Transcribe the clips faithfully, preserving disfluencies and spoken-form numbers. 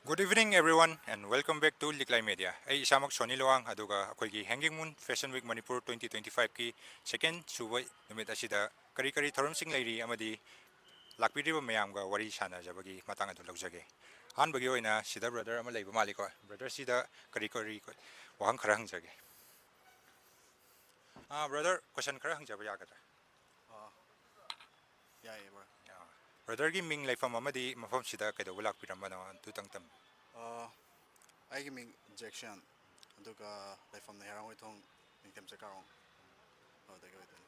Good evening, everyone, and welcome back to Liklai Media. ꯑꯩ ꯏꯁꯥꯃꯛ Sony Luwang, ꯑꯗꯨꯒ ꯑꯩꯈꯣꯏꯒꯤ Hanging Moon Fashion Week Manipur twenty twenty-five ꯀꯤ second ꯁꯨꯕ ꯅꯨꯃꯤꯠ ꯑꯁꯤꯗ ꯀꯔꯤ ꯀꯔꯤ ꯊꯧꯔꯝꯁꯤꯡ ꯂꯩꯔꯤ ꯑꯃꯗꯤ ꯂꯥꯛꯄꯤꯔꯤꯕ ꯃꯌꯥꯝꯒ ꯋꯥꯔꯤ ꯁꯥꯟꯅꯖꯕꯒꯤ ꯃꯇꯥꯡ ꯑꯗꯨ ꯂꯧꯖꯒꯦ꯫ ꯑꯍꯥꯟꯕꯒꯤ ꯑꯣꯏꯅ ꯁꯤꯗ brother ꯑꯃ ꯂꯩꯕ ꯃꯥꯜꯂꯤꯀꯣ꯫ Brother ꯁꯤꯗ ꯀꯔꯤ ꯀꯔꯤ ꯋꯥꯍꯪ ꯈꯔ ꯍꯪꯖꯒꯦ꯫ ꯑꯥ, brother, question ꯈꯔ ꯍꯪꯖꯕ ꯌꯥꯒꯗ꯭ꯔꯥ? ꯑꯥ, ꯌꯥꯏꯌꯦ, bro꯫ ꯑꯥ, brotherꯒꯤ ꯃꯤꯡ, ꯂꯩꯐꯝ ꯑꯃꯗꯤ ꯃꯐꯝꯁꯤꯗ ꯀꯩꯗꯧꯕ ꯂꯥꯛꯄꯤꯔꯝꯕꯅꯣ ꯑꯗꯨꯇꯪ ꯇꯝꯕꯤꯌꯨ꯫ ꯑꯥ, ꯑꯩꯒꯤ ꯃꯤꯡ ꯖꯦꯛꯁꯟ, ꯑꯗꯨꯒ ꯂꯩꯐꯝꯅ ꯍꯩꯔꯥꯡꯒꯣꯏꯊꯣꯡ, ꯅꯤꯡꯊꯦꯝ ꯆꯦꯀꯥꯔꯣꯡ, ꯑꯗꯨꯗꯒꯤ ꯑꯣꯏꯗꯣꯏꯅꯤ꯫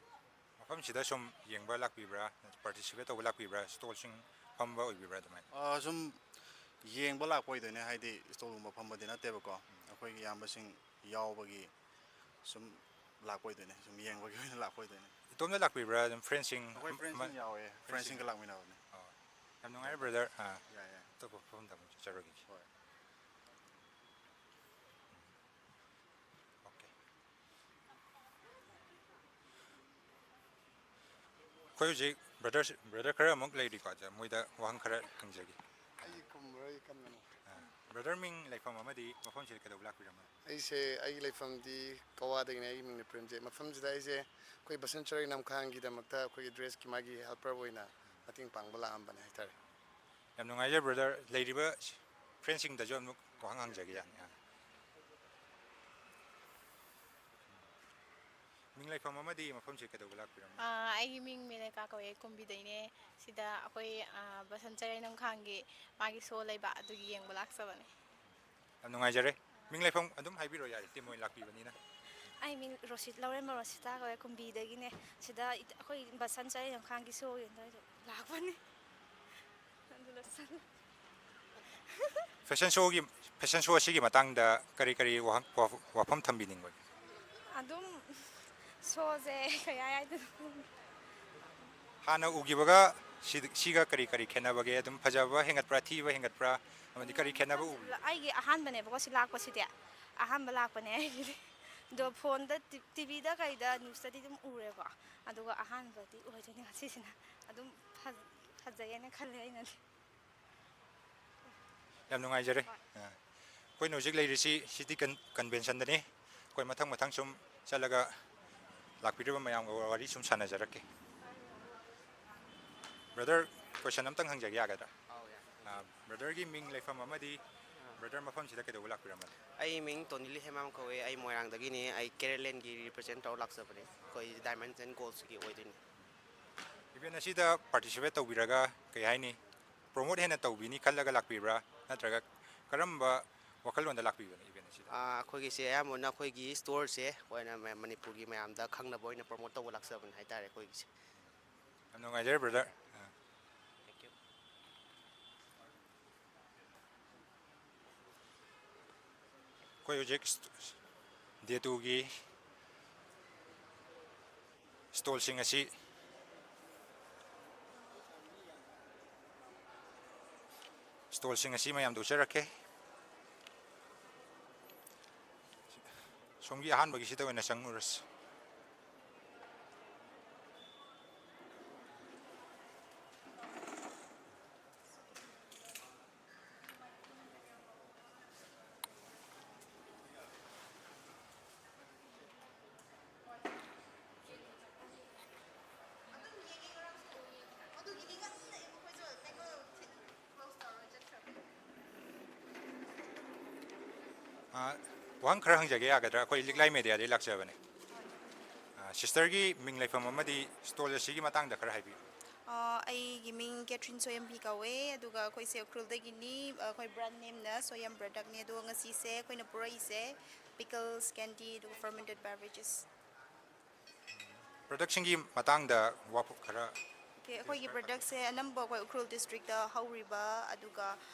ꯃꯐꯝꯁꯤꯗ ꯁꯨꯝ ꯌꯦꯡꯕ ꯂꯥꯛꯄꯤꯕ꯭ꯔꯥ, participate ꯇꯧꯕ ꯂꯥꯛꯄꯤꯕ꯭ꯔꯥ, stallꯁꯤꯡ ꯐꯝꯕ ꯑꯣꯏꯕꯤꯕ꯭ꯔꯥ ꯑꯗꯨꯃꯥꯏꯅ? ꯑꯥ, ꯁꯨꯝ ꯌꯦꯡꯕ ꯂꯥꯛꯄ ꯑꯣꯏꯗꯣꯏꯅꯦ, ꯍꯥꯏꯗꯤ stallꯒꯨꯝꯕ ꯐꯝꯕꯗꯤ ꯅꯠꯇꯦꯕꯀꯣ꯫ ꯑꯩꯈꯣꯏꯒꯤ ꯏꯌꯥꯝꯕꯁꯤꯡ ꯌꯥꯎꯕꯒꯤ ꯁꯨꯝ ꯂꯥꯛꯄ ꯑꯣꯏꯗꯣꯏꯅꯦ, ꯁꯨꯝ ꯌꯦꯡꯕꯒꯤ ꯑꯣꯏꯅ ꯂꯥꯛꯄ ꯑꯣꯏꯗꯣꯏꯅꯦ꯫ ꯏꯇꯣꯝꯗ ꯂꯥꯛꯄꯤꯕ꯭ꯔꯥ, ꯑꯗꯨꯝ friendꯁꯤꯡ? ꯑꯩꯈꯣꯏ friendsꯁꯤꯡ ꯌꯥꯎꯋꯦ, friendsꯁꯤꯡꯒ ꯂꯥꯛꯃꯤꯟꯅꯕꯅꯦ꯫ ꯑꯣ, ꯌꯥꯝ ꯅꯨꯡꯉꯥꯏꯔꯦ brother꯫ ꯑꯥ, ꯌꯥꯏ, ꯌꯥꯏ꯫ ꯑꯇꯣꯞꯄ ꯃꯐꯝꯗ ꯑꯃꯨꯛ ꯆꯠꯆꯔꯨꯈꯤꯒꯦ꯫ ꯍꯣꯏ꯫ Okay꯫ ꯑꯩꯈꯣꯏ ꯍꯧꯖꯤꯛ brother, brother ꯈꯔ ꯑꯃꯨꯛ ꯂꯩꯔꯤꯀꯣ, ꯑꯗ ꯃꯣꯏꯗ ꯋꯥꯍꯪ ꯈꯔ ꯍꯪꯖꯒꯦ꯫ ꯑꯩ ꯈꯨꯝꯃꯔꯣꯏ ꯀꯟꯅ꯫ ꯑꯥ, brother ꯃꯤꯡ, ꯂꯩꯐꯝ ꯑꯃꯗꯤ ꯃꯐꯝꯁꯤꯗ ꯀꯩꯗꯧꯕ ꯂꯥꯛꯄꯤꯔꯝꯕꯅꯣ? ꯑꯩꯁꯦ, ꯑꯩꯒꯤ ꯂꯩꯐꯝꯗꯤ ꯀꯋꯥꯗꯒꯤꯅꯦ, ꯑꯩꯒꯤ ꯃꯤꯡꯅ ꯄ꯭ꯔꯦꯝꯖꯤꯠ꯫ ꯃꯐꯝꯁꯤꯗ ꯑꯩꯁꯦ ꯑꯩꯈꯣꯏ ꯕꯁꯟ ꯆꯔꯩ ꯅꯝꯈꯥꯡꯒꯤꯗꯃꯛꯇ ꯑꯩꯈꯣꯏꯒꯤ dressꯀꯤ ꯃꯥꯒꯤ helper ꯑꯣꯏꯅ ꯃꯇꯦꯡ ꯄꯥꯡꯕ ꯂꯥꯛꯑꯝꯕꯅꯦ ꯍꯥꯏꯇꯥꯔꯦ꯫ ꯌꯥꯝ ꯅꯨꯡꯉꯥꯏꯖꯔꯦ brother꯫ ꯂꯩꯔꯤꯕ friendꯁꯤꯡꯗꯁꯨ ꯑꯃꯨꯛ ꯋꯥꯍꯪ ꯍꯪꯖꯒꯦ, ꯌꯥꯅꯤ? ꯑꯥ꯫ ꯃꯤꯡ, ꯂꯩꯐꯝ ꯑꯃꯗꯤ ꯃꯐꯝꯁꯦ ꯀꯩꯗꯧꯕ ꯂꯥꯛꯄꯤꯔꯝꯕꯅꯣ? ꯑꯥ, ꯑꯩꯒꯤ ꯃꯤꯡ ꯃꯦꯅꯀꯥ ꯀꯧꯋꯦ, ꯑꯩ ꯀꯨꯝꯕꯤꯗꯩꯅꯦ꯫ ꯁꯤꯗ ꯑꯩꯈꯣꯏ, ꯑꯥ, ꯕꯁꯟ ꯆꯔꯩ ꯅꯝꯈꯥꯡꯒꯤ ꯃꯥꯒꯤ show ꯂꯩꯕ, ꯑꯗꯨꯒꯤ ꯌꯦꯡꯕ ꯂꯥꯛꯆꯕꯅꯦ꯫ ꯌꯥꯝ ꯅꯨꯡꯉꯥꯏꯖꯔꯦ꯫ ꯃꯤꯡ, ꯂꯩꯐꯝ ꯑꯗꯨꯝ ꯍꯥꯏꯕꯤꯔꯣ ꯌꯥꯔꯦ, team ꯑꯣꯏꯅ ꯂꯥꯛꯄꯤꯕꯅꯤꯅ꯫ ꯑꯩ ꯃꯤꯡ ꯔꯣꯁꯤꯠ, ꯂꯧꯔꯦꯝꯕꯝ ꯔꯣꯁꯤꯇꯥ ꯀꯧꯋꯦ, ꯀꯨꯝꯕꯤꯗꯒꯤꯅꯦ꯫ ꯁꯤꯗ ꯏꯠ-, ꯑꯩꯈꯣꯏ ꯕꯁꯟ ꯆꯔꯩ ꯅꯝꯈꯥꯡꯒꯤ show ꯌꯦꯡꯗꯣꯏꯗꯣ ꯂꯥꯛꯄꯅꯦ꯫ ꯑꯗꯨ ꯂꯣꯏꯁꯜꯂꯦ꯫ Fashion showꯒꯤ, fashion show ꯑꯁꯤꯒꯤ ꯃꯇꯥꯡꯗ ꯀꯔꯤ ꯀꯔꯤ ꯋꯥꯍꯪ-, ꯋꯥꯐ-, ꯋꯥꯐꯝ ꯊꯝꯕꯤꯅꯤꯡꯕꯒꯦ? ꯑꯗꯨꯝ showꯁꯦ ꯀꯩ ꯍꯥꯏꯗꯣꯏꯅꯣ? ꯍꯥꯟꯅ ꯎꯈꯤꯕꯒ ꯁꯤ-, ꯁꯤꯒ ꯀꯔꯤ ꯀꯔꯤ ꯈꯦꯠꯅꯕꯒꯦ? ꯑꯗꯨꯝ ꯐꯖꯕ ꯍꯦꯟꯒꯠꯄ꯭ꯔꯥ, ꯊꯤꯕ ꯍꯦꯟꯒꯠꯄ꯭ꯔꯥ? ꯑꯃꯗꯤ ꯀꯔꯤ ꯈꯦꯠꯅꯕ ꯎꯕꯤ? ꯑꯩꯒꯤ ꯑꯍꯥꯟꯕꯅꯦꯕꯀꯣ ꯁꯤ ꯂꯥꯛꯄꯁꯤꯗꯤ, ꯑꯍꯥꯟꯕ ꯂꯥꯛꯄꯅꯦ ꯑꯩꯒꯤꯗꯤ꯫ ꯑꯗꯣ phoneꯗ, ꯇꯤ-, TVꯗ ꯀꯩꯗ newsꯇꯗꯤ ꯑꯗꯨꯝ ꯎꯔꯦꯀꯣ, ꯑꯗꯨꯒ ꯑꯍꯥꯟꯕꯗꯤ ꯑꯣꯏꯗꯣꯏꯅꯦ ꯉꯁꯤꯁꯤꯅ꯫ ꯑꯗꯨꯝ ꯐꯖ-, ꯐꯖꯩꯌꯦꯅ ꯈꯜꯂꯦ ꯑꯩꯅꯗꯤ꯫ ꯌꯥꯝ ꯅꯨꯡꯉꯥꯏꯖꯔꯦ꯫ ꯑ, ꯑꯩꯈꯣꯏꯅ ꯍꯧꯖꯤꯛ ꯂꯩꯔꯤꯁꯤ ꯁꯤꯇꯤ ꯀꯟ-, ꯀꯟꯚꯦꯟꯁꯟꯗꯅꯤ꯫ ꯑꯩꯈꯣꯏ ꯃꯊꯪ ꯃꯊꯪ ꯁꯨꯝ ꯆꯠꯂꯒ ꯂꯥꯛꯄꯤꯔꯤꯕ ꯃꯌꯥꯝꯒ ꯋꯥꯔꯤ ꯁꯨꯝ ꯁꯥꯟꯅꯖꯔꯛꯀꯦ꯫ ꯕ꯭ꯔꯗꯔ, ꯀꯣꯏꯁꯟ ꯑꯝꯇꯪ ꯍꯪꯖꯒꯦ, ꯌꯥꯒꯗ꯭ꯔꯥ? ꯑꯧ, ꯌꯥꯏ꯫ ꯑ, ꯕ꯭ꯔꯗꯔꯒꯤ ꯃꯤꯡ, ꯂꯩꯐꯝ ꯑꯃꯗꯤ ꯕ꯭ꯔꯗꯔ ꯃꯐꯝꯁꯤꯗ ꯀꯩꯗꯧꯕ ꯂꯥꯛꯄꯤꯔꯝꯕꯅꯣ? ꯑꯩ ꯃꯤꯡ ꯇꯣꯅꯤꯂꯤ ꯍꯦꯃꯥꯝ ꯀꯧꯋꯦ꯫ ꯑꯩ ꯃꯣꯏꯔꯥꯡꯗꯒꯤꯅꯤ꯫ ꯑꯩ ꯀꯦꯔꯦꯂꯦꯟꯒꯤ ꯔꯤꯄ꯭ꯔꯖꯦꯟ ꯇꯧꯔ ꯂꯥꯛꯆꯕꯅꯦ꯫ ꯑꯩꯈꯣꯏ ꯗꯥꯏꯃꯟꯁ ꯑꯦꯟ ꯒꯣꯜꯁꯀꯤ ꯑꯣꯏꯗꯣꯏꯅꯤ꯫ ꯏꯚꯦꯟ ꯑꯁꯤꯗ ꯄꯥꯔꯇꯤꯁꯤꯄꯦꯠ ꯇꯧꯕꯤꯔꯒ, ꯀꯩ ꯍꯥꯏꯅꯤ, ꯄ꯭ꯔꯣꯃꯣꯠ ꯍꯦꯟꯅ ꯇꯧꯕꯤꯅꯤ ꯈꯜꯂꯒ ꯂꯥꯛꯄꯤꯕ꯭ꯔꯥ, ꯅꯠꯇ꯭ꯔꯒ ꯀꯔꯝꯕ ꯋꯥꯈꯜꯂꯣꯟꯗ ꯂꯥꯛꯄꯤꯕꯅꯣ ꯏꯚꯦꯟ ꯑꯁꯤꯗ? ꯑꯥ, ꯑꯩꯈꯣꯏꯒꯤꯁꯦ ꯑꯌꯥꯝꯕꯅ ꯑꯩꯈꯣꯏꯒꯤ ꯁ꯭ꯇꯣꯔꯁꯦ ꯑꯩꯈꯣꯏꯅ ꯃ-, ꯃꯅꯤꯄꯨꯔꯒꯤ ꯃꯌꯥꯝꯗ ꯈꯪꯅꯕ ꯑꯣꯏꯅ ꯄ꯭ꯔꯣꯃꯣꯠ ꯇꯧꯕ ꯂꯥꯛꯆꯕꯅꯦ ꯍꯥꯏꯇꯥꯔꯦ ꯑꯩꯈꯣꯏꯒꯤꯁꯦ꯫ ꯌꯥꯝ ꯅꯨꯡꯉꯥꯏꯖꯔꯦ, ꯕ꯭ꯔꯗꯔ꯫ ꯑꯥ꯫ Thank you. ꯑꯩꯈꯣꯏ ꯍꯧꯖꯤꯛ ꯗꯦ ꯇꯨꯒꯤ ꯁ꯭ꯇꯣꯜꯁꯤꯡ ꯑꯁꯤ, ꯁ꯭ꯇꯣꯜꯁꯤꯡ ꯑꯁꯤ ꯃꯌꯥꯝꯗ ꯎꯠꯆꯔꯛꯀꯦ꯫ ꯁꯣꯝꯒꯤ ꯑꯍꯥꯟꯕꯒꯤꯁꯤꯗ ꯑꯣꯏꯅ ꯆꯪꯉꯨꯔꯁꯤ꯫ ꯑꯥ, ꯋꯥꯍꯪ ꯈꯔ ꯍꯪꯖꯒꯦ, ꯌꯥꯒꯗ꯭ꯔꯥ? ꯑꯩꯈꯣꯏ ꯂꯤꯛꯂꯥꯏ ꯃꯦꯗꯤꯌꯥꯗꯒꯤ ꯂꯥꯛꯆꯕꯅꯦ꯫ ꯑꯥ, ꯁꯤꯁꯇꯔꯒꯤ ꯃꯤꯡ, ꯂꯩꯐꯝ ꯑꯃꯗꯤ ꯁ꯭ꯇꯣꯜ ꯑꯁꯤꯒꯤ ꯃꯇꯥꯡꯗ ꯈꯔ ꯍꯥꯏꯕꯤꯌꯨ꯫ ꯑꯥ, ꯑꯩꯒꯤ ꯃꯤꯡ ꯀꯦꯊ꯭ꯔꯤꯟ ꯁꯣꯌꯝꯕꯤ ꯀꯧꯋꯦ, ꯑꯗꯨꯒ ꯑꯩꯈꯣꯏꯁꯦ ꯎꯈ꯭ꯔꯨꯜꯗꯒꯤꯅꯤ꯫ ꯑꯩꯈꯣꯏ ꯕ꯭ꯔꯥꯟ ꯅꯦꯝꯅ ꯁꯣꯌꯝ ꯄ꯭ꯔꯗꯛꯅꯦ꯫ ꯑꯗꯣ ꯉꯁꯤꯁꯦ ꯑꯩꯈꯣꯏꯅ ꯄꯨꯔꯛꯏꯁꯦ ꯄꯤꯀꯜꯁ, ꯀꯦꯟꯗꯤ, ꯑꯗꯨꯒ ꯐꯔꯃꯦꯟꯇꯦꯠ ꯕꯦꯕꯔꯦꯖꯦꯁ꯫ ꯄ꯭ꯔꯗꯛꯁꯤꯡꯒꯤ ꯃꯇꯥꯡꯗ ꯋꯥꯐꯝ ꯈꯔ꯫ ꯑꯣꯀꯦ, ꯑꯩꯈꯣꯏꯒꯤ ꯄ꯭ꯔꯗꯛꯁꯦ ꯑꯅꯝꯕ ꯑꯩꯈꯣꯏ ꯎꯈ꯭ꯔꯨꯜ ꯗꯤꯁꯇ꯭ꯔꯤꯛꯇ ꯍꯧꯔꯤꯕ, ꯑꯗꯨꯒ,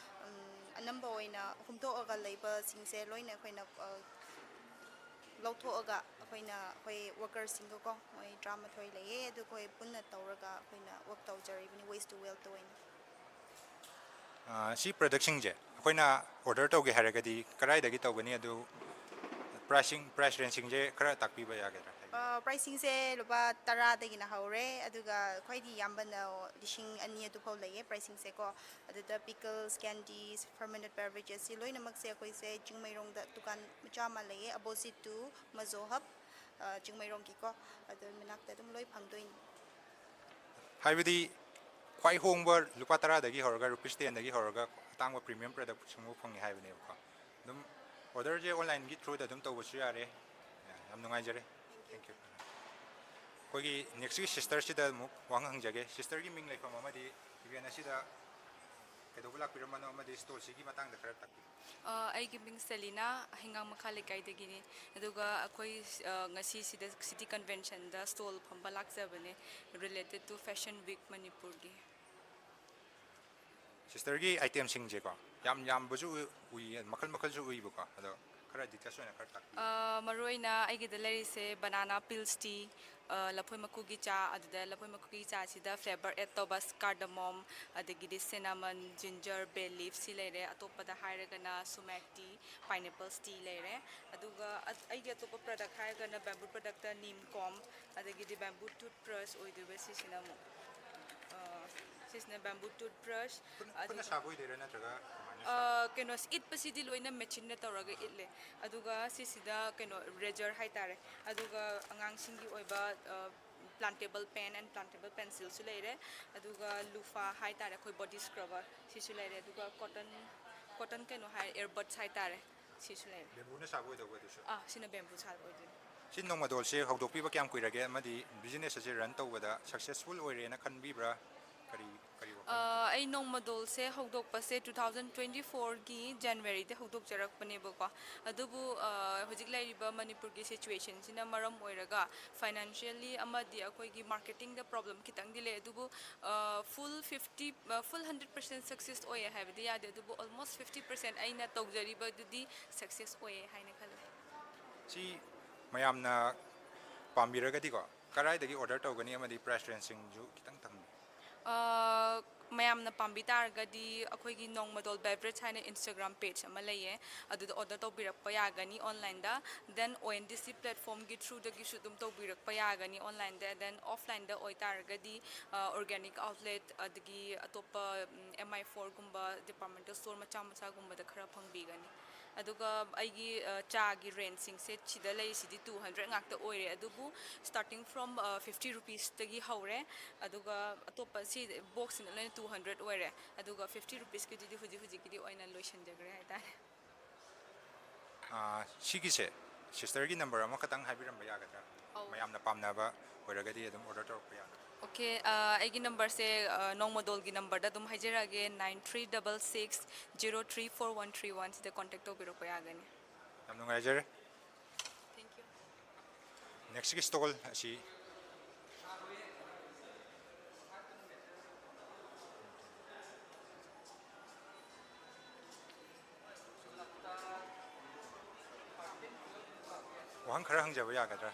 ꯎꯝ, ꯑꯅꯝꯕ ꯑꯣꯏꯅ ꯍꯨꯝꯗꯣꯛꯑꯒ ꯂꯩꯕꯁꯤꯡꯁꯦ ꯂꯣꯏꯅ ꯑꯩꯈꯣꯏꯅ, ꯑ, ꯂꯧꯊꯣꯛꯑꯒ ꯑꯩꯈꯣꯏꯅ, ꯑꯩꯈꯣꯏ ꯋꯥꯀꯔꯁꯤꯡꯒꯀꯣ, ꯃꯣꯏ ꯇꯔꯥꯃꯥꯊꯣꯏ ꯂꯩꯌꯦ, ꯑꯗꯨ ꯑꯩꯈꯣꯏ ꯄꯨꯟꯅ ꯇꯧꯔꯒ ꯑꯩꯈꯣꯏꯅ ꯋꯥꯛ ꯇꯧꯖꯔꯤꯕꯅꯤ, waste to wealth ꯑꯣꯏꯅ꯫ ꯑꯥ, ꯁꯤ ꯄ꯭ꯔꯗꯛꯁꯤꯡꯁꯦ ꯑꯩꯈꯣꯏꯅ ꯑꯣꯔꯗꯔ ꯇꯧꯒꯦ ꯍꯥꯏꯔꯒꯗꯤ ꯀꯗꯥꯏꯗꯒꯤ ꯇꯧꯒꯅꯤ? ꯑꯗꯨ ꯄ꯭ꯔꯥꯏꯁꯤꯡ, ꯄ꯭ꯔꯥꯏꯁ ꯔꯦꯟꯖꯁꯤꯡꯁꯦ ꯈꯔ ꯇꯥꯛꯄꯤꯕ ꯌꯥꯒꯗ꯭ꯔꯥ? ꯄ꯭ꯔꯥꯏꯁꯤꯡꯁꯦ ꯂꯨꯄꯥ ꯇꯔꯥꯗꯒꯤꯅ ꯍꯧꯔꯦ, ꯑꯗꯨꯒ ꯈ꯭ꯋꯥꯏꯗꯒꯤ ꯌꯥꯝꯕꯅ ꯂꯤꯁꯤꯡ ꯑꯅꯤ ꯑꯗꯨꯐꯥꯎ ꯂꯩꯌꯦ ꯄ꯭ꯔꯥꯏꯁꯤꯡꯁꯦꯀꯣ꯫ ꯑꯗꯨꯗ ꯄꯤꯀꯜꯁ, ꯀꯦꯟꯗꯤꯁ, ꯐꯔꯃꯦꯟꯇꯦꯠ ꯕꯦꯕꯔꯦꯖꯦꯁ, ꯁꯤ ꯂꯣꯏꯅꯃꯛꯁꯦ ꯑꯩꯈꯣꯏꯁꯦ ꯆꯤꯡꯃꯩꯔꯣꯡꯗ ꯗꯨꯀꯥꯟ ꯃꯆꯥ ꯑꯃ ꯂꯩꯌꯦ, ꯑꯕꯣꯁꯤꯠ ꯇꯨ ꯃꯖꯣ ꯍꯕ, ꯆꯤꯡꯃꯩꯔꯣꯡꯒꯤꯀꯣ, ꯑꯗꯨ ꯃꯅꯥꯛꯇ ꯑꯗꯨꯝ ꯂꯣꯏ ꯐꯪꯗꯣꯏꯅꯤ꯫ ꯍꯥꯏꯕꯗꯤ ꯈ꯭ꯋꯥꯏ ꯍꯣꯡꯕ ꯂꯨꯄꯥ ꯇꯔꯥꯗꯒꯤ ꯍꯧꯔꯒ, ꯔꯨꯄꯤꯁ ꯇꯦꯟꯗꯒꯤ ꯍꯧꯔꯒ ꯑꯇꯥꯡꯕ ꯄ꯭ꯔꯤꯃꯤꯌꯝ ꯄ꯭ꯔꯗꯛꯁꯤꯡꯐꯥꯎ ꯐꯪꯉꯦ ꯍꯥꯏꯕꯅꯦꯕꯀꯣ꯫ ꯑꯗꯨꯝ ꯑꯣꯔꯗꯔꯁꯦ ꯑꯣꯟꯂꯥꯏꯟꯒꯤ ꯊ꯭ꯔꯨꯗ ꯑꯗꯨꯝ ꯇꯧꯕꯁꯨ ꯌꯥꯔꯦ꯫ ꯌꯥꯝ ꯅꯨꯡꯉꯥꯏꯖꯔꯦ꯫ Thank you꯫ ꯑꯩꯈꯣꯏꯒꯤ ꯅꯦꯛꯁꯀꯤ ꯁꯤꯁꯇꯔꯁꯤꯗ ꯑꯃꯨꯛ ꯋꯥꯍꯪ ꯍꯪꯖꯒꯦ꯫ ꯁꯤꯁꯇꯔꯒꯤ ꯃꯤꯡ, ꯂꯩꯐꯝ ꯑꯃꯗꯤ ꯏꯚꯦꯟ ꯑꯁꯤꯗ ꯀꯩꯗꯧꯕ ꯂꯥꯛꯄꯤꯔꯝꯕꯅꯣ ꯑꯃꯗꯤ ꯁ꯭ꯇꯣꯜꯁꯤꯒꯤ ꯃꯇꯥꯡꯗ ꯈꯔ ꯇꯥꯛꯄꯤꯌꯨ꯫ ꯑ, ꯑꯩꯒꯤ ꯃꯤꯡ ꯁꯦꯂꯤꯅꯥ, ꯍꯩꯉꯥꯡ ꯃꯈꯥ ꯂꯩꯀꯥꯏꯗꯒꯤꯅꯤ꯫ ꯑꯗꯨꯒ ꯑꯩꯈꯣꯏ, ꯑ, ꯉꯁꯤ ꯁꯤꯗ ꯁꯤꯇꯤ ꯀꯟꯚꯦꯟꯁꯟꯗ ꯁ꯭ꯇꯣꯜ ꯐꯝꯕ ꯂꯥꯛꯆꯕꯅꯦ, related to Fashion Week ꯃꯅꯤꯄꯨꯔꯒꯤ꯫ ꯁꯤꯁꯇꯔꯒꯤ ꯑꯥꯏꯇꯦꯝꯁꯤꯡꯁꯦꯀꯣ, ꯌꯥꯝ ꯌꯥꯝꯕꯁꯨ ꯎꯏ, ꯃꯈꯜ ꯃꯈꯜꯁꯨ ꯎꯏꯕꯀꯣ꯫ ꯑꯗꯣ ꯈꯔ ꯗꯤꯇꯦꯜꯁ ꯑꯣꯏꯅ ꯈꯔ ꯇꯥꯛꯄꯤꯌꯨ꯫ ꯑ, ꯃꯔꯨꯑꯣꯏꯅ ꯑꯩꯒꯤꯗ ꯂꯩꯔꯤꯁꯦ banana pills tea, ꯑ, ꯂꯐꯣꯏ ꯃꯀꯨꯒꯤ ꯆꯥ, ꯑꯗꯨꯗ ꯂꯐꯣꯏ ꯃꯀꯨꯒꯤ ꯆꯥꯁꯤꯗ flavour add ꯇꯧꯕ cardamom, ꯑꯗꯒꯤꯗꯤ cinnamon, ginger, bay leaf ꯁꯤ ꯂꯩꯔꯦ꯫ ꯑꯇꯣꯞꯄꯗ ꯍꯥꯏꯔꯒꯅ sumac tea, pineapples tea ꯂꯩꯔꯦ꯫ ꯑꯗꯨꯒ ꯑ-, ꯑꯩꯒꯤ ꯑꯇꯣꯞꯄ product ꯍꯥꯏꯔꯒꯅ bamboo productꯇ neem comb, ꯑꯗꯒꯤꯗꯤ bamboo toothbrush ꯑꯣꯏꯗꯣꯏꯕ ꯁꯤꯁꯤꯅ ꯑꯃꯨꯛ꯫ ꯑ, ꯁꯤꯁꯤꯅ bamboo toothbrush꯫ ꯈꯨꯠꯅ, ꯈꯨꯠꯅ ꯁꯥꯕ ꯑꯣꯏꯗꯣꯏꯔꯥ ꯅꯠꯇ꯭ꯔꯒ ꯀꯃꯥꯏꯅ ꯁꯥꯕ? ꯀꯩꯅꯣ, ꯏꯠꯄꯁꯤꯗꯤ ꯂꯣꯏꯅ ꯃꯦꯆꯤꯟꯅ ꯇꯧꯔꯒ ꯏꯠꯂꯦ꯫ ꯑꯗꯨꯒ ꯁꯤꯁꯤꯗ ꯀꯩꯅꯣ, razor ꯍꯥꯏꯇꯥꯔꯦ꯫ ꯑꯗꯨꯒ ꯑꯉꯥꯡꯁꯤꯡꯒꯤ ꯑꯣꯏꯕ plantable pen and plantable pencilꯁꯨ ꯂꯩꯔꯦ꯫ ꯑꯗꯨꯒ loofah ꯍꯥꯏꯇꯥꯔꯦ, ꯑꯩꯈꯣꯏ body scrubber ꯁꯤꯁꯨ ꯂꯩꯔꯦ꯫ ꯑꯗꯨꯒ cotton, cotton ꯀꯩꯅꯣ ꯍꯥꯏ, earbuds ꯍꯥꯏꯇꯥꯔꯦ, ꯁꯤꯁꯨ ꯂꯩꯔꯦ꯫ ꯕꯦꯝꯕꯨꯅ ꯁꯥꯕ ꯑꯣꯏꯗꯧꯕ ꯑꯗꯨꯁꯨ? ꯑꯥ, ꯁꯤꯅ bamboo ꯁꯥꯕ ꯑꯣꯏꯗꯣꯏꯅꯦ꯫ ꯁꯤ ꯅꯣꯡꯃꯗꯣꯜꯁꯦ ꯍꯧꯗꯣꯛꯄꯤꯕ ꯀꯌꯥꯝ ꯀꯨꯏꯔꯒꯦ, ꯑꯃꯗꯤ business ꯑꯁꯤ run ꯇꯧꯕꯗ successful ꯑꯣꯏꯔꯦꯅ ꯈꯟꯕꯤꯕ꯭ꯔꯥ? ꯀꯔꯤ, ꯀꯔꯤ ꯋꯥꯈꯜ? ꯑ, ꯑꯩ ꯅꯣꯡꯃꯗꯣꯜꯁꯦ ꯍꯧꯗꯣꯛꯄꯁꯦ two thousand twenty fourꯒꯤ Januaryꯗ ꯍꯧꯗꯣꯛꯆꯔꯛꯄꯅꯦꯕꯀꯣ꯫ ꯑꯗꯨꯕꯨ, ꯑ, ꯍꯧꯖꯤꯛ ꯂꯩꯔꯤꯕ ꯃꯅꯤꯄꯨꯔꯒꯤ situationꯁꯤꯅ ꯃꯔꯝ ꯑꯣꯏꯔꯒ financially ꯑꯃꯗꯤ ꯑꯩꯈꯣꯏꯒꯤ marketingꯗ problem ꯈꯤꯇꯪꯗꯤ ꯂꯩ꯫ ꯑꯗꯨꯕꯨ, ꯑ, full fifty, ꯑ, full hundred percent success ꯑꯣꯏꯌꯦ ꯍꯥꯏꯕꯗꯤ ꯌꯥꯗꯦ, ꯑꯗꯨꯕꯨ almost fifty percent ꯑꯩꯅ ꯇꯧꯖꯔꯤꯕꯗꯨꯗꯤ success ꯑꯣꯏꯌꯦ ꯍꯥꯏꯅ ꯈꯜꯂꯦ꯫ ꯁꯤ ꯃꯌꯥꯝꯅ ꯄꯥꯝꯕꯤꯔꯒꯗꯤꯀꯣ, ꯀꯗꯥꯏꯗꯒꯤ order ꯇꯧꯒꯅꯤ ꯑꯃꯗꯤ price rangeꯁꯤꯡꯁꯨ ꯈꯤꯇꯪ ꯊꯝꯕꯤꯌꯨ꯫ ꯑ, ꯃꯌꯥꯝꯅ ꯄꯥꯝꯕꯤ ꯇꯥꯔꯒꯗꯤ ꯑꯩꯈꯣꯏꯒꯤ ꯅꯣꯡꯃꯗꯣꯜ ꯕꯦꯕꯔꯦꯖ ꯍꯥꯏꯅ Instagram page ꯑꯃ ꯂꯩꯌꯦ, ꯑꯗꯨꯗ order ꯇꯧꯕꯤꯔꯛꯄ ꯌꯥꯒꯅꯤ online-ꯗ꯫ Then O N D C platform-ꯒꯤ through-ꯗꯒꯤꯁꯨ ꯑꯗꯨꯝ ꯇꯧꯕꯤꯔꯛꯄ ꯌꯥꯒꯅꯤ online-ꯗ꯫ Then offline-ꯗ ꯑꯣꯏꯇꯥꯔꯒꯗꯤ, ꯑ, organic outlet ꯑꯗꯒꯤ ꯑꯇꯣꯞꯄ, ꯎꯝ, M I four-ꯒꯨꯝꯕ departmental store ꯃꯆꯥ ꯃꯆꯥꯒꯨꯝꯕꯗ ꯈꯔ ꯐꯪꯕꯤꯒꯅꯤ꯫ ꯑꯗꯨꯒ ꯑꯩꯒꯤ, ꯑ, ꯆꯥꯒꯤ range-ꯁꯤꯡꯁꯦ ꯁꯤꯗ ꯂꯩꯔꯤꯁꯤꯗꯤ two hundred ꯉꯥꯛꯇ ꯑꯣꯏꯔꯦ, ꯑꯗꯨꯕꯨ starting from, ꯑ, fifty rupees-ꯇꯒꯤ ꯍꯧꯔꯦ꯫ ꯑꯗꯨꯒ ꯑꯇꯣꯞꯄ ꯁꯤ box-ꯁꯤꯅ ꯂꯣꯏꯅ two hundred ꯑꯣꯏꯔꯦ꯫ ꯑꯗꯨꯒ fifty rupees-ꯀꯤꯗꯨꯗꯤ ꯍꯧꯖꯤꯛ ꯍꯧꯖꯤꯛꯀꯤꯗꯤ ꯑꯣꯏꯅ ꯂꯣꯏꯁꯤꯟꯖꯈ꯭ꯔꯦ ꯍꯥꯏꯇꯥꯔꯦ꯫ ꯑꯥ, ꯁꯤꯒꯤꯁꯦ sister-ꯒꯤ number ꯑꯃꯈꯛꯇꯪ ꯍꯥꯏꯕꯤꯔꯝꯕ ꯌꯥꯒꯗ꯭ꯔꯥ? ꯑꯧ꯫ ꯃꯌꯥꯝꯅ ꯄꯥꯝꯅꯕ ꯑꯣꯏꯔꯒꯗꯤ ꯑꯗꯨꯝ order ꯇꯧꯔꯛꯄ ꯌꯥꯒꯗ꯭ꯔꯥ? Okay, ꯑ, ꯑꯩꯒꯤ number-ꯁꯦ, ꯑ, ꯅꯣꯡꯃꯗꯣꯜꯒꯤ number-ꯗ ꯑꯗꯨꯝ ꯍꯥꯏꯖꯔꯛꯑꯒꯦ, nine three double six zero three four one three one꯫ ꯁꯤꯗ contact ꯇꯧꯕꯤꯔꯛꯄ ꯌꯥꯒꯅꯤ꯫ ꯌꯥꯝ ꯅꯨꯡꯉꯥꯏꯖꯔꯦ꯫ Thank you꯫ Next-ꯀꯤ stall ꯑꯁꯤ ꯋꯥꯍꯪ ꯈꯔ ꯍꯪꯖꯕ ꯌꯥꯒꯗ꯭ꯔꯥ?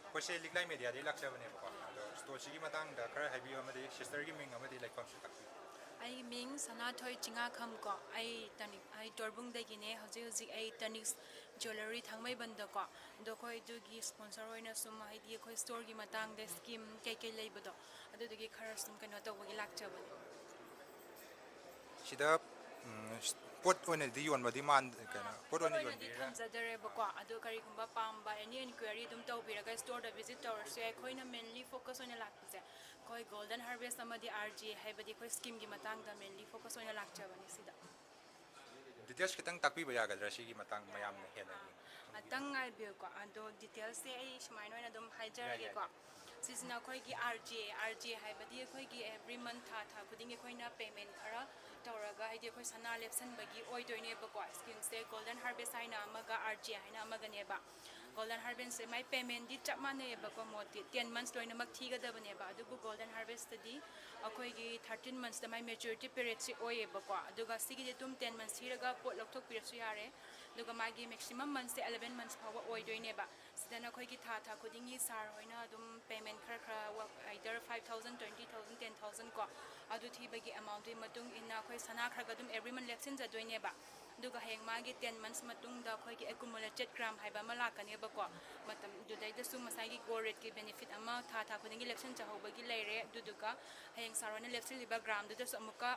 ꯑꯩꯈꯣꯏꯁꯦ ꯂꯤꯛꯂꯥꯏ media-ꯗꯒꯤ ꯂꯥꯛꯆꯕꯅꯦꯕꯀꯣ, ꯑꯗꯣ stall-ꯁꯤꯒꯤ ꯃꯇꯥꯡꯗ ꯈꯔ ꯍꯥꯏꯕꯤꯌꯨ ꯑꯃꯗꯤ sister-ꯒꯤ ꯃꯤꯡ ꯑꯃꯗꯤ ꯂꯩꯐꯝꯁꯨ ꯇꯥꯛꯄꯤꯌꯨ꯫ ꯑꯩꯒꯤ ꯃꯤꯡ ꯁꯅꯥꯊꯣꯏ ꯆꯤꯡꯉꯥꯈꯝ ꯀꯣ, ꯑꯩ ꯇꯅꯤ-, ꯑꯩ ꯇꯣꯔꯕꯨꯡꯗꯒꯤꯅꯦ꯫ ꯍꯧꯖꯤꯛ ꯍꯧꯖꯤꯛ ꯑꯩ Tanishq jewellery ꯊꯥꯡꯃꯩꯕꯟꯗꯀꯣ, ꯑꯗꯣ ꯑꯩꯈꯣꯏ ꯑꯗꯨꯒꯤ sponsor ꯑꯣꯏꯅ ꯁꯨꯝ, ꯍꯥꯏꯗꯤ ꯑꯩꯈꯣꯏ store-ꯒꯤ ꯃꯇꯥꯡꯗ scheme ꯀꯩꯀꯩ ꯂꯩꯕꯗꯣ, ꯑꯗꯨꯗꯨꯒꯤ ꯈꯔ ꯁꯨꯝ ꯀꯩꯅꯣ ꯇꯧꯕꯒꯤ ꯂꯥꯛꯆꯕꯅꯦ꯫ ꯁꯤꯗ, ꯎꯝ, ꯄꯣꯠ ꯑꯣꯏꯅꯗꯤ ꯌꯣꯟꯕꯗꯤ ꯃꯥꯟ-, ꯀꯩꯅꯣ, ꯑꯥ, ꯄꯣꯠ ꯄꯣꯠ ꯑꯣꯏꯅ ꯑꯣꯏꯅꯗꯤ ꯌꯣꯟꯕꯤꯔꯤꯔꯥ? ꯊꯝꯖꯗꯔꯦꯕꯀꯣ, ꯑꯗꯣ ꯀꯔꯤꯒꯨꯝꯕ ꯄꯥꯝꯕ any enquiry ꯑꯗꯨꯝ ꯇꯧꯕꯤꯔꯒ store-ꯗ visit ꯇꯧꯔꯁꯨ ꯌꯥꯏ꯫ ꯑꯩꯈꯣꯏꯅ mainly focus ꯑꯣꯏꯅ ꯂꯥꯛꯄꯁꯦ ꯑꯩꯈꯣꯏ Golden Harvest ꯑꯃꯗꯤ R G A ꯍꯥꯏꯕꯗꯤ ꯑꯩꯈꯣꯏ scheme-ꯒꯤ ꯃꯇꯥꯡꯗ mainly focus ꯑꯣꯏꯅ ꯂꯥꯛꯆꯕꯅꯦ ꯁꯤꯗ꯫ Details ꯈꯤꯇꯪ ꯇꯥꯛꯄꯤꯕ ꯌꯥꯒꯗ꯭ꯔꯥ ꯁꯤꯒꯤ ꯃꯇꯥꯡ ꯃꯌꯥꯝꯅ ꯍꯦꯟꯅ ꯌꯦꯡ-, ꯉꯥꯛꯇꯪ ꯉꯥꯏꯕꯤꯌꯨꯀꯣ꯫ ꯑꯗꯣ details-ꯁꯦ ꯑꯩ ꯁꯨꯃꯥꯏꯅ ꯑꯣꯏꯅ ꯑꯗꯨꯝ ꯍꯥꯏꯖꯔꯒꯦꯀꯣ꯫ ꯌꯥꯏ, ꯌꯥꯏ꯫ ꯁꯤꯁꯤꯅ ꯑꯩꯈꯣꯏꯒꯤ R G A, R G A ꯍꯥꯏꯕꯗꯤ ꯑꯩꯈꯣꯏꯒꯤ every month, ꯊꯥ, ꯊꯥ ꯈꯨꯗꯤꯡꯒꯤ ꯑꯩꯈꯣꯏꯅ payment ꯈꯔ ꯇꯧꯔꯒ, ꯍꯥꯏꯗꯤ ꯑꯩꯈꯣꯏ ꯁꯅꯥ ꯂꯦꯞꯁꯟꯕꯒꯤ ꯑꯣꯏꯗꯣꯏꯅꯦꯕꯀꯣ꯫ Scheme-ꯁꯦ Golden Harvest ꯍꯥꯏꯅ ꯑꯃꯒ R G A ꯍꯥꯏꯅ ꯑꯃꯒꯅꯦꯕ꯫ Golden Harvest-ꯁꯦ ꯃꯥꯏ payment-ꯗꯤ ꯆꯞ ꯃꯥꯟꯅꯩꯌꯦꯕꯀꯣ, ꯃꯣꯠꯇꯤ ten months ꯂꯣꯏꯅꯃꯛ ꯊꯤꯒꯗꯕꯅꯦꯕ꯫ ꯑꯗꯨꯕꯨ Golden Harvest-ꯇꯗꯤ ꯑꯩꯈꯣꯏꯒꯤ thirteen months-ꯇ ꯃꯥꯏ maturity period-ꯁꯤ ꯑꯣꯏꯌꯦꯕꯀꯣ꯫ ꯑꯗꯨꯒ ꯁꯤꯒꯤꯗꯤ ꯑꯗꯨꯝ ten months ꯊꯤꯔꯒ ꯄꯣꯠ ꯂꯧꯊꯣꯛꯄꯤꯔꯁꯨ ꯌꯥꯔꯦ꯫ ꯑꯗꯨꯒ ꯃꯥꯒꯤ maximum months-ꯁꯦ eleven months ꯐꯥꯎꯕ ꯑꯣꯏꯗꯣꯏꯅꯦꯕ꯫ ꯗꯦꯟ ꯑꯩꯈꯣꯏꯒꯤ ꯊꯥ ꯊꯥ ꯈꯨꯗꯤꯡꯒꯤ ꯁꯥꯔ ꯍꯣꯏꯅ ꯑꯗꯨꯝ ꯄꯦꯃꯦꯟ ꯈꯔ ꯈꯔ, either five thousand, twenty thousand, ten thousand ꯀꯣ, ꯑꯗꯨ ꯊꯤꯕꯒꯤ ꯑꯦꯃꯥꯎꯟꯗꯨꯒꯤ ꯃꯇꯨꯡ ꯏꯟꯅ ꯑꯩꯈꯣꯏ ꯁꯅꯥ ꯈꯔ ꯈꯔ ꯑꯗꯨꯝ every month ꯂꯦꯞꯁꯤꯟꯖꯗꯣꯏꯅꯦꯕ꯫ ꯑꯗꯨꯒ ꯍꯌꯦꯡ ꯃꯥꯒꯤ ten months ꯃꯇꯨꯡꯗ ꯑꯩꯈꯣꯏꯒꯤ accumulated gram ꯍꯥꯏꯕ ꯑꯃ ꯂꯥꯛꯀꯅꯦꯕꯀꯣ꯫ ꯃꯇꯝꯗꯨꯗꯩꯗꯁꯨ ꯉꯁꯥꯏꯒꯤ ꯒꯣꯜ ꯔꯦꯠꯀꯤ ꯕꯦꯅꯤꯐꯤꯠ ꯑꯃ ꯊꯥ ꯊꯥ ꯈꯨꯗꯤꯡꯒꯤ ꯂꯦꯞꯁꯤꯟꯖꯍꯧꯕꯒꯤ ꯂꯩꯔꯦ꯫ ꯑꯗꯨꯗꯨꯒ ꯍꯌꯦꯡ ꯁꯥꯔ ꯍꯣꯏꯅ ꯂꯦꯞꯁꯤꯜꯂꯤꯕ ꯒ꯭ꯔꯥꯝꯗꯨꯗꯁꯨ ꯑꯃꯨꯛꯀ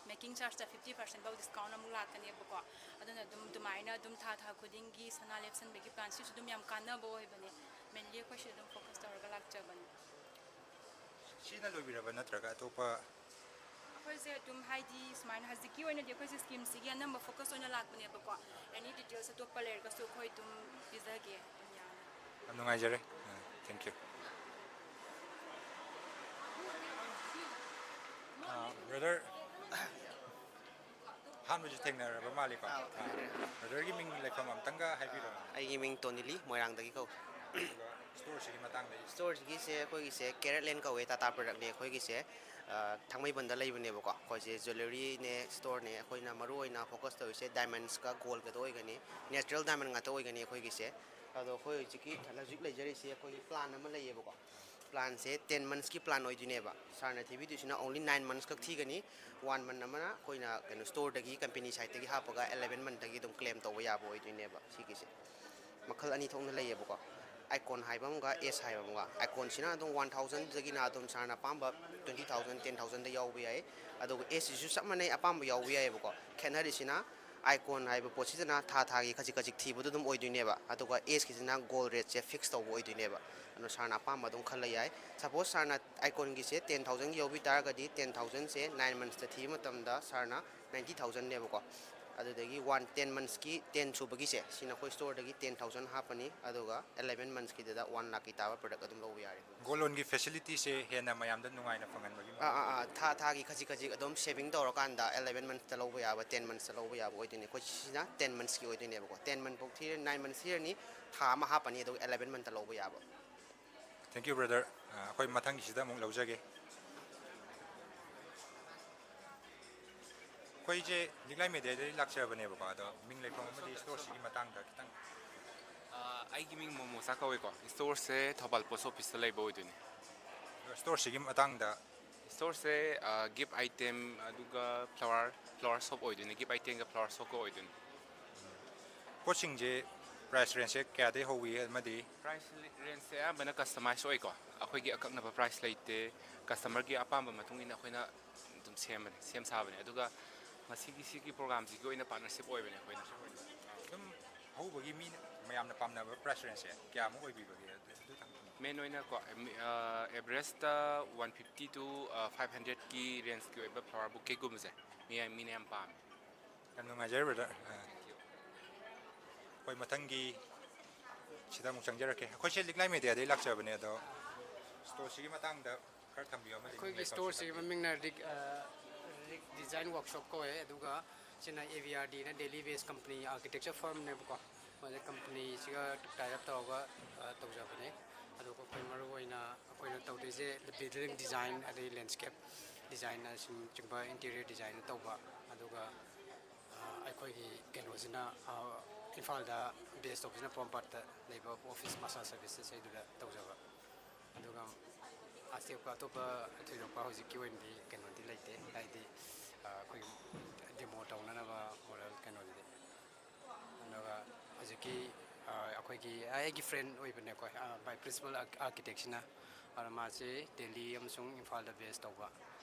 ꯃꯦꯀꯤꯡ ꯆꯥꯔꯖꯇ fifty percent ꯐꯥꯎ ꯗꯤꯁꯀꯥꯎꯟ ꯑꯃꯨꯛ ꯂꯥꯛꯀꯅꯦꯕꯀꯣ꯫ ꯑꯗꯨꯅ ꯑꯗꯨꯝ ꯑꯗꯨꯃꯥꯏꯅ ꯑꯗꯨꯝ ꯊꯥ ꯊꯥ ꯈꯨꯗꯤꯡꯒꯤ ꯁꯅꯥ ꯂꯦꯞꯁꯟꯕꯒꯤ ꯄ꯭ꯂꯥꯟ ꯁꯤꯁꯨ ꯑꯗꯨꯝ ꯌꯥꯝ ꯀꯥꯟꯅꯕ ꯑꯣꯏꯕꯅꯦ꯫ ꯃꯦꯟꯂꯤ ꯑꯩꯈꯣꯏ ꯁꯤꯗ ꯑꯗꯨꯝ ꯐꯣꯀꯁ ꯇꯧꯔꯒ ꯂꯥꯛꯆꯕꯅꯦ꯫ ꯁꯤꯅ ꯂꯣꯏꯕꯤꯔꯕ ꯅꯠꯇ꯭ꯔꯒ ꯑꯇꯣꯞꯄ? ꯑꯩꯈꯣꯏꯁꯦ ꯑꯗꯨꯝ ꯍꯥꯏꯗꯤ ꯁꯨꯃꯥꯏꯅ ꯍꯧꯖꯤꯛꯀꯤ ꯑꯣꯏꯅꯗꯤ ꯑꯩꯈꯣꯏꯁꯦ ꯁ꯭ꯀꯤꯝꯁꯤꯒꯤ ꯑꯅꯝꯕ ꯐꯣꯀꯁ ꯑꯣꯏꯅ ꯂꯥꯛꯄꯅꯦꯕꯀꯣ꯫ ꯑꯦꯅꯤ ꯗꯤꯇꯦꯜꯁ ꯑꯇꯣꯞꯄ ꯂꯩꯔꯒꯁꯨ ꯑꯩꯈꯣꯏ ꯑꯗꯨꯝ ꯄꯤꯖꯒꯦ ꯑꯗꯨꯝ ꯌꯥꯅꯤ꯫ ꯌꯥꯝ ꯅꯨꯡꯉꯥꯏꯖꯔꯦ꯫ Thank you꯫ ꯕ꯭ꯔꯗꯔ, ꯑꯍꯥꯟꯕꯁꯨ ꯊꯦꯡꯅꯔꯕ ꯃꯥꯜꯂꯤꯀꯣ? ꯑꯥ, ꯊꯦꯡꯅꯔꯦ꯫ ꯕ꯭ꯔꯗꯔꯒꯤ ꯃꯤꯡ ꯂꯩꯐꯝ ꯑꯝꯇꯪꯒ ꯍꯥꯏꯕꯤꯔꯛꯑꯣ꯫ ꯑꯩꯒꯤ ꯃꯤꯡ ꯇꯣꯅꯤꯂꯤ, ꯃꯣꯏꯔꯥꯡꯗꯒꯤ ꯀꯧꯏ꯫ ꯑꯗꯨꯒ ꯁ꯭ꯇꯣꯔꯁꯤꯒꯤ ꯃꯇꯥꯡꯗ ꯑꯩ ꯁ꯭ꯇꯣꯔꯁꯤꯒꯤꯁꯦ ꯑꯩꯈꯣꯏꯒꯤꯁꯦ ꯀꯦꯔꯦꯠ ꯂꯦꯟ ꯀꯧꯋꯦ, ꯇꯥꯇꯥ ꯄ꯭ꯔꯗꯛꯅꯦ ꯑꯩꯈꯣꯏꯒꯤꯁꯦ꯫ ꯑ, ꯊꯥꯡꯃꯩꯕꯟꯗ ꯂꯩꯕꯅꯦꯕꯀꯣ꯫ ꯑꯩꯈꯣꯏꯁꯦ ꯖ꯭ꯋꯦꯂꯔꯤꯅꯦ, ꯁ꯭ꯇꯣꯔꯅꯦ꯫ ꯑꯩꯈꯣꯏꯅ ꯃꯔꯨ ꯑꯣꯏꯅ ꯐꯣꯀꯁ ꯇꯧꯔꯤꯁꯦ ꯗꯥꯏꯃꯟꯁꯀ ꯒꯣꯜꯒꯗ ꯑꯣꯏꯒꯅꯤ, ꯅꯦꯆꯔꯦꯜ ꯗꯥꯏꯃꯟ ꯉꯥꯛꯇ ꯑꯣꯏꯒꯅꯤ ꯑꯩꯈꯣꯏꯒꯤꯁꯦ꯫ ꯑꯗꯣ ꯑꯩꯈꯣꯏ ꯍꯧꯖꯤꯛꯀꯤ ꯍꯧꯖꯤꯛ ꯂꯩꯖꯔꯤꯁꯦ ꯑꯩꯈꯣꯏꯒꯤ ꯄ꯭ꯂꯥꯟ ꯑꯃ ꯂꯩꯌꯦꯕꯀꯣ꯫ ꯄ꯭ꯂꯥꯟꯁꯦ ten monthsꯀꯤ ꯄ꯭ꯂꯥꯟ ꯑꯣꯏꯗꯣꯏꯅꯦꯕ꯫ ꯁꯥꯔꯅ ꯊꯤꯕꯤꯗꯣꯏꯁꯤꯅ only nine months ꯈꯛ ꯊꯤꯒꯅꯤ꯫ One month ꯑꯃꯅ ꯑꯩꯈꯣꯏꯅ ꯀꯩꯅꯣ ꯁ꯭ꯇꯣꯔꯗꯒꯤ, ꯀꯝꯄꯦꯅꯤ ꯁꯥꯏꯠꯇꯒꯤ ꯍꯥꯞꯄꯒ eleven monthꯇꯒꯤ ꯑꯗꯨꯝ ꯀ꯭ꯂꯦꯝ ꯇꯧꯕ ꯌꯥꯕ ꯑꯣꯏꯗꯣꯏꯅꯦꯕ ꯁꯤꯒꯤꯁꯦ꯫ ꯃꯈꯜ ꯑꯅꯤ ꯊꯣꯛꯅ ꯂꯩꯌꯦꯕꯀꯣ꯫ ꯑꯥꯏꯀꯣꯟ ꯍꯥꯏꯕ ꯑꯃꯒ ꯑꯦꯁ ꯍꯥꯏꯕ ꯑꯃꯒ꯫ ꯑꯥꯏꯀꯣꯟꯁꯤꯅ ꯑꯗꯨꯝ one thousandꯗꯒꯤꯅ ꯑꯗꯨꯝ ꯁꯥꯔꯅ ꯑꯄꯥꯝꯕ twenty thousand, ten thousandꯗ ꯌꯥꯎꯕ ꯌꯥꯏ꯫ ꯑꯗꯨꯒ ꯑꯦꯁꯁꯤꯁꯨ ꯆꯞ ꯃꯥꯟꯅꯩ, ꯑꯄꯥꯝꯕ ꯌꯥꯎꯕ ꯌꯥꯏꯌꯦꯕꯀꯣ꯫ ꯈꯦꯠꯅꯔꯤꯁꯤꯅ ꯑꯥꯏꯀꯣꯟ ꯍꯥꯏꯕ ꯄꯣꯠꯁꯤꯗꯅ ꯊꯥ ꯊꯥꯒꯤ ꯈꯖꯤꯛ ꯈꯖꯤꯛ ꯊꯤꯕꯗꯣ ꯑꯗꯨꯝ ꯑꯣꯏꯗꯣꯏꯅꯦꯕ, ꯑꯗꯨꯒ ꯑꯦꯁꯀꯤꯁꯤꯅ ꯒꯣꯜ ꯔꯦꯠꯁꯦ ꯐꯤꯛꯁ ꯇꯧꯕ ꯑꯣꯏꯗꯣꯏꯅꯦꯕ꯫ ꯑꯗꯨꯅ ꯁꯥꯔꯅ ꯑꯄꯥꯝꯕ ꯑꯗꯨꯝ ꯈꯜꯂ ꯌꯥꯏ꯫ ꯁꯄꯣꯁ ꯁꯥꯔꯅ ꯑꯥꯏꯀꯣꯟꯒꯤꯁꯦ ten thousandꯒꯤ ꯌꯧꯕꯤ ꯇꯥꯔꯒꯗꯤ, ten thousandꯁꯦ nine monthsꯇ ꯊꯤꯕ ꯃꯇꯝꯗ ꯁꯥꯔꯅ ninety thousandꯅꯦꯕꯀꯣ꯫ ꯑꯗꯨꯗꯒꯤ one, ten monthsꯀꯤ ten ꯁꯨꯕꯒꯤꯁꯦ, ꯁꯤꯅ ꯑꯩꯈꯣꯏ ꯁ꯭ꯇꯣꯔꯗꯒꯤ ten thousand ꯍꯥꯞꯄꯅꯤ, ꯑꯗꯨꯒ eleven monthsꯀꯤꯗꯨꯗ one lakhꯀꯤ ꯇꯥꯕ ꯄ꯭ꯔꯗꯛ ꯑꯗꯨꯝ ꯂꯧꯕ ꯌꯥꯔꯦ꯫ ꯒꯣꯜ ꯂꯣꯟꯒꯤ ꯐꯦꯁꯤꯂꯤꯇꯤꯁꯦ ꯍꯦꯟꯅ ꯃꯌꯥꯝꯗ ꯅꯨꯡꯉꯥꯏꯅ ꯐꯪꯍꯟꯕꯒꯤ ꯑꯥ, ꯑꯥ, ꯃꯑꯣꯡ꯫ ꯑꯥ, ꯊꯥ ꯊꯥꯒꯤ ꯈꯖꯤꯛ ꯈꯖꯤꯛ ꯑꯗꯨꯝ ꯁꯦꯚꯤꯡ ꯇꯧꯔꯀꯥꯟꯗ eleven monthsꯇ ꯂꯧꯕ ꯌꯥꯕ, ten monthsꯇ ꯂꯧꯕ ꯌꯥꯕ ꯑꯣꯏꯗꯣꯏꯅꯦ꯫ ꯑꯩꯈꯣꯏ ꯁꯤꯅ ten monthsꯀꯤ ꯑꯣꯏꯗꯣꯏꯅꯦꯕꯀꯣ꯫ Ten month ꯐꯥꯎ ꯊꯤꯔꯅꯤ, nine months ꯊꯤꯔꯅꯤ, ꯊꯥ ꯑꯃ ꯍꯥꯞꯄꯅꯤ, ꯑꯗꯨꯒ eleven monthꯇ ꯂꯧꯕ ꯌꯥꯕ꯫ Thank you, brother꯫ ꯑ, ꯑꯩꯈꯣꯏ ꯃꯊꯪꯒꯤꯁꯤꯗ ꯑꯃꯨꯛ ꯂꯧꯖꯒꯦ꯫ ꯑꯩꯈꯣꯏꯁꯦ ꯂꯤꯛꯂꯥꯏ ꯃꯦꯗꯤꯌꯥꯗꯒꯤ ꯂꯥꯛꯆꯕꯅꯦꯕꯀꯣ, ꯑꯗꯣ ꯃꯤꯡ ꯂꯩꯐꯝ ꯑꯃꯗꯤ ꯁ꯭ꯇꯣꯔꯁꯤꯒꯤ ꯃꯇꯥꯡꯗ ꯈꯤꯇꯪ꯫ ꯑ, ꯑ, ꯑꯩꯒꯤ ꯃꯤꯡ ꯃꯣꯃꯣꯆꯥ ꯀꯧꯋꯦꯀꯣ꯫ ꯁ꯭ꯇꯣꯔꯁꯦ ꯊꯧꯕꯥꯜ ꯄꯣꯁ ꯑꯣꯐꯤꯁꯇ ꯂꯩꯕ ꯑꯣꯏꯗꯣꯏꯅꯦ꯫ ꯁ꯭ꯇꯣꯔꯁꯤꯒꯤ ꯃꯇꯥꯡꯗ ꯁ꯭ꯇꯣꯔꯁꯦ, ꯑ, ꯒꯤꯐ ꯑꯥꯏꯇꯦꯝ, ꯑꯗꯨꯒ ꯐ꯭ꯂꯥꯋꯔ, ꯐ꯭ꯂꯥꯋꯔ ꯁꯣꯞ ꯑꯣꯏꯗꯣꯏꯅꯦ꯫ ꯒꯤꯐ ꯑꯥꯏꯇꯦꯝꯒ ꯐ꯭ꯂꯥꯋꯔ ꯁꯣꯞꯀ ꯑꯣꯏꯗꯣꯏꯅꯦ꯫ ꯄꯣꯠꯁꯤꯡꯁꯦ ꯄ꯭ꯔꯥꯏꯁ ꯔꯦꯟꯖꯁꯦ ꯀꯌꯥꯗꯩ ꯍꯧꯋꯤ ꯑꯃꯗꯤ ꯄ꯭ꯔꯥꯏꯁ ꯔꯦꯟꯖꯁꯦ ꯑꯌꯥꯝꯕꯅ ꯀꯁꯇꯃꯥꯏꯁ ꯑꯣꯏꯀꯣ꯫ ꯑꯩꯈꯣꯏꯒꯤ ꯑꯀꯛꯅꯕ ꯄ꯭ꯔꯥꯏꯁ ꯂꯩꯇꯦ꯫ ꯀꯁꯇꯃꯔꯒꯤ ꯑꯄꯥꯝꯕ ꯃꯇꯨꯡ ꯏꯟꯅ ꯑꯩꯈꯣꯏꯅ ꯑꯗꯨꯝ ꯁꯦꯝꯕꯅꯦ, ꯁꯦꯝ ꯁꯥꯕꯅꯦ꯫ ꯑꯗꯨꯒ ꯉꯁꯤꯒꯤ ꯁꯤꯒꯤ ꯄ꯭ꯔꯣꯒ꯭ꯔꯥꯝꯁꯤꯒꯤ ꯑꯣꯏꯅ ꯄꯥꯔꯠꯅꯔꯁꯤꯞ ꯑꯣꯏꯕꯅꯦ ꯑꯩꯈꯣꯏꯅ꯫ ꯑꯗꯨꯝ ꯑꯍꯧꯕꯒꯤ ꯃꯤ ꯃꯌꯥꯝꯅ ꯄꯥꯝꯅꯕ ꯄ꯭ꯔꯥꯏꯁ ꯔꯦꯟꯖꯁꯦ ꯀꯌꯥꯃꯨꯛ ꯑꯣꯏꯕꯤꯕꯒꯦ? ꯑꯗꯨ ꯑꯗꯨ ꯊꯝꯕꯤꯌꯨ꯫ ꯃꯦꯟ ꯑꯣꯏꯅꯀꯣ, ꯑꯦꯝ-, ꯑ, ꯑꯦꯚꯔꯦꯖꯇ ꯋꯥꯟ ꯐꯤꯐꯇꯤ ꯇꯨ, ꯑ, ꯐꯥꯏꯚ ꯍꯟꯗ꯭ꯔꯦꯠꯀꯤ ꯔꯦꯟꯖꯀꯤ ꯑꯣꯏꯕ ꯐ꯭ꯂꯥꯋꯔ ꯕꯨꯀꯦꯒꯨꯝꯕꯁꯦ ꯃꯤ, ꯃꯤꯅ ꯌꯥꯝ ꯄꯥꯝꯃꯦ꯫ ꯌꯥꯝ ꯅꯨꯡꯉꯥꯏꯖꯔꯦ, ꯕ꯭ꯔꯗꯔ꯫ ꯑ, ꯑꯩꯈꯣꯏ ꯃꯊꯪꯒꯤ ꯁꯤꯗ ꯑꯃꯨꯛ ꯆꯪꯖꯔꯛꯀꯦ꯫ ꯑꯩꯈꯣꯏꯁꯦ ꯂꯤꯛꯂꯥꯏ ꯃꯦꯗꯤꯌꯥꯗꯒꯤ ꯂꯥꯛꯆꯕꯅꯦ, ꯑꯗꯣ ꯁ꯭ꯇꯣꯔꯁꯤꯒꯤ ꯃꯇꯥꯡꯗ ꯈꯔ ꯊꯝꯕꯤꯌꯨ ꯑꯃꯗꯤ ꯑꯩꯈꯣꯏꯒꯤ ꯂꯩꯐꯝꯁꯨ ꯁ꯭ꯇꯣꯔꯁꯤꯒꯤ ꯊꯝꯕꯤꯌꯨ꯫ ꯃꯃꯤꯡꯅ ꯔꯤꯛ, ꯑ, ꯔꯤꯛ ꯗꯤꯖꯥꯏꯟ ꯋꯥꯔꯛꯁꯣꯞ ꯀꯧꯋꯦ꯫ ꯑꯗꯨꯒ ꯁꯤꯅ ꯑꯦ ꯚꯤ ꯑꯥꯔ ꯗꯤꯅ ꯗꯦꯜꯂꯤ ꯕꯦꯁ ꯀꯝꯄꯅꯤ ꯑꯥꯔꯀꯤꯇꯦꯛꯆꯔ ꯐꯔꯝꯅꯦꯕꯀꯣ꯫ ꯃꯣꯏꯁꯦ ꯀꯝꯄꯅꯤꯁꯤꯒ ꯇꯥꯏ ꯑꯞ ꯇꯧꯔꯒ, ꯑ, ꯇꯧꯖꯕꯅꯦ꯫ ꯑꯗꯨꯒ ꯑꯩꯈꯣꯏ ꯃꯔꯨꯑꯣꯏꯅ ꯑꯩꯈꯣꯏꯅ ꯇꯧꯗꯣꯏꯁꯦ ꯕꯤꯜꯗꯤꯡ ꯗꯤꯖꯥꯏꯟ, ꯑꯗꯩ ꯂꯦꯟꯁꯀꯦꯞ ꯗꯤꯖꯥꯏꯟꯅꯆꯤꯡꯕ, ꯏꯟꯇꯤꯔꯤꯌꯔ ꯗꯤꯖꯥꯏꯟ ꯇꯧꯕ, ꯑꯗꯨꯒ, ꯑ, ꯑꯩꯈꯣꯏꯒꯤ ꯀꯩꯅꯣꯁꯤꯅ, ꯑ, ꯏꯝꯐꯥꯜꯗ ꯕꯦꯁ ꯇꯧꯕꯁꯤꯅ ꯄꯣꯔꯣꯝꯄꯥꯠꯇ ꯂꯩꯕ ꯑꯣꯐꯤꯁ ꯃꯁꯥ ꯁꯔꯚꯤꯁꯦꯁ ꯑꯩꯗꯨꯗ ꯇꯧꯖꯕ꯫ ꯑꯗꯨꯒ ꯑꯇꯣꯞꯄ, ꯑꯇꯣꯞꯄ ꯊꯣꯏꯗꯣꯛꯄ ꯍꯧꯖꯤꯛꯀꯤ ꯑꯣꯏꯅꯗꯤ ꯀꯩꯅꯣꯗꯤ ꯂꯩꯇꯦ, ꯍꯥꯏꯗꯤ, ꯑ, ꯑꯩꯈꯣꯏꯒꯤ ꯗꯦꯃꯣ ꯇꯧꯅꯅꯕ ꯃꯣꯗꯦꯜ ꯀꯩꯅꯣꯗꯨꯗꯤ꯫ ꯑꯗꯨꯒ ꯍꯧꯖꯤꯛꯀꯤ, ꯑ, ꯑꯩꯈꯣꯏꯒꯤ, ꯑꯩꯒꯤ ꯐ꯭ꯔꯦꯟ ꯑꯣꯏꯕꯅꯦꯀꯣ, ꯑ, ꯃꯥꯏ ꯄ꯭ꯔꯤꯟꯁꯤꯄꯜ ꯑꯥꯔꯀꯤꯇꯦꯛꯁꯤꯅ꯫ ꯑꯗꯣ ꯃꯥꯁꯦ ꯗꯦꯜꯂꯤ ꯑꯃꯁꯨꯡ ꯏꯝꯐꯥꯜꯗ ꯕꯦꯁ ꯇꯧꯕ꯫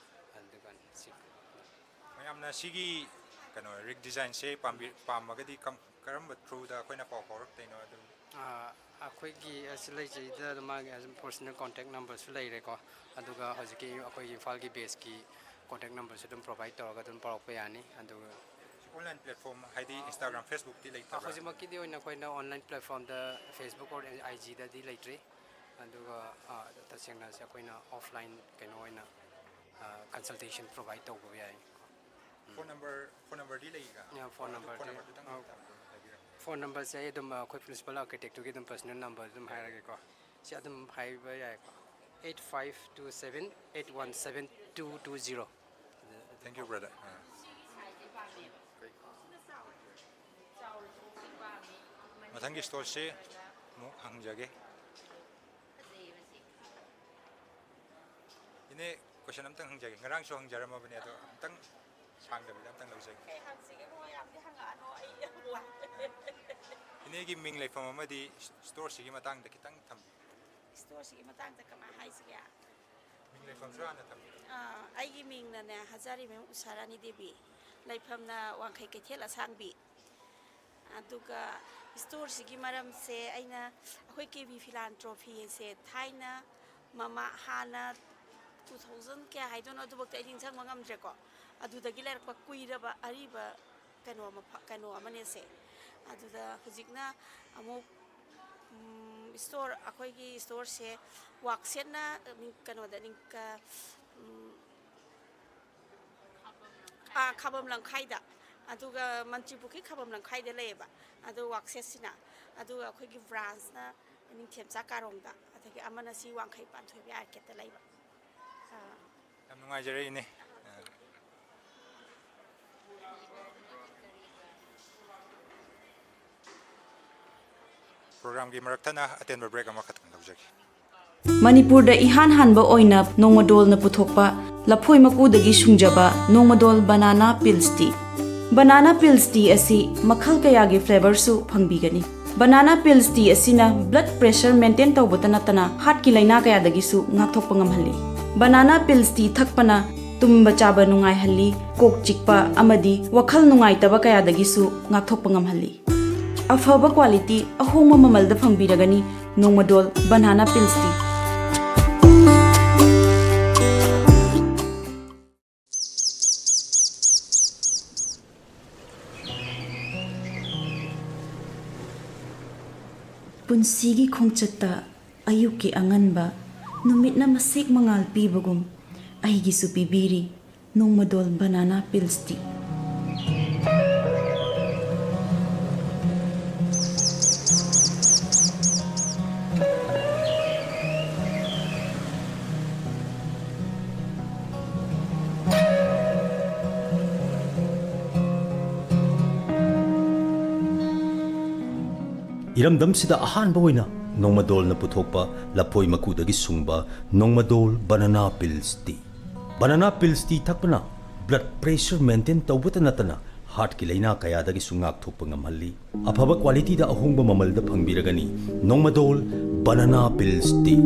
ꯑꯗꯨꯒ ꯁꯤ ꯃꯌꯥꯝꯅ ꯁꯤꯒꯤ ꯀꯩꯅꯣ ꯔꯤꯛ ꯗꯤꯖꯥꯏꯟꯁꯦ ꯄꯥꯝꯕꯤ-, ꯄꯥꯝꯃꯒꯗꯤ ꯀꯝ-, ꯀꯔꯝꯕ ꯊ꯭ꯔꯨꯗ ꯑꯩꯈꯣꯏꯅ ꯄꯥꯎ ꯐꯥꯎꯔꯛꯇꯣꯏꯅꯣ? ꯑꯗꯨꯝ ꯑ, ꯑꯩꯈꯣꯏꯒꯤ ꯑꯁꯤ ꯂꯩꯖꯩꯗ, ꯑꯗꯨꯝ ꯃꯥꯒꯤ ꯑꯗꯨꯝ ꯄꯔꯁꯣꯅꯦꯜ ꯀꯣꯟꯇꯦꯛ ꯅꯝꯕꯔꯁꯨ ꯂꯩꯔꯦꯀꯣ꯫ ꯑꯗꯨꯒ ꯍꯧꯖꯤꯛꯀꯤ ꯑꯩꯈꯣꯏꯒꯤ ꯏꯝꯐꯥꯜꯒꯤ ꯕꯦꯁꯀꯤ ꯀꯣꯟꯇꯦꯛ ꯅꯝꯕꯔꯁꯨ ꯑꯗꯨꯝ ꯄ꯭ꯔꯣꯚꯥꯏꯠ ꯇꯧꯔꯒ ꯑꯗꯨꯝ ꯄꯥꯎꯔꯛꯄ ꯌꯥꯅꯤ꯫ ꯑꯗꯨꯒ ꯑꯣꯟꯂꯥꯏꯟ ꯄ꯭ꯂꯦꯠꯐꯣꯝ ꯍꯥꯏꯗꯤ ꯏꯟꯁꯇꯥꯒ꯭ꯔꯥꯝ, ꯐꯦꯁꯕꯨꯛꯇꯤ ꯑ, ꯂꯩꯇꯕ꯭ꯔꯥ? ꯍꯧꯖꯤꯛꯃꯛꯀꯤꯗꯤ ꯑꯣꯏꯅ ꯑꯩꯈꯣꯏꯅ ꯑꯣꯟꯂꯥꯏꯟ ꯄ꯭ꯂꯦꯠꯐꯣꯝꯗ, ꯐꯦꯁꯕꯨꯛ ꯑꯣꯔ ꯑꯥꯏ ꯖꯤꯗꯗꯤ ꯂꯩꯇ꯭ꯔꯤ꯫ ꯑꯗꯨꯒ, ꯑ, ꯇꯁꯦꯡꯅ ꯑꯩꯈꯣꯏꯅ ꯑꯣꯐꯂꯥꯏꯟ ꯀꯩꯅꯣ ꯑꯣꯏꯅ, ꯑ, ꯀꯟꯁꯜꯇꯦꯁꯟ ꯄ꯭ꯔꯣꯚꯥꯏꯠ ꯇꯧꯕ ꯌꯥꯏ꯫ ꯐꯣꯟ ꯅꯝꯕꯔ, ꯐꯣꯟ ꯅꯝꯕꯔꯗꯤ ꯂꯩꯒ? ꯌꯥ, ꯐꯣꯟ ꯑꯗꯨ ꯅꯝꯕꯔꯗꯤ, ꯐꯣꯟ ꯅꯝꯕꯔꯗꯨꯇꯪ ꯑ, ꯍꯥꯏꯕꯤꯔꯝꯃꯨ꯫ ꯐꯣꯟ ꯅꯝꯕꯔꯁꯦ ꯑꯩ ꯑꯗꯨꯝ, ꯑ, ꯑꯩꯈꯣꯏ ꯄ꯭ꯔꯤꯟꯁꯤꯄꯜ ꯑꯥꯔꯀꯤꯇꯦꯛꯇꯨꯒꯤ ꯑꯗꯨꯝ ꯄꯔꯁꯣꯅꯦꯜ ꯅꯝꯕꯔ ꯑꯗꯨꯝ ꯍꯥꯏꯔꯒꯦꯀꯣ꯫ ꯁꯤ ꯑꯗꯨꯝ ꯍꯥꯏꯕ ꯌꯥꯏꯀꯣ꯫ Eight five two seven eight one seven two two zero. Thank you, brother. ꯑꯥ꯫ ꯃꯊꯪꯒꯤ ꯏꯁꯇꯣꯔꯁꯤ ꯑꯃꯨꯛ ꯍꯪꯖꯒꯦ꯫ ꯏꯅꯦ, ꯀꯣꯏꯁꯟ ꯑꯝꯇꯪ ꯍꯪꯖꯒꯦ꯫ ꯉꯔꯥꯡꯁꯨ ꯍꯪꯖꯔꯝꯃꯕꯅꯦ, ꯑꯗꯣ ꯑꯝꯇꯪ ꯁꯥꯡꯗꯕꯤꯗ ꯑꯝꯇꯪ ꯂꯧꯖꯒꯦ꯫ ꯀꯩ ꯍꯪꯁꯤꯒꯦ ꯏꯕꯨꯡꯉꯣ? ꯌꯥꯝꯗꯤ ꯍꯪꯉꯛꯑꯅꯣ, ꯑꯩ ꯌꯥꯝ ꯋꯥꯏ꯫ ꯏꯅꯦꯒꯤ ꯃꯤꯡ, ꯂꯩꯐꯝ ꯑꯃꯗꯤ ꯏꯁꯇꯣꯔꯁꯤꯒꯤ ꯃꯇꯥꯡꯗ ꯈꯤꯇꯪ ꯊꯝꯕꯤꯌꯨ꯫ ꯏꯁꯇꯣꯔꯁꯤꯒꯤ ꯃꯇꯥꯡꯗ ꯀꯃꯥꯏ ꯍꯥꯏꯁꯤꯒꯦ? ꯃꯤꯡ, ꯂꯩꯐꯝꯁꯨ ꯍꯥꯟꯅ ꯊꯝꯕꯤꯌꯨ꯫ ꯑꯥ, ꯑꯩꯒꯤ ꯃꯤꯡꯅꯅꯦ, ꯍꯖꯥꯔꯤꯃꯌꯨꯝ ꯎꯁꯥꯔꯥꯅꯤ ꯗꯦꯕꯤ, ꯂꯩꯐꯝꯅ ꯋꯥꯡꯈꯩ ꯀꯩꯊꯦꯜ ꯑꯁꯥꯡꯕꯤ꯫ ꯑꯗꯨꯒ ꯏꯁꯇꯣꯔꯁꯤꯒꯤ ꯃꯔꯝꯁꯦ ꯑꯩꯅ, ꯑꯩꯈꯣꯏ ꯀꯦ ꯕꯤ ꯐꯤꯂꯥꯟꯇ꯭ꯔꯣꯐꯤ ꯑꯁꯦ ꯊꯥꯏꯅ ꯃꯃꯥ, ꯍꯥꯟꯅ ꯇꯨ ꯊꯥꯎꯖꯟ ꯀꯌꯥ ꯍꯥꯏꯗꯣꯏꯅꯣ, ꯑꯗꯨꯐꯧꯗꯤ ꯑꯩ ꯅꯤꯡꯁꯤꯡꯕ ꯉꯝꯗ꯭ꯔꯦꯀꯣ꯫ ꯑꯗꯨꯗꯒꯤ ꯂꯩꯔꯛꯄ ꯀꯨꯏꯔꯕ ꯑꯔꯤꯕ ꯀꯩꯅꯣ ꯃꯐ-, ꯀꯩꯅꯣ ꯑꯃꯅꯦ ꯁꯦ꯫ ꯑꯗꯨꯗ ꯍꯧꯖꯤꯛꯅ ꯑꯃꯨꯛ, ꯎꯝ, ꯏꯁꯇꯣꯔ, ꯑꯩꯈꯣꯏꯒꯤ ꯏꯁꯇꯣꯔꯁꯦ ꯋꯥꯛꯁꯦꯠꯅ ꯅꯤꯡ-, ꯀꯩꯅꯣꯗ ꯅꯤꯡ-, ꯀ-, ꯎꯝ, ꯑꯥ, ꯈꯥꯕꯝ ꯂꯝꯈꯥꯏꯗ, ꯑꯗꯨꯒ ꯃꯟꯇ꯭ꯔꯤ ꯄꯨꯈ꯭ꯔꯤ ꯈꯥꯕꯝ ꯂꯝꯈꯥꯏꯗ ꯂꯩꯌꯦꯕ꯫ ꯑꯗꯣ ꯋꯥꯛꯁꯦꯠꯁꯤꯅ, ꯑꯗꯨꯒ ꯑꯩꯈꯣꯏꯒꯤ ꯕ꯭ꯔꯥꯟꯁꯅ ꯅꯤꯡꯊꯦꯝꯆꯥ ꯀꯥꯔꯣꯡꯗ, ꯑꯗꯒꯤ ꯑꯃꯅ ꯁꯤ ꯋꯥꯡꯈꯩ ꯄꯥꯟꯊꯣꯏꯕꯤ ꯑꯥꯔꯀꯦꯠꯇ ꯂꯩꯕ꯫ ꯑꯥ꯫ ꯌꯥꯝ ꯅꯨꯡꯉꯥꯏꯖꯔꯦ, ꯏꯅꯦ꯫ ꯑꯥ꯫ ꯄ꯭ꯔꯣꯒ꯭ꯔꯥꯝꯒꯤ ꯃꯔꯛ ꯊꯠꯅ ꯑꯇꯦꯟꯕ ꯕ꯭ꯔꯦꯛ ꯑꯃꯈꯛꯇꯪ ꯂꯧꯖꯒꯦ꯫ ꯃꯅꯤꯄꯨꯔꯗ ꯏꯍꯥꯟ ꯍꯥꯟꯕ ꯑꯣꯏꯅ ꯅꯣꯡꯃꯗꯣꯜꯅ ꯄꯨꯊꯣꯛꯄ ꯂꯐꯣꯏ ꯃꯀꯨꯗꯒꯤ ꯁꯨꯡꯖꯕ ꯅꯣꯡꯃꯗꯣꯜ banana peels tea. Banana peels tea ꯑꯁꯤ ꯃꯈꯜ ꯀꯌꯥꯒꯤ ꯐ꯭ꯂꯦꯕꯔꯁꯨ ꯐꯪꯕꯤꯒꯅꯤ꯫ ꯕꯅꯥꯅꯥ ꯄꯤꯜꯁ ꯇꯤ ꯑꯁꯤꯅ ꯕ꯭ꯂꯗ ꯄ꯭ꯔꯦꯁꯔ ꯃꯦꯟꯇꯦꯟ ꯇꯧꯕꯇ ꯅꯠꯇꯅ ꯍꯥꯔꯠꯀꯤ ꯂꯥꯏꯅꯥ ꯀꯌꯥꯗꯒꯤꯁꯨ ꯉꯥꯛꯊꯣꯛꯄ ꯉꯝꯍꯜꯂꯤ꯫ ꯕꯅꯥꯅꯥ ꯄꯤꯜꯁ ꯇꯤ ꯊꯛꯄꯅ ꯇꯨꯝꯕ ꯆꯥꯕ ꯅꯨꯡꯉꯥꯏꯍꯜꯂꯤ, ꯀꯣꯛ ꯆꯤꯛꯄ ꯑꯃꯗꯤ ꯋꯥꯈꯜ ꯅꯨꯡꯉꯥꯏꯇꯕ ꯀꯌꯥꯗꯒꯤꯁꯨ ꯉꯥꯛꯊꯣꯛꯄ ꯉꯝꯍꯜꯂꯤ꯫ ꯑꯐꯕ ꯀ꯭ꯋꯥꯂꯤꯇꯤ, ꯑꯍꯣꯡꯕ ꯃꯃꯜꯗ ꯐꯪꯕꯤꯔꯒꯅꯤ ꯅꯣꯡꯃꯗꯣꯜ ꯕꯅꯥꯅꯥ ꯄꯤꯜꯁ ꯇꯤ꯫ ꯄꯨꯟꯁꯤꯒꯤ ꯈꯣꯡꯆꯠꯇ ꯑꯌꯨꯛꯀꯤ ꯑꯉꯟꯕ ꯅꯨꯃꯤꯠꯅ ꯃꯁꯦꯛ ꯃꯉꯥꯜ ꯄꯤꯕꯒꯨꯝ ꯑꯩꯒꯤꯁꯨ ꯄꯤꯕꯤꯔꯤ ꯅꯣꯡꯃꯗꯣꯜ ꯕꯅꯥꯅꯥ ꯄꯤꯜꯁ ꯇꯤ꯫ ꯏꯔꯝꯗꯝꯁꯤꯗ ꯑꯍꯥꯟꯕ ꯑꯣꯏꯅ ꯅꯣꯡꯃꯗꯣꯜꯅ ꯄꯨꯊꯣꯛꯄ ꯂꯐꯣꯏ ꯃꯀꯨꯗꯒꯤ ꯁꯨꯡꯕ ꯅꯣꯡꯃꯗꯣꯜ banana pills tea꯫ Banana pills tea ꯊꯛꯄꯅ blood pressure maintain ꯇꯧꯕꯇ ꯅꯠꯇꯅ heartꯀꯤ ꯂꯥꯏꯅꯥ ꯀꯌꯥꯗꯒꯤꯁꯨ ꯉꯥꯛꯊꯣꯛꯄ ꯉꯝꯍꯜꯂꯤ꯫ ꯑꯐꯕ qualityꯗ ꯑꯍꯣꯡꯕ ꯃꯃꯜꯗ ꯐꯪꯕꯤꯔꯒꯅꯤ ꯅꯣꯡꯃꯗꯣꯜ banana pills tea꯫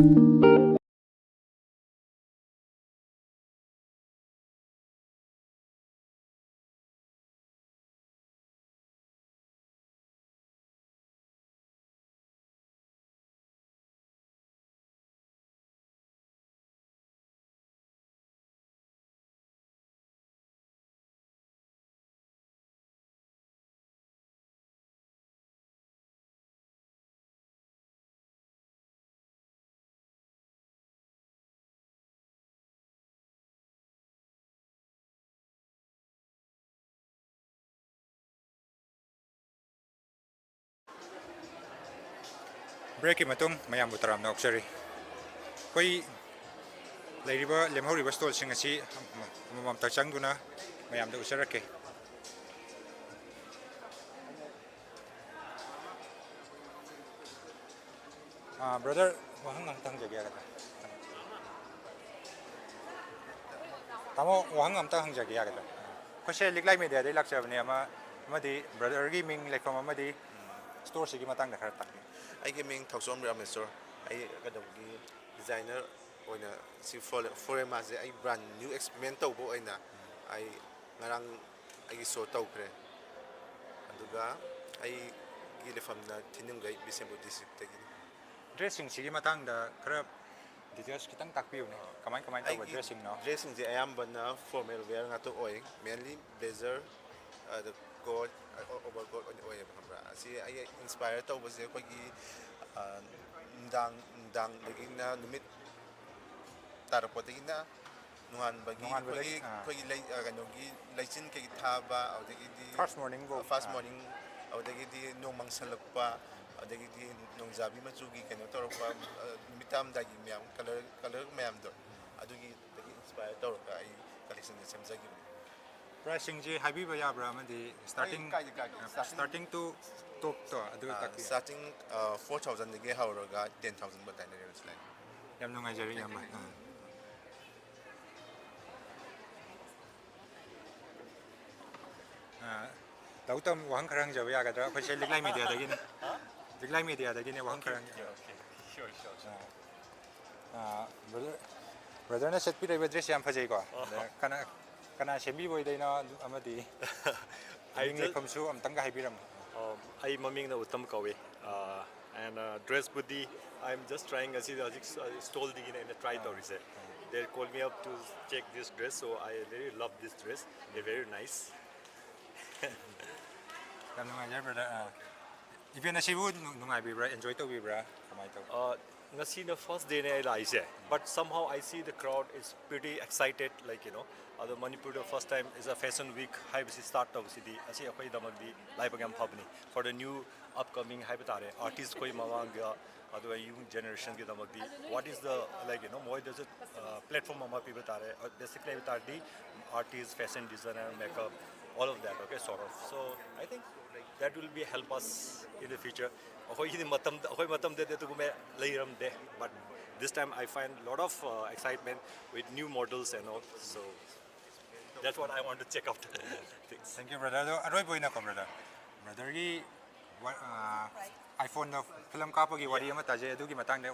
Breakꯀꯤ ꯃꯇꯨꯡ ꯃꯌꯥꯝꯕꯨ ꯇꯔꯥꯝꯅ ꯑꯣꯛꯆꯔꯤ꯫ ꯑꯩꯈꯣꯏ ꯂꯩꯔꯤꯕ, ꯂꯦꯝꯍꯧꯔꯤꯕ stallꯁꯤꯡ ꯑꯁꯤ ꯑꯃꯃꯝꯇ ꯆꯪꯗꯨꯅ ꯃꯌꯥꯝꯗ ꯎꯠꯆꯔꯛꯀꯦ꯫ ꯑꯥ, brother, ꯋꯥꯍꯪ ꯑꯝꯇ ꯍꯪꯖꯒꯦ ꯌꯥꯒꯗ꯭ꯔꯥ? ꯇꯥꯃꯣ, ꯋꯥꯍꯪ ꯑꯝꯇ ꯍꯪꯖꯒꯦ ꯌꯥꯒꯗ꯭ꯔꯥ? ꯑꯩꯈꯣꯏꯁꯦ ꯂꯤꯛꯂꯥꯏ mediaꯗꯒꯤ ꯂꯥꯛꯆꯕꯅꯦ꯫ ꯑꯃ, ꯑꯃꯗꯤ brotherꯒꯤ ꯃꯤꯡ, ꯂꯩꯐꯝ ꯑꯃꯗꯤ storeꯁꯤꯒꯤ ꯃꯇꯥꯡꯗ ꯈꯔ ꯇꯥꯛꯄꯤꯌꯨ꯫ ꯑꯩꯒꯤ ꯃꯤꯡ ꯊꯧꯆꯣꯝ ꯔꯥꯃꯦꯁꯣꯔ꯫ ꯑꯩ ꯀꯩꯅꯣꯒꯤ designer ꯑꯣꯏꯅ ꯁꯤ ꯐꯣꯔꯦ-, ꯐꯣꯔꯦꯃꯥꯁꯦ ꯑꯩ brand new experiment ꯇꯧꯕ ꯑꯣꯏꯅ ꯑꯩ ꯉꯔꯥꯡ ꯑꯩꯒꯤ show ꯇꯧꯈ꯭ꯔꯦ꯫ ꯑꯗꯨꯒ ꯑꯩꯒꯤ ꯂꯩꯐꯝꯅ ꯊꯤꯅꯨꯡꯒꯩ, ꯕꯤꯁꯦꯝꯄꯨꯔ districtꯇꯒꯤꯅꯤ꯫ Dressꯁꯤꯡꯁꯤꯒꯤ ꯃꯇꯥꯡꯗ ꯈꯔ details ꯈꯤꯇꯪ ꯇꯥꯛꯄꯤꯌꯨꯅꯦ꯫ ꯀꯃꯥꯏ ꯀꯃꯥꯏ ꯇꯧꯕ ꯑꯩꯒꯤ dressꯁꯤꯡꯅꯣ? Dressꯁꯤꯡꯁꯦ ꯑꯌꯥꯝꯕꯅ formal wear ꯉꯥꯛꯇ ꯑꯣꯏ, mainly blazer, ꯑꯗ coat, ꯑ, overcoat ꯑꯣꯏꯅ ꯑꯣꯏꯌꯦꯕ, ꯈꯪꯕ꯭ꯔꯥ? ꯑꯁꯤ ꯑꯩ inspire ꯇꯧꯕꯁꯦ ꯑꯩꯈꯣꯏꯒꯤ, ꯑ, ꯅꯨꯡꯗꯥꯡ, ꯅꯨꯡꯗꯥꯡꯗꯒꯤꯅ ꯅꯨꯃꯤꯠ ꯇꯥꯔꯛꯄꯗꯒꯤꯅ ꯅꯣꯡꯉꯥꯟꯕꯒꯤ ꯅꯣꯡꯉꯥꯟꯕꯗꯒꯤ, ꯑꯩꯈꯣꯏꯒꯤ, ꯑꯥ꯫ ꯑꯩꯈꯣꯏꯒꯤ ꯂꯩ-, ꯑ, ꯀꯩꯅꯣꯒꯤ ꯂꯩꯆꯤꯟ ꯀꯩꯀꯩ ꯊꯥꯕ, ꯑꯗꯒꯤꯗꯤ first morning ꯐꯥꯎ, first ꯑꯥ꯫ Morning, ꯑꯗꯒꯤꯗꯤ ꯅꯣꯡ ꯃꯪꯁꯜꯂꯛꯄ, ꯑꯗꯒꯤꯗꯤ ꯅꯣꯡꯖꯥꯕꯤ ꯃꯆꯨꯒꯤ ꯀꯩꯅꯣ ꯇꯧꯔꯛꯄ, ꯑ, ꯅꯨꯃꯤꯠ ꯇꯥꯔꯝꯗꯥꯏꯒꯤ ꯃꯌꯥꯝ colour, colour ꯃꯌꯥꯝꯗꯣ, ꯑꯗꯨꯒꯤꯗꯒꯤ inspire ꯇꯧꯔꯒ ꯑꯩ collectionꯁꯦ ꯁꯦꯝꯖꯈꯤꯕꯅꯤ꯫ ꯄ꯭ꯔꯥꯏꯁꯁꯤꯡꯁꯤ ꯍꯥꯏꯕꯤꯕ ꯌꯥꯕ꯭ꯔꯥ? ꯑꯃꯗꯤ ꯁ꯭ꯇꯥꯔꯇꯤꯡ ꯀꯥꯏꯗꯦ, ꯀꯥꯏꯗꯦ꯫ ꯁ꯭ꯇꯥꯔꯇꯤꯡ ꯁ꯭ꯇꯥꯔꯇꯤꯡ ꯇꯨ ꯇꯣꯞꯇꯣ ꯑꯗꯨ ꯇꯥꯛꯄꯤꯌꯨ꯫ ꯁ꯭ꯇꯥꯔꯇꯤꯡ ꯐꯣꯔ ꯊꯥꯎꯖꯟꯗꯒꯤ ꯍꯧꯔꯒ ꯇꯦꯟ ꯊꯥꯎꯖꯟ ꯐꯥꯎ ꯇꯥꯏꯅꯔꯦꯕ ꯁꯤꯂꯥꯏ꯫ ꯌꯥꯝ ꯅꯨꯡꯉꯥꯏꯖꯔꯦ, ꯏꯌꯥꯝꯕ꯫ ꯑꯥ꯫ ꯑꯥ, ꯇꯧ ꯇꯧ ꯋꯥꯍꯪ ꯈꯔ ꯍꯪꯖꯕ ꯌꯥꯒꯗ꯭ꯔꯥ? ꯑꯩꯈꯣꯏꯁꯦ ꯂꯤꯛꯂꯥꯏ ꯃꯦꯗꯤꯌꯥꯗꯒꯤꯅꯤ꯫ ꯂꯤꯛꯂꯥꯏ ꯃꯦꯗꯤꯌꯥꯗꯒꯤꯅꯦ, ꯋꯥꯍꯪ ꯈꯔ ꯍꯪꯖꯕ꯫ Sure, sure, sure. ꯑꯥ, ꯑꯥ, ꯕ꯭ꯔꯗꯔ, ꯕ꯭ꯔꯗꯔꯅ ꯁꯦꯠꯄꯤꯔꯛꯏꯕ ꯗ꯭ꯔꯦꯁꯁꯦ ꯌꯥꯝ ꯐꯖꯩꯀꯣ꯫ ꯑꯗ ꯀꯅꯥ, ꯀꯅꯥ ꯁꯦꯝꯕꯤꯕ ꯑꯣꯏꯗꯣꯏꯅꯣ? ꯑꯃꯗꯤ ꯑꯩ ꯃꯤꯡ just- ꯂꯩꯐꯝꯁꯨ ꯑꯝꯇꯪꯒ ꯍꯥꯏꯕꯤꯔꯝꯃꯣ꯫ Um, ꯑꯩ ꯃꯃꯤꯡꯅ ꯎꯠꯇꯝ ꯀꯧꯏ꯫ Uh, and uh, dressꯄꯨꯗꯤ I am just trying, ꯑꯁꯤꯗ ꯍꯧꯖꯤꯛ ꯁ꯭ꯇꯣꯜꯗꯒꯤꯅꯦ ꯑꯩꯅ ꯇ꯭ꯔꯥꯏ ꯇꯧꯔꯤꯁꯦ꯫ They called me up to check this dress, so I really love this dress. They're very nice. ꯌꯥꯝ ꯅꯨꯡꯉꯥꯏꯖꯔꯦ, ꯕ꯭ꯔꯗꯔ꯫ ꯑꯥ, ꯏꯚꯦꯟ ꯑꯁꯤꯕꯨ ꯅꯨꯡ-, ꯅꯨꯡꯉꯥꯏꯕꯤꯕ꯭ꯔꯥ, ꯑꯦꯟꯖꯣꯏ ꯇꯧꯕꯤꯕ꯭ꯔꯥ, ꯀꯃꯥꯏꯅ ꯇꯧꯕ? Uh, ꯉꯁꯤꯅ first dayꯅꯦ ꯑꯩ ꯂꯥꯛꯏꯁꯦ, but somehow I see the crowd is pretty excited, like, you know, ꯑꯗꯣ ꯃꯅꯤꯄꯨꯔꯗ first time is a fashion week ꯍꯥꯏꯕꯁꯤ start ꯇꯧꯕꯁꯤꯗꯤ ꯑꯁꯤ ꯑꯩꯈꯣꯏꯒꯤꯗꯃꯛꯇꯤ ꯂꯥꯏꯕꯛ ꯌꯥꯝ ꯐꯕꯅꯤ꯫ For the new upcoming ꯍꯥꯏꯕ ꯇꯥꯔꯦ, artist ꯑꯩꯈꯣꯏ ꯃꯃꯥꯡꯒ ꯑꯗꯨꯒ young generationꯒꯤꯗꯃꯛꯇꯤ what is the, like, you know, ꯃꯣꯏꯗꯁꯨ platform ꯑꯃ ꯄꯤꯕ ꯇꯥꯔꯦ꯫ Basically ꯍꯥꯏꯕ ꯇꯥꯔꯗꯤ artist, fashion designer, makeup, all of that, okay, sort of. So I think that will be help us in the future. ꯑꯩꯈꯣꯏꯒꯤꯗꯤ ꯃꯇꯝꯗ, ꯑꯩꯈꯣꯏ ꯃꯇꯝꯗꯗꯤ ꯑꯗꯨꯒꯨꯝꯕ ꯂꯩꯔꯝꯗꯦ, but this time I find lot of uh, excitement with new models and all. So that's what I want to check out. Thanks. Thank you, brother. ꯑꯗꯣ ꯑꯔꯣꯏꯕ ꯑꯣꯏꯅꯀꯣ, brother, ꯕ꯭ꯔꯗꯔꯒꯤ ꯋꯥ-, ꯑꯥ, iPhoneꯗ ꯐꯤꯂꯝ ꯀꯥꯞꯄꯒꯤ ꯋꯥꯔꯤ ꯑꯃ ꯇꯥꯖꯩ, ꯑꯗꯨꯒꯤ ꯃꯇꯥꯡꯗ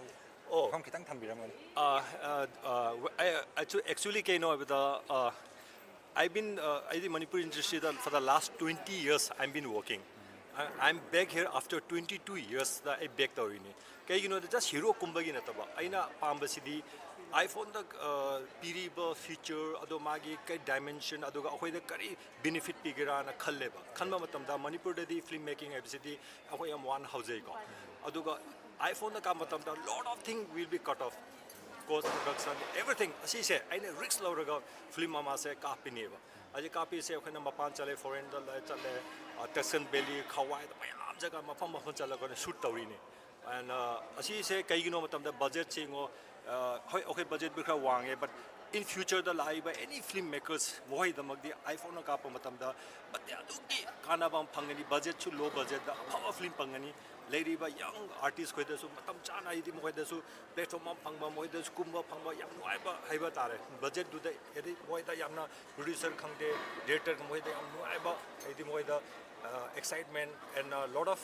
Oh. ꯋꯥꯐꯝ ꯈꯤꯇꯪ ꯊꯝꯕꯤꯔꯝꯃꯨꯅꯦ꯫ Uh, uh, uh, I, actually, actually ꯀꯩꯅꯣ ꯍꯥꯏꯕꯗ, uh, I've been, uh, ꯑꯩꯗꯤ Manipur industryꯗ for the last twenty years I've been working. I, I'm back here after twenty two yearsꯗ ꯑꯩ back ꯇꯧꯔꯤꯅꯤ꯫ ꯀꯩꯒꯤꯅꯣꯗ just hero ꯀꯨꯝꯕꯒꯤ ꯅꯠꯇꯕ, ꯑꯩꯅ ꯄꯥꯝꯕꯁꯤꯗꯤ iPhoneꯗ, uh, ꯄꯤꯔꯤꯕ feature, ꯑꯗꯣ ꯃꯥꯒꯤ ꯀꯩ dimension, ꯑꯗꯨꯒ ꯑꯩꯈꯣꯏꯗ ꯀꯔꯤ benefit ꯄꯤꯒꯦꯔꯥꯅ ꯈꯜꯂꯦꯕ꯫ ꯈꯟꯕ ꯃꯇꯝꯗ ꯃꯅꯤꯄꯨꯔꯗꯗꯤ film making ꯍꯥꯏꯕꯁꯤꯗꯤ ꯑꯩꯈꯣꯏ ꯌꯥꯝ ꯋꯥꯅ ꯍꯧꯖꯩꯀꯣ꯫ ꯑꯗꯨꯒ iPhoneꯗ ꯀꯥꯞꯄ ꯃꯇꯝꯗ lot of thing will be cut off, cost production, everything. ꯑꯁꯤꯁꯦ ꯑꯩꯅ risk ꯂꯧꯔꯒ film ꯑꯃꯁꯦ ꯀꯥꯞꯄꯤꯅꯦꯕ꯫ ꯑꯁꯤ ꯀꯥꯞꯄꯤꯁꯦ ꯑꯩꯈꯣꯏꯅ ꯃꯄꯥꯟ ꯆꯠꯂꯦ, foreignꯗ ꯂ-, ꯆꯠꯂꯦ, ꯑ, Tuscan Valley, ꯈꯋꯥꯏꯗ ꯃꯌꯥꯝ ꯖꯒꯥ ꯃꯐꯝ ꯃꯐꯝ ꯆꯠꯂꯒ ꯑꯩꯈꯣꯏꯅ shoot ꯇꯧꯔꯤꯅꯦ꯫ And, uh, ꯑꯁꯤꯁꯦ ꯀꯩꯒꯤꯅꯣ ꯃꯇꯝꯗ budgetꯁꯦ ꯌꯦꯡꯉꯣ, uh, ꯍꯣꯏ, ꯑꯩꯈꯣꯏ budgetꯕꯨ ꯈꯔ ꯋꯥꯡꯉꯦ, but In future ꯗ ꯂꯥꯛꯏꯕ any film makers ꯃꯈꯣꯏꯗꯃꯛꯇꯤ iPhone ꯅ ꯀꯥꯞꯄ ꯃꯇꯝꯗ ꯃꯇꯦꯛ ꯑꯗꯨꯛꯀꯤ ꯀꯥꯟꯅꯕ ꯑꯃ ꯐꯪꯒꯅꯤ꯫ Budget ꯁꯨ low budget ꯗ ꯑꯐꯕ film ꯐꯪꯒꯅꯤ꯫ ꯂꯩꯔꯤꯕ young artist ꯈꯣꯏꯗꯁꯨ ꯃꯇꯝ ꯆꯥꯅ, ꯍꯥꯏꯗꯤ ꯃꯈꯣꯏꯗꯁꯨ platform ꯑꯃ ꯐꯪꯕ, ꯃꯈꯣꯏꯗꯁꯨ ꯀꯨꯝꯕ ꯐꯪꯕ ꯌꯥꯝ ꯅꯨꯡꯉꯥꯏꯕ ꯍꯥꯏꯕ ꯇꯥꯔꯦ꯫ Budget ꯇꯨꯗ ꯍꯥꯏꯗꯤ ꯃꯈꯣꯏꯗ ꯌꯥꯝꯅ producer ꯈꯪꯗꯦ, director ꯈꯪꯗꯦ, ꯃꯈꯣꯏꯗ ꯌꯥꯝ ꯅꯨꯡꯉꯥꯏꯕ, ꯍꯥꯏꯗꯤ ꯃꯈꯣꯏꯗ excitement and lot of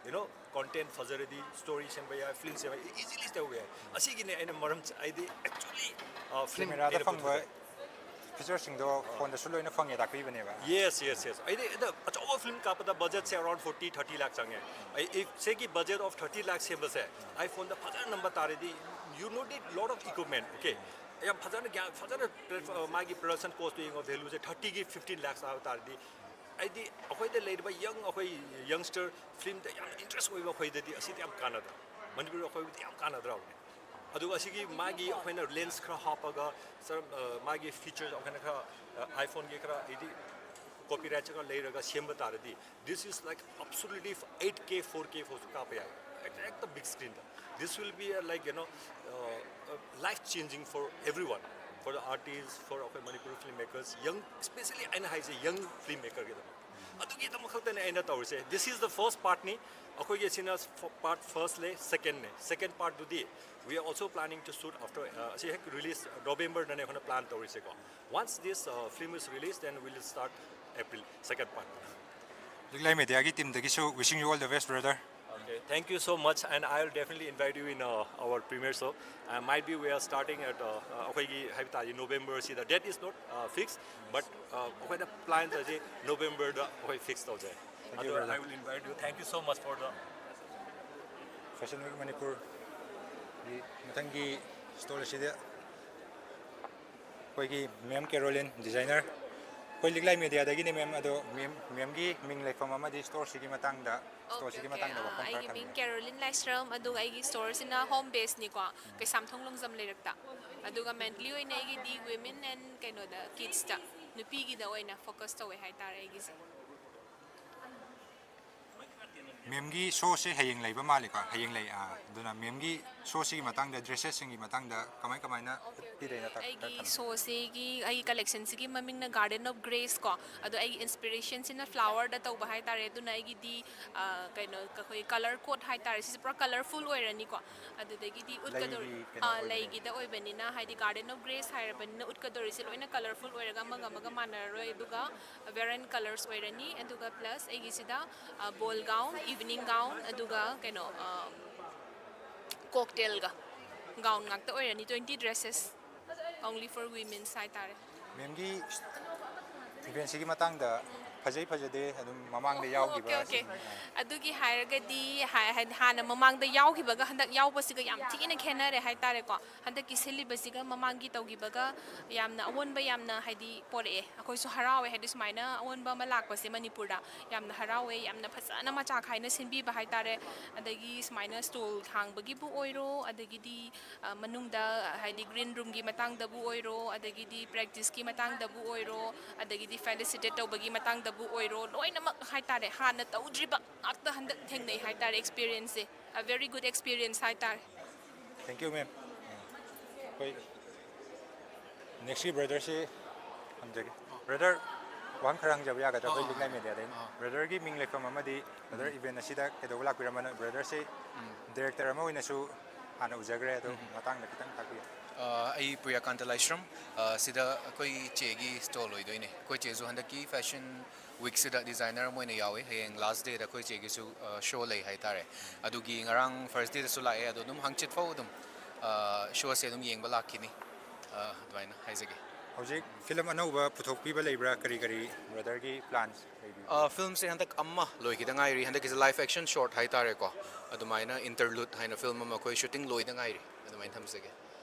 you know content ꯐꯖꯔꯗꯤ story ꯁꯦꯝꯕ ꯌꯥꯏ, film ꯁꯦꯝꯕ ꯌꯥꯏ, easily ꯇꯧꯕ ꯌꯥꯏ꯫ ꯑꯁꯤꯒꯤꯅꯦ ꯑꯩꯅ ꯃꯔꯝ ꯆ-, ꯍꯥꯏꯗꯤ actually film Camera ꯗ ꯐꯪꯕ feature ꯁꯤꯡꯗꯣ phone ꯗꯁꯨ ꯂꯣꯏꯅ ꯐꯪꯉꯦ ꯇꯥꯛꯄꯤꯕꯅꯦꯕ꯫ Yes, yes, yes. ꯍꯥꯏꯗꯤ ꯑꯗ ꯑꯆꯧꯕ film ꯀꯥꯞꯄꯗ budget ꯁꯦ around forty thirty lakh ꯆꯪꯉꯦ꯫ ꯑꯩ if ꯁꯤꯒꯤ budget of thirty lakh ꯁꯦꯝꯕꯁꯦ iPhone ꯗ ꯐꯖꯅ ꯅꯝꯕ ꯇꯥꯔꯗꯤ you no need lot of equipment, okay? ꯌꯥꯝ ꯐꯖꯅ ꯒ꯭ꯌꯥꯟ ꯐꯖꯅ platform, ꯃꯥꯒꯤ production cost ꯇꯨ ꯌꯦꯡꯉꯣ, value ꯁꯦ thirty ꯒꯤ fifteen lakhs ꯍꯥꯏꯕ ꯇꯥꯔꯗꯤ ꯍꯥꯏꯗꯤ ꯑꯩꯈꯣꯏꯗ ꯂꯩꯔꯤꯕ young, ꯑꯩꯈꯣꯏ youngster film ꯗ ꯌꯥꯝ interest ꯑꯣꯏꯕ ꯑꯩꯈꯣꯏꯗꯗꯤ ꯑꯁꯤꯗꯤ ꯌꯥꯝ ꯀꯥꯟꯅꯗ꯭ꯔꯥ? ꯃꯅꯤꯄꯨꯔ ꯑꯩꯈꯣꯏꯕꯨꯗꯤ ꯌꯥꯝ ꯀꯥꯟꯅꯗ꯭ꯔꯕꯅꯦ꯫ ꯑꯗꯨꯒ ꯑꯁꯤꯒꯤ ꯃꯥꯒꯤ ꯑꯩꯈꯣꯏꯅ lens ꯈꯔ ꯍꯥꯞꯄꯒ ꯁꯔ, ꯑ, ꯃꯥꯒꯤ features ꯑꯩꯈꯣꯏꯅ ꯈꯔ, ꯑ, iPhone ꯒꯤ ꯈꯔ ꯍꯥꯏꯗꯤ copyright ꯈꯔ ꯂꯩꯔꯒ ꯁꯦꯝꯕ ꯇꯥꯔꯗꯤ this is like absolutely eight K four K ꯐꯥꯎꯁꯨ ꯀꯥꯞꯄ ꯌꯥꯏ꯫ ꯍꯦꯛꯇ big screen the. This will be a, like you know, uh, life changing for everyone, for the artists, for ꯑꯩꯈꯣꯏ Manipur film makers, young, especially ꯑꯩꯅ ꯍꯥꯏꯁꯦ young film maker ꯒꯤꯗꯃꯛ꯫ ꯑꯗꯨꯒꯤꯗꯃꯛ ꯈꯛꯇꯅꯦ ꯑꯩꯅ ꯇꯧꯔꯤꯁꯦ꯫ This is the first part ꯅꯤ꯫ ꯑꯩꯈꯣꯏꯒꯤ ꯁꯤꯅ part first ꯂꯩ, second ꯅꯦ꯫ Second part ꯇꯨꯗꯤ we are also planning to shoot after, uh, ꯑꯁꯤ ꯍꯦꯛ release November ꯗꯅꯦ ꯑꯩꯈꯣꯏꯅ plan ꯇꯧꯔꯤꯁꯦꯀꯣ꯫ Once this uh, film is released, then we'll start April second part. ꯂꯤꯛꯂꯥꯏ ꯃꯦꯗꯤꯌꯥꯒꯤ team ꯗꯒꯤꯁꯨ wishing you all the best, brother. Okay, thank you so much, and I will definitely invite you in uh, our premiere show. Uh, might be we are starting at uh, uh, ꯑꯩꯈꯣꯏꯒꯤ ꯍꯥꯏꯕ ꯇꯥꯔꯗꯤ November ꯁꯤꯗ, date is not uh, fixed, but uh, ꯑꯩꯈꯣꯏꯅ plan ꯇꯧꯔꯤꯁꯤ November ꯗ ꯑꯩꯈꯣꯏ fix ꯇꯧꯖꯩ꯫ you, ꯑꯗꯣ brother. I will invite you. Thank you so much for the Fashion Week ꯃꯅꯤꯄꯨꯔꯒꯤ ꯃꯊꯪꯒꯤ stall ꯑꯁꯤꯗ ꯑꯩꯈꯣꯏꯒꯤ ma'am Caroline, designer, ꯑꯩꯈꯣꯏ ꯂꯤꯛꯂꯥꯏ ꯃꯦꯗꯤꯌꯥꯗꯒꯤꯅꯤ ma'am꯫ ꯑꯗꯣ ma'am, ma'am ꯒꯤ ꯃꯤꯡ ꯂꯩꯐꯝ ꯑꯃꯗꯤ store ꯁꯤꯒꯤ ꯃꯇꯥꯡꯗ, store Okay, ꯁꯤꯒꯤ okay. ꯃꯇꯥꯡꯗ ꯑꯥ, ꯋꯥꯐꯝ ꯈꯔ ꯑꯩꯒꯤ ꯃꯤꯡ ꯊꯝꯕꯤꯌꯨ꯫ ꯀꯦꯔꯣꯂꯤꯟ ꯂꯥꯏꯁ꯭ꯔꯝ, ꯑꯗꯨꯒ ꯑꯩꯒꯤ store ꯁꯤꯅ home base ꯅꯤꯀꯣ, ꯀꯩꯁꯥꯝꯊꯣꯡ ꯂꯣꯡꯖꯝ ꯂꯩꯔꯛꯇ꯫ ꯑꯗꯨꯒ mainly ꯑꯣꯏꯅ ꯑꯩꯒꯤꯗꯤ women and ꯀꯩꯅꯣꯗ, kids ꯇ, ꯅꯨꯄꯤꯒꯤꯗ ꯑꯣꯏꯅ focus ꯇꯧꯋꯦ ꯍꯥꯏꯇꯥꯔꯦ ꯑꯩꯒꯤꯁꯦ꯫ Ma'am ꯒꯤ show ꯁꯦ ꯍꯌꯦꯡ ꯂꯩꯕ ꯃꯥꯜꯂꯤꯀꯣ? ꯍꯌꯦꯡ ꯂꯩ꯫ ꯑꯥ, ꯑꯗꯨꯅ ma'am ꯒꯤ ꯁꯣꯁꯤꯒꯤ ꯃꯇꯥꯡꯗ, ꯗ꯭ꯔꯦꯁꯦꯁꯁꯤꯡꯒꯤ ꯃꯇꯥꯡꯗ ꯀꯃꯥꯏ ꯀꯃꯥꯏꯅ ꯄꯤꯗꯣꯏꯅꯣ? ꯇꯥꯛ-, ꯑꯩꯒꯤ ꯇꯥꯛꯄꯤꯌꯨ꯫ ꯁꯣꯁꯤꯒꯤ, ꯑꯩꯒꯤ ꯀꯂꯦꯛꯁꯟꯁꯤꯒꯤ ꯃꯃꯤꯡꯅ Garden of Grace ꯀꯣ꯫ ꯑꯗꯣ ꯑꯩꯒꯤ ꯏꯟꯁꯄꯤꯔꯦꯁꯟꯁꯤꯅ ꯐ꯭ꯂꯥꯋꯔꯗ ꯇꯧꯕ ꯍꯥꯏꯇꯥꯔꯦ꯫ ꯑꯗꯨꯅ ꯑꯩꯒꯤꯗꯤ, ꯑ, ꯀꯩꯅꯣ, ꯑꯩꯈꯣꯏ ꯀꯂꯔ ꯀꯣꯠ ꯍꯥꯏꯇꯥꯔꯦ, ꯁꯤꯁꯦ ꯄꯨꯔꯥ ꯀꯂꯔꯐꯨꯜ ꯑꯣꯏꯔꯅꯤꯀꯣ꯫ ꯑꯗꯨꯗꯒꯤꯗꯤ ꯎꯠꯀꯗꯧꯔꯤ, ꯂꯩꯒꯤ ꯀꯩꯅꯣ ꯑ, ꯑꯣꯏꯕꯅꯤꯅ꯫ ꯂꯩꯒꯤꯗ ꯑꯣꯏꯕꯅꯤꯅ, ꯍꯥꯏꯗꯤ Garden of Grace ꯍꯥꯏꯔꯕꯅꯤꯅ ꯎꯠꯀꯗꯧꯔꯤꯁꯦ ꯂꯣꯏꯅ ꯀꯂꯔꯐꯨꯜ ꯑꯣꯏꯔꯒ ꯑꯃꯒ ꯑꯃꯒ ꯃꯥꯟꯅꯔꯔꯣꯏ꯫ ꯑꯗꯨꯒ ꯕꯦꯔꯟ ꯀꯂꯔꯁ ꯑꯣꯏꯔꯅꯤ꯫ ꯑꯗꯨꯒ ꯄ꯭ꯂꯁ ꯑꯩꯒꯤꯁꯤꯗ, ꯑ, ꯕꯣꯜ ꯒꯥꯎꯟ, ꯏꯚꯤꯅꯤꯡ ꯒꯥꯎꯟ, ꯑꯗꯨꯒ ꯀꯩꯅꯣ, ꯑ, ꯀꯣꯛꯇꯦꯜꯒ ꯒꯥꯎꯟ ꯉꯥꯛꯇ ꯑꯣꯏꯔꯅꯤ, twenty dresses, only for women's ꯍꯥꯏꯇꯥꯔꯦ꯫ ꯃꯦꯝꯒꯤ ꯏꯚꯦꯟꯁꯤꯒꯤ ꯃꯇꯥꯡꯗ ꯐꯖꯩ ꯐꯖꯗꯦ ꯑꯗꯨꯝ ꯃꯃꯥꯡꯗ ꯑꯣ, ꯌꯥꯎꯈꯤꯕ ꯑꯣꯀꯦ, ꯑꯣꯀꯦ꯫ ꯁꯤꯡ-, ꯑ, ꯑꯗꯨꯒꯤ ꯍꯥꯏꯔꯒꯗꯤ ꯍꯥ-, ꯍꯥꯏꯗꯤ ꯍꯥꯟꯅ ꯃꯃꯥꯡꯗ ꯌꯥꯎꯈꯤꯕꯒ ꯍꯟꯗꯛ ꯌꯥꯎꯕꯁꯤꯒ ꯌꯥꯝ ꯊꯤꯅ ꯈꯦꯠꯅꯔꯦ ꯍꯥꯏꯇꯥꯔꯦꯀꯣ꯫ ꯍꯟꯗꯛꯀꯤ ꯁꯤꯜꯂꯤꯕꯁꯤꯒ ꯃꯃꯥꯡꯒꯤ ꯇꯧꯈꯤꯕꯒ ꯌꯥꯝꯅ ꯑꯑꯣꯟꯕ ꯌꯥꯝꯅ ꯍꯥꯏꯗꯤ ꯄꯣꯔꯛꯑꯦ꯫ ꯑꯩꯈꯣꯏꯁꯨ ꯍꯔꯥꯎꯋꯦ, ꯍꯥꯏꯗꯤ ꯁꯨꯃꯥꯏꯅ ꯑꯑꯣꯟꯕ ꯑꯃ ꯂꯥꯛꯄꯁꯦ ꯃꯅꯤꯄꯨꯔꯗ ꯌꯥꯝꯅ ꯍꯔꯥꯎꯋꯦ꯫ ꯌꯥꯝꯅ ꯐꯖꯅ ꯃꯆꯥ ꯈꯥꯏꯅ ꯁꯤꯟꯕꯤꯕ ꯍꯥꯏꯇꯥꯔꯦ꯫ ꯑꯗꯒꯤ ꯁꯨꯃꯥꯏꯅ ꯁ꯭ꯇꯣꯜ ꯍꯥꯡꯕꯒꯤꯕꯨ ꯑꯣꯏꯔꯣ, ꯑꯗꯒꯤꯗꯤ ꯑ, ꯃꯅꯨꯡꯗ ꯍꯥꯏꯗꯤ ꯒ꯭ꯔꯤꯟ ꯔꯨꯝꯒꯤ ꯃꯇꯥꯡꯗꯕꯨ ꯑꯣꯏꯔꯣ, ꯑꯗꯒꯤꯗꯤ ꯄ꯭ꯔꯦꯛꯇꯤꯁꯀꯤ ꯃꯇꯥꯡꯗꯕꯨ ꯑꯣꯏꯔꯣ, ꯑꯗꯒꯤꯗꯤ ꯐꯦꯂꯤꯁꯤꯇꯦꯠ ꯇꯧꯕꯒꯤ ꯃꯇꯥꯡꯗꯕꯨ ꯑꯣꯏꯔꯣ, ꯂꯣꯏꯅꯃꯛ ꯍꯥꯏꯇꯥꯔꯦ, ꯍꯥꯟꯅ ꯇꯧꯗ꯭ꯔꯤꯕ ꯉꯥꯛꯇ ꯍꯟꯗꯛ ꯊꯦꯡꯅꯩ ꯍꯥꯏꯇꯥꯔꯦ꯫ ꯑꯦꯛꯁꯄꯤꯔꯤꯌꯦꯟꯁꯁꯦ, a very good experience ꯍꯥꯏꯇꯥꯔꯦ꯫ Thank you, ma'am꯫ ꯑꯩꯈꯣꯏ ꯅꯦꯛꯁꯀꯤ ꯕ꯭ꯔꯗꯔꯁꯤ ꯍꯪꯖꯒꯦ꯫ ꯕ꯭ꯔꯗꯔ, ꯋꯥꯍꯪ ꯈꯔ ꯍꯪꯖꯕ ꯌꯥꯒꯗ꯭ꯔꯥ? ꯑꯩꯈꯣꯏ ꯑꯥ, ꯂꯤꯛꯂꯥꯏ ꯃꯦꯗꯤꯌꯥꯗꯩꯅ꯫ ꯑꯥ꯫ ꯕ꯭ꯔꯗꯔꯒꯤ ꯃꯤꯡ ꯂꯩꯐꯝ ꯑꯃꯗꯤ ꯕ꯭ꯔꯗꯔ ꯏꯚꯦꯟ ꯑꯁꯤꯗ ꯀꯩꯗꯧꯕ ꯂꯥꯛꯄꯤꯔꯝꯕꯅꯣ? ꯕ꯭ꯔꯗꯔꯁꯤ ꯗꯥꯏꯔꯦꯛꯇꯔ ꯑꯃ ꯑꯣꯏꯅꯁꯨ ꯍꯥꯟꯅ ꯎꯖꯈ꯭ꯔꯦ, ꯑꯗꯣ ꯃꯇꯥꯡꯗ ꯈꯤꯇꯪ ꯇꯥꯛꯄꯤꯌꯨ꯫ ꯑ, ꯑꯩ ꯄ꯭ꯔꯤꯌꯥꯀꯥꯟꯇ ꯂꯥꯏꯁ꯭ꯔꯝ꯫ ꯑ, ꯁꯤꯗ ꯑꯩꯈꯣꯏ ꯏꯆꯦꯒꯤ ꯁ꯭ꯇꯣꯜ ꯑꯣꯏꯗꯣꯏꯅꯦ꯫ ꯑꯩꯈꯣꯏ ꯏꯆꯦꯁꯨ ꯍꯟꯗꯛꯀꯤ ꯐꯦꯁꯟ ꯋꯤꯛꯁꯤꯗ ꯗꯤꯖꯥꯏꯅꯔ ꯑꯃ ꯑꯣꯏꯅ ꯌꯥꯎꯋꯦ꯫ ꯍꯌꯦꯡ ꯂꯥꯁ ꯗꯦꯗ ꯑꯩꯈꯣꯏ ꯏꯆꯦꯒꯤꯁꯨ, ꯑ, ꯁꯣ ꯂꯩ ꯍꯥꯏꯇꯥꯔꯦ꯫ ꯑꯗꯨꯒꯤ ꯉꯔꯥꯡ ꯐꯥꯔꯁ ꯗꯦꯗꯁꯨ ꯂꯥꯛꯑꯦ, ꯑꯗꯣ ꯑꯗꯨꯝ ꯍꯪꯆꯤꯠ ꯐꯥꯎ ꯑꯗꯨꯝ, ꯑ, ꯁꯣꯁꯦ ꯑꯗꯨꯝ ꯌꯦꯡꯕ ꯂꯥꯛꯈꯤꯅꯤ꯫ ꯑ, ꯑꯗꯨꯃꯥꯏꯅ ꯍꯥꯏꯖꯒꯦ꯫ ꯍꯧꯖꯤꯛ ꯐꯤꯂꯝ ꯑꯅꯧꯕ ꯄꯨꯊꯣꯛꯄꯤꯕ ꯂꯩꯕ꯭ꯔꯥ? ꯀꯔꯤ ꯀꯔꯤ ꯕ꯭ꯔꯗꯔꯒꯤ ꯄ꯭ꯂꯥꯟꯁ ꯂꯩꯕꯤꯕ꯭ꯔꯥ? ꯑ, ꯐꯤꯂꯝꯁꯦ ꯍꯟꯗꯛ ꯑꯃ ꯂꯣꯏꯈꯤꯗ ꯉꯥꯏꯔꯤ꯫ ꯍꯟꯗꯛꯀꯤꯁꯦ ꯂꯥꯏꯐ ꯑꯦꯛꯁꯟ ꯁꯣꯔꯠ ꯍꯥꯏꯇꯥꯔꯦꯀꯣ꯫ ꯑꯗꯨꯃꯥꯏꯅ ꯏꯟꯇꯔꯂꯨꯗ ꯍꯥꯏꯅ ꯐꯤꯂꯝ ꯑꯃ ꯑꯩꯈꯣꯏ ꯁꯨꯇꯤꯡ ꯂꯣꯏꯗ ꯉꯥꯏꯔꯤ꯫ ꯑꯗꯨꯃꯥꯏꯅ ꯊꯝꯖꯒꯦ꯫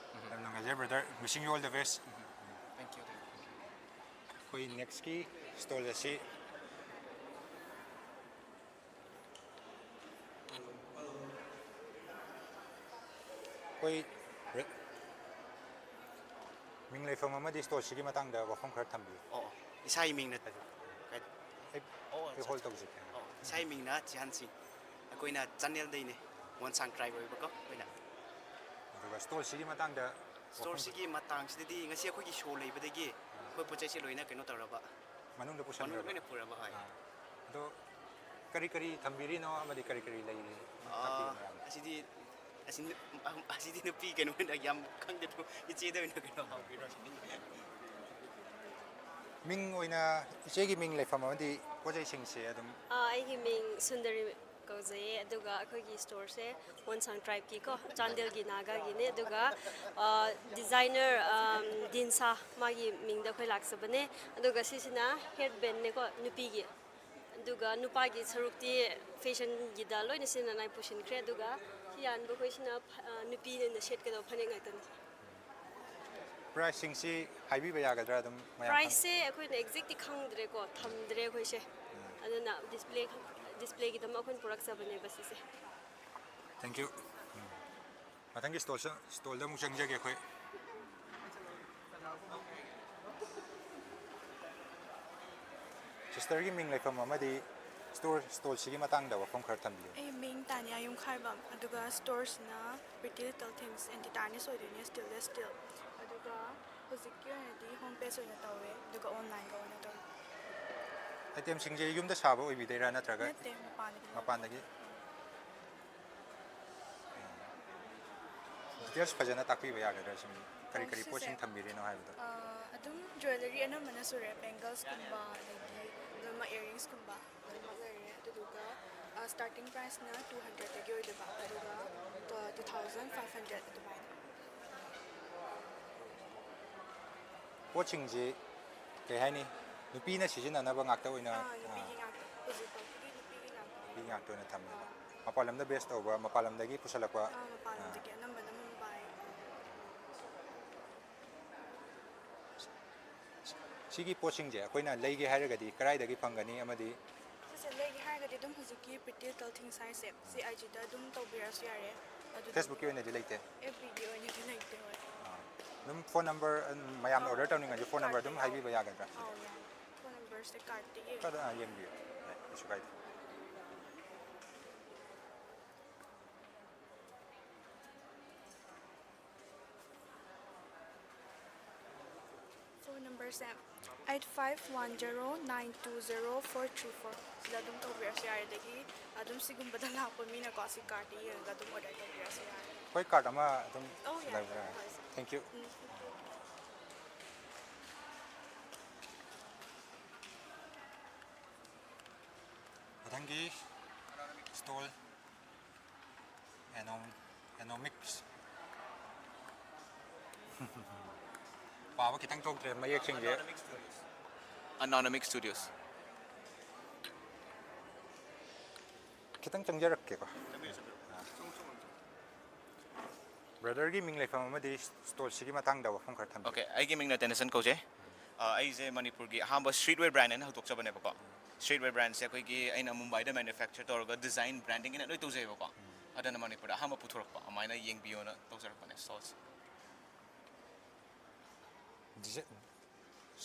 ꯌꯥꯝ ꯅꯨꯡꯉꯥꯏꯖꯔꯦ brother, wishing you all the best꯫ Thank you, thank you. ꯑꯩꯈꯣꯏ ꯅꯦꯛꯁꯀꯤ ꯁ꯭ꯇꯣꯜ ꯑꯁꯤ ꯑꯩꯈꯣꯏ ꯔꯦ-, ꯃꯤꯡ ꯂꯩꯐꯝ ꯑꯃꯗꯤ ꯁ꯭ꯇꯣꯔꯁꯤꯒꯤ ꯃꯇꯥꯡꯗ ꯋꯥꯐꯝ ꯈꯔ ꯊꯝꯕꯤꯌꯨ꯫ ꯑꯣ, ꯏꯁꯥꯒꯤ ꯃꯤꯡꯅ ꯑꯩ, ꯑꯣ, ꯑꯩ ꯍꯣꯜ ꯇꯧꯖꯒꯦ꯫ ꯑꯣ, ꯏꯁꯥꯒꯤ ꯃꯤꯡꯅ ꯆꯤꯍꯥꯟ ꯁꯤꯡ꯫ ꯑꯩꯈꯣꯏꯅ ꯆꯥꯟꯗꯦꯜꯗꯩꯅꯦ, ꯃꯣꯟꯁꯥꯡ ꯇ꯭ꯔꯥꯏꯕ ꯑꯣꯏꯕꯀꯣ ꯑꯩꯈꯣꯏꯅ꯫ ꯁ꯭ꯇꯣꯜꯁꯤꯒꯤ ꯃꯇꯥꯡꯗ ꯋꯥꯐꯝ ꯁ꯭ꯇꯣꯔꯁꯤꯒꯤ ꯃꯇꯥꯡꯁꯤꯗꯗꯤ ꯉꯁꯤ ꯑꯩꯈꯣꯏꯒꯤ ꯁꯣ ꯂꯩꯕꯗꯒꯤ ꯑꯩꯈꯣꯏ ꯄꯣꯠ ꯆꯩꯁꯦ ꯂꯣꯏꯅ ꯀꯩꯅꯣ ꯇꯧꯔꯕ ꯃꯅꯨꯡꯗ ꯃꯅꯨꯡ ꯄꯨꯁꯟꯈ꯭ꯔꯕ ꯂꯣꯏꯅ ꯄꯨꯔꯕ꯫ ꯍꯣꯏ꯫ ꯑꯥ꯫ ꯑꯗꯣ ꯀꯔꯤ ꯀꯔꯤ ꯊꯝꯕꯤꯔꯤꯅꯣ ꯑꯃꯗꯤ ꯀꯔꯤ ꯀꯔꯤ ꯂꯩꯔꯤ? ꯇꯥꯛꯄꯤꯌꯨ ꯑꯥ, ꯃꯌꯥꯝꯗ꯫ ꯑꯁꯤꯗꯤ ꯑꯁꯤꯗꯤ ꯑꯁꯤꯗꯤ ꯅꯨꯄꯤ ꯀꯩꯅꯣ ꯑꯣꯏꯅ ꯌꯥꯝ ꯈꯪꯗꯦ ꯑꯗꯣ ꯏꯆꯦꯗ ꯑꯣꯏꯅ ꯀꯩꯅꯣ ꯍꯪꯕꯤꯔꯣ꯫ ꯃꯤꯡ ꯑꯣꯏꯅ ꯏꯆꯦꯒꯤ ꯃꯤꯡ ꯂꯩꯐꯝ ꯑꯃꯗꯤ ꯄꯣꯠ ꯆꯩꯁꯤꯡꯁꯦ ꯑꯗꯨꯝ ꯑꯥ, ꯑꯩꯒꯤ ꯃꯤꯡ ꯁꯨꯟꯗꯔꯤ ꯀꯧꯖꯩꯌꯦ꯫ ꯑꯗꯨꯒ ꯑꯩꯈꯣꯏꯒꯤ ꯁ꯭ꯇꯣꯔꯁꯦ ꯃꯣꯟꯁꯥꯡ ꯇ꯭ꯔꯥꯏꯕꯀꯤꯀꯣ, ꯆꯥꯟꯗꯦꯜꯒꯤ ꯅꯥꯒꯥꯒꯤꯅꯦ꯫ ꯑꯗꯨꯒ ꯗꯤꯖꯥꯏꯅꯔ ꯗꯤꯟꯁꯥ, ꯃꯥꯒꯤ ꯃꯤꯡꯗ ꯑꯩꯈꯣꯏ ꯂꯥꯛꯆꯕꯅꯦ꯫ ꯑꯗꯨꯒ ꯁꯤꯁꯤꯅ ꯍꯦꯠ ꯕꯦꯟꯅꯦꯀꯣ, ꯅꯨꯄꯤꯒꯤ꯫ ꯑꯗꯨꯒ ꯅꯨꯄꯥꯒꯤ ꯁꯔꯨꯛꯇꯤ ꯐꯦꯁꯟꯒꯤꯗ ꯂꯣꯏꯅ ꯁꯤꯖꯤꯟꯅꯉꯥꯏ ꯄꯨꯁꯤꯟꯈ꯭ꯔꯦ꯫ ꯑꯗꯨꯒ ꯁꯤ ꯌꯥꯟꯕꯈꯣꯏꯁꯤꯅ ꯐ- ꯑ, ꯅꯨꯄꯤꯅ ꯁꯦꯠꯀꯗꯧꯕ ꯐꯅꯦꯛ ꯉꯥꯛꯇꯅꯤ꯫ ꯄ꯭ꯔꯥꯏꯁꯁꯤꯡꯁꯤ ꯍꯥꯏꯕꯤꯕ ꯌꯥꯒꯗ꯭ꯔꯥ? ꯑꯗꯨꯝ ꯃꯌꯥꯝ ꯈꯪ- ꯄ꯭ꯔꯥꯏꯁꯁꯦ ꯑꯩꯈꯣꯏꯅ ꯑꯦꯛꯖꯦꯛꯇꯤ ꯈꯪꯗ꯭ꯔꯦꯀꯣ, ꯊꯝꯗ꯭ꯔꯦ ꯑꯩꯈꯣꯏꯁꯦ꯫ ꯑꯗꯨꯅ ꯗꯤꯁꯄ꯭ꯂꯦ ꯗꯤꯁꯄ꯭ꯂꯦꯒꯤꯗꯃꯛ ꯑꯩꯈꯣꯏꯅ ꯄꯨꯔꯛꯆꯕꯅꯦꯕ ꯁꯤꯁꯦ꯫ Thank you. ꯃꯊꯪꯒꯤ ꯁ꯭ꯇꯣꯜꯁ ꯁ꯭ꯇꯣꯜꯗ ꯑꯃꯨꯛ ꯆꯪꯖꯒꯦ ꯑꯩꯈꯣꯏ꯫ ꯁꯤꯁꯇꯔꯒꯤ ꯃꯤꯡ ꯂꯩꯐꯝ ꯑꯃꯗꯤ ꯁ꯭ꯇꯣꯔ ꯁ꯭ꯇꯣꯜꯁꯤꯒꯤ ꯃꯇꯥꯡꯗ ꯋꯥꯐꯝ ꯈꯔ ꯊꯝꯕꯤꯌꯨ꯫ ꯑꯩ ꯃꯤꯡ ꯇꯥꯅꯤꯌꯥ ꯌꯨꯝꯈꯥꯏꯕꯝ, ꯑꯗꯨꯒ ꯁ꯭ꯇꯣꯔꯁꯤꯅ Pretty Little Things and Titania's ꯑꯣꯏꯗꯣꯏꯅꯦ, stainless steel꯫ ꯑꯗꯨꯒ ꯍꯧꯖꯤꯛꯀꯤ ꯑꯣꯏꯅꯗꯤ ꯍꯣꯝ ꯄꯦꯖ ꯑꯣꯏꯅ ꯇꯧꯋꯦ, ꯑꯗꯨꯒ ꯑꯣꯟꯂꯥꯏꯟꯒ ꯑꯣꯏꯅ ꯇꯧꯋꯦ꯫ ꯑꯥꯏꯇꯦꯝꯁꯤꯡꯁꯦ ꯌꯨꯝꯗ ꯁꯥꯕ ꯑꯣꯏꯕꯤꯗꯣꯏꯔꯥ ꯅꯠꯇ꯭ꯔꯒ ꯅꯠꯇꯦ, ꯃꯄꯥꯟꯗꯒꯤ ꯂꯧꯕ꯫ ꯃꯄꯥꯟꯗꯒꯤ? ꯗꯤꯇꯦꯜꯁ ꯐꯖꯅ ꯇꯥꯛꯄꯤꯕ ꯌꯥꯒꯗ꯭ꯔꯥ ꯁꯤꯒꯤ ꯀꯔꯤ ꯑꯣ, ꯀꯔꯤ ꯁꯤꯁꯦ? ꯄꯣꯠꯁꯤꯡ ꯊꯝꯕꯤꯔꯤꯅꯣ ꯍꯥꯏꯕꯗꯣ? ꯑꯥ, ꯑꯗꯨꯝ ꯖ꯭ꯋꯦꯂꯔꯤ ꯑꯅꯝꯕꯅ ꯁꯨꯔꯦ, ꯕꯦꯡꯒꯜꯁꯀꯨꯝꯕ, ꯑꯗꯒꯤ ꯂꯣꯏꯅꯃꯛ, ꯏꯌꯥꯔꯤꯡꯁꯀꯨꯝꯕ ꯂꯣꯏꯅꯃꯛ ꯂꯩꯔꯦ꯫ ꯑꯗꯨꯗꯨꯒ ꯁ꯭ꯇꯥꯔꯇꯤꯡ ꯄ꯭ꯔꯥꯏꯁꯅ ꯇꯨ ꯍꯟꯗ꯭ꯔꯦꯗꯇꯒꯤ ꯑꯣꯏꯗꯣꯏꯕ, ꯑꯗꯨꯒ ꯇꯨ ꯊꯥꯎꯖꯟ ꯐꯥꯏꯚ ꯍꯟꯗ꯭ꯔꯦꯗ ꯑꯗꯨꯃꯥꯏꯅ꯫ ꯄꯣꯠꯁꯤꯡꯁꯤ ꯀꯩ ꯍꯥꯏꯅꯤ, ꯅꯨꯄꯤꯅ ꯁꯤꯖꯤꯟꯅꯅꯕ ꯉꯥꯛꯇ ꯑꯣꯏꯅ, ꯑꯥ, ꯑꯥ, ꯅꯨꯄꯤꯒꯤ ꯉꯥꯛꯇ, ꯍꯧꯖꯤꯛꯐꯥꯎꯒꯤꯗꯤ ꯅꯨꯄꯤꯒꯤ ꯉꯥꯛꯇ꯫ ꯅꯨꯄꯤ ꯉꯥꯛꯇ ꯑꯣꯏꯅ ꯊꯝꯃꯦꯕ꯫ ꯃꯄꯥꯟ ꯂꯝꯗ ꯕꯦꯁ ꯇꯧꯕ, ꯃꯄꯥꯟ ꯂꯝꯗꯒꯤ ꯄꯨꯁꯜꯂꯛꯄ? ꯑꯥ, ꯃꯄꯥꯟ ꯂꯝꯗꯒꯤ, ꯑꯅꯝꯕꯅ ꯃꯨꯝꯕꯥꯏ꯫ ꯁꯤꯒꯤ ꯄꯣꯠꯁꯤꯡꯁꯦ ꯑꯩꯈꯣꯏꯅ ꯂꯩꯒꯦ ꯍꯥꯏꯔꯒꯗꯤ ꯀꯗꯥꯏꯗꯒꯤ ꯐꯪꯒꯅꯤ? ꯑꯃꯗꯤ ꯁꯤꯁꯦ ꯂꯩꯒꯦ ꯍꯥꯏꯔꯒꯗꯤ ꯑꯗꯨꯝ ꯍꯧꯖꯤꯛꯀꯤ Pretty Little Things ꯍꯥꯏꯁꯦ, ꯁꯤ ꯑꯥꯏ ꯖꯤꯗ ꯑꯗꯨꯝ ꯇꯧꯕꯤꯔꯁꯨ ꯌꯥꯔꯦ꯫ ꯑꯗꯨꯗꯒꯤ ꯐꯦꯁꯕꯨꯛꯀꯤ ꯑꯣꯏꯅꯗꯤ ꯂꯩꯇꯦ? ꯑꯦꯐ ꯕꯤꯒꯤ ꯑꯣꯏꯅꯗꯤ ꯂꯩꯇꯦ, ꯍꯣꯏ꯫ ꯑꯗꯨꯝ ꯐꯣꯟ ꯅꯝꯕꯔ, ꯃꯌꯥꯝꯅ ꯑꯣꯔꯗꯔ ꯇꯧꯅꯤꯡꯉꯁꯨ ꯐꯣꯟ ꯅꯝꯕꯔ ꯑꯗꯨꯝ ꯍꯥꯏꯕꯤꯕ ꯌꯥꯒꯗ꯭ꯔꯥ? ꯑꯧ, ꯌꯥꯏ꯫ ꯐꯣꯟ ꯅꯝꯕꯔꯁꯦ ꯀꯥꯔꯠꯇꯒꯤ ꯈꯔ, ꯑꯥ, ꯌꯦꯡꯕꯤꯌꯨ꯫ ꯌꯥꯏ, ꯀꯩꯁꯨ ꯀꯥꯏꯗꯦ꯫ ꯁꯦ eight five one zero nine two zero four three four ꯁꯤꯗ ꯑꯗꯨꯝ ꯇꯧꯕꯤꯔꯁꯨ ꯌꯥꯔꯦ꯫ ꯑꯗꯒꯤ ꯑꯗꯨꯝ ꯁꯤꯒꯨꯝꯕꯗ ꯂꯥꯛꯄ ꯃꯤꯅꯀꯣ, ꯁꯤ ꯀꯥꯔꯠꯇ ꯌꯦꯡꯉꯒ ꯑꯗꯨꯝ ꯑꯣꯔꯗꯔ ꯇꯧꯕꯤꯔꯁꯨ ꯌꯥꯔꯦ꯫ ꯑꯩꯈꯣꯏ ꯀꯥꯔꯠ ꯑꯃ ꯑꯗꯨꯝ ꯑꯧ, ꯌꯥꯔꯦ꯫ ꯂꯩꯕ꯭ꯔꯥ? ꯍꯣꯏ꯫ Thank you. ꯎꯝ꯫ ꯃꯊꯪꯒꯤ ꯁ꯭ꯇꯣꯜ ꯑꯦꯅꯣ ꯑꯦꯅꯣꯃꯤꯛꯁ꯫ ꯄꯥꯕ ꯈꯤꯇꯪ ꯊꯣꯛꯇ꯭ꯔꯦ ꯃꯌꯦꯛꯁꯤꯡꯁꯦ꯫ Anonymous Studios. ꯈꯤꯇꯪ ꯆꯪꯖꯔꯛꯀꯦꯀꯣ꯫ ꯕ꯭ꯔꯗꯔꯒꯤ ꯃꯤꯡ ꯂꯩꯐꯝ ꯑꯃꯗꯤ ꯁ꯭ꯇꯣꯜꯁꯤꯒꯤ ꯃꯇꯥꯡꯗ ꯋꯥꯐꯝ ꯈꯔ ꯊꯝꯕꯤꯌꯨ꯫ ꯑꯣꯀꯦ, ꯑꯩꯒꯤ ꯃꯤꯡꯅ ꯇꯦꯅꯤꯁꯟ ꯀꯧꯖꯩ꯫ ꯑ, ꯑꯩꯁꯦ ꯃꯅꯤꯄꯨꯔꯒꯤ ꯑꯍꯥꯟꯕ ꯁ꯭ꯇ꯭ꯔꯤꯠ ꯋꯦꯌꯔ ꯕ꯭ꯔꯥꯟ ꯍꯥꯏꯅ ꯍꯧꯗꯣꯛꯆꯕꯅꯦꯕꯀꯣ꯫ ꯁ꯭ꯇ꯭ꯔꯤꯠ ꯋꯦꯌꯔ ꯕ꯭ꯔꯥꯟꯁꯦ ꯑꯩꯈꯣꯏꯒꯤ ꯑꯩꯅ ꯃꯨꯝꯕꯥꯏꯗ ꯃꯦꯅꯨꯐꯦꯛꯆꯔ ꯇꯧꯔꯒ ꯗꯤꯖꯥꯏꯟ, ꯕ꯭ꯔꯥꯟꯗꯤꯡ ꯑꯩꯅ ꯂꯣꯏ ꯇꯧꯖꯩꯕꯀꯣ꯫ ꯑꯗꯨꯅ ꯃꯅꯤꯄꯨꯔꯗ ꯑꯍꯥꯟꯕ ꯄꯨꯊꯣꯔꯛꯄ, ꯑꯗꯨꯃꯥꯏꯅ ꯌꯦꯡꯕꯤꯌꯣꯅ ꯇꯧꯖꯔꯛꯄꯅꯦ ꯁ꯭ꯇꯣꯜꯁꯦ꯫ ꯗꯤꯖꯥꯏꯟ,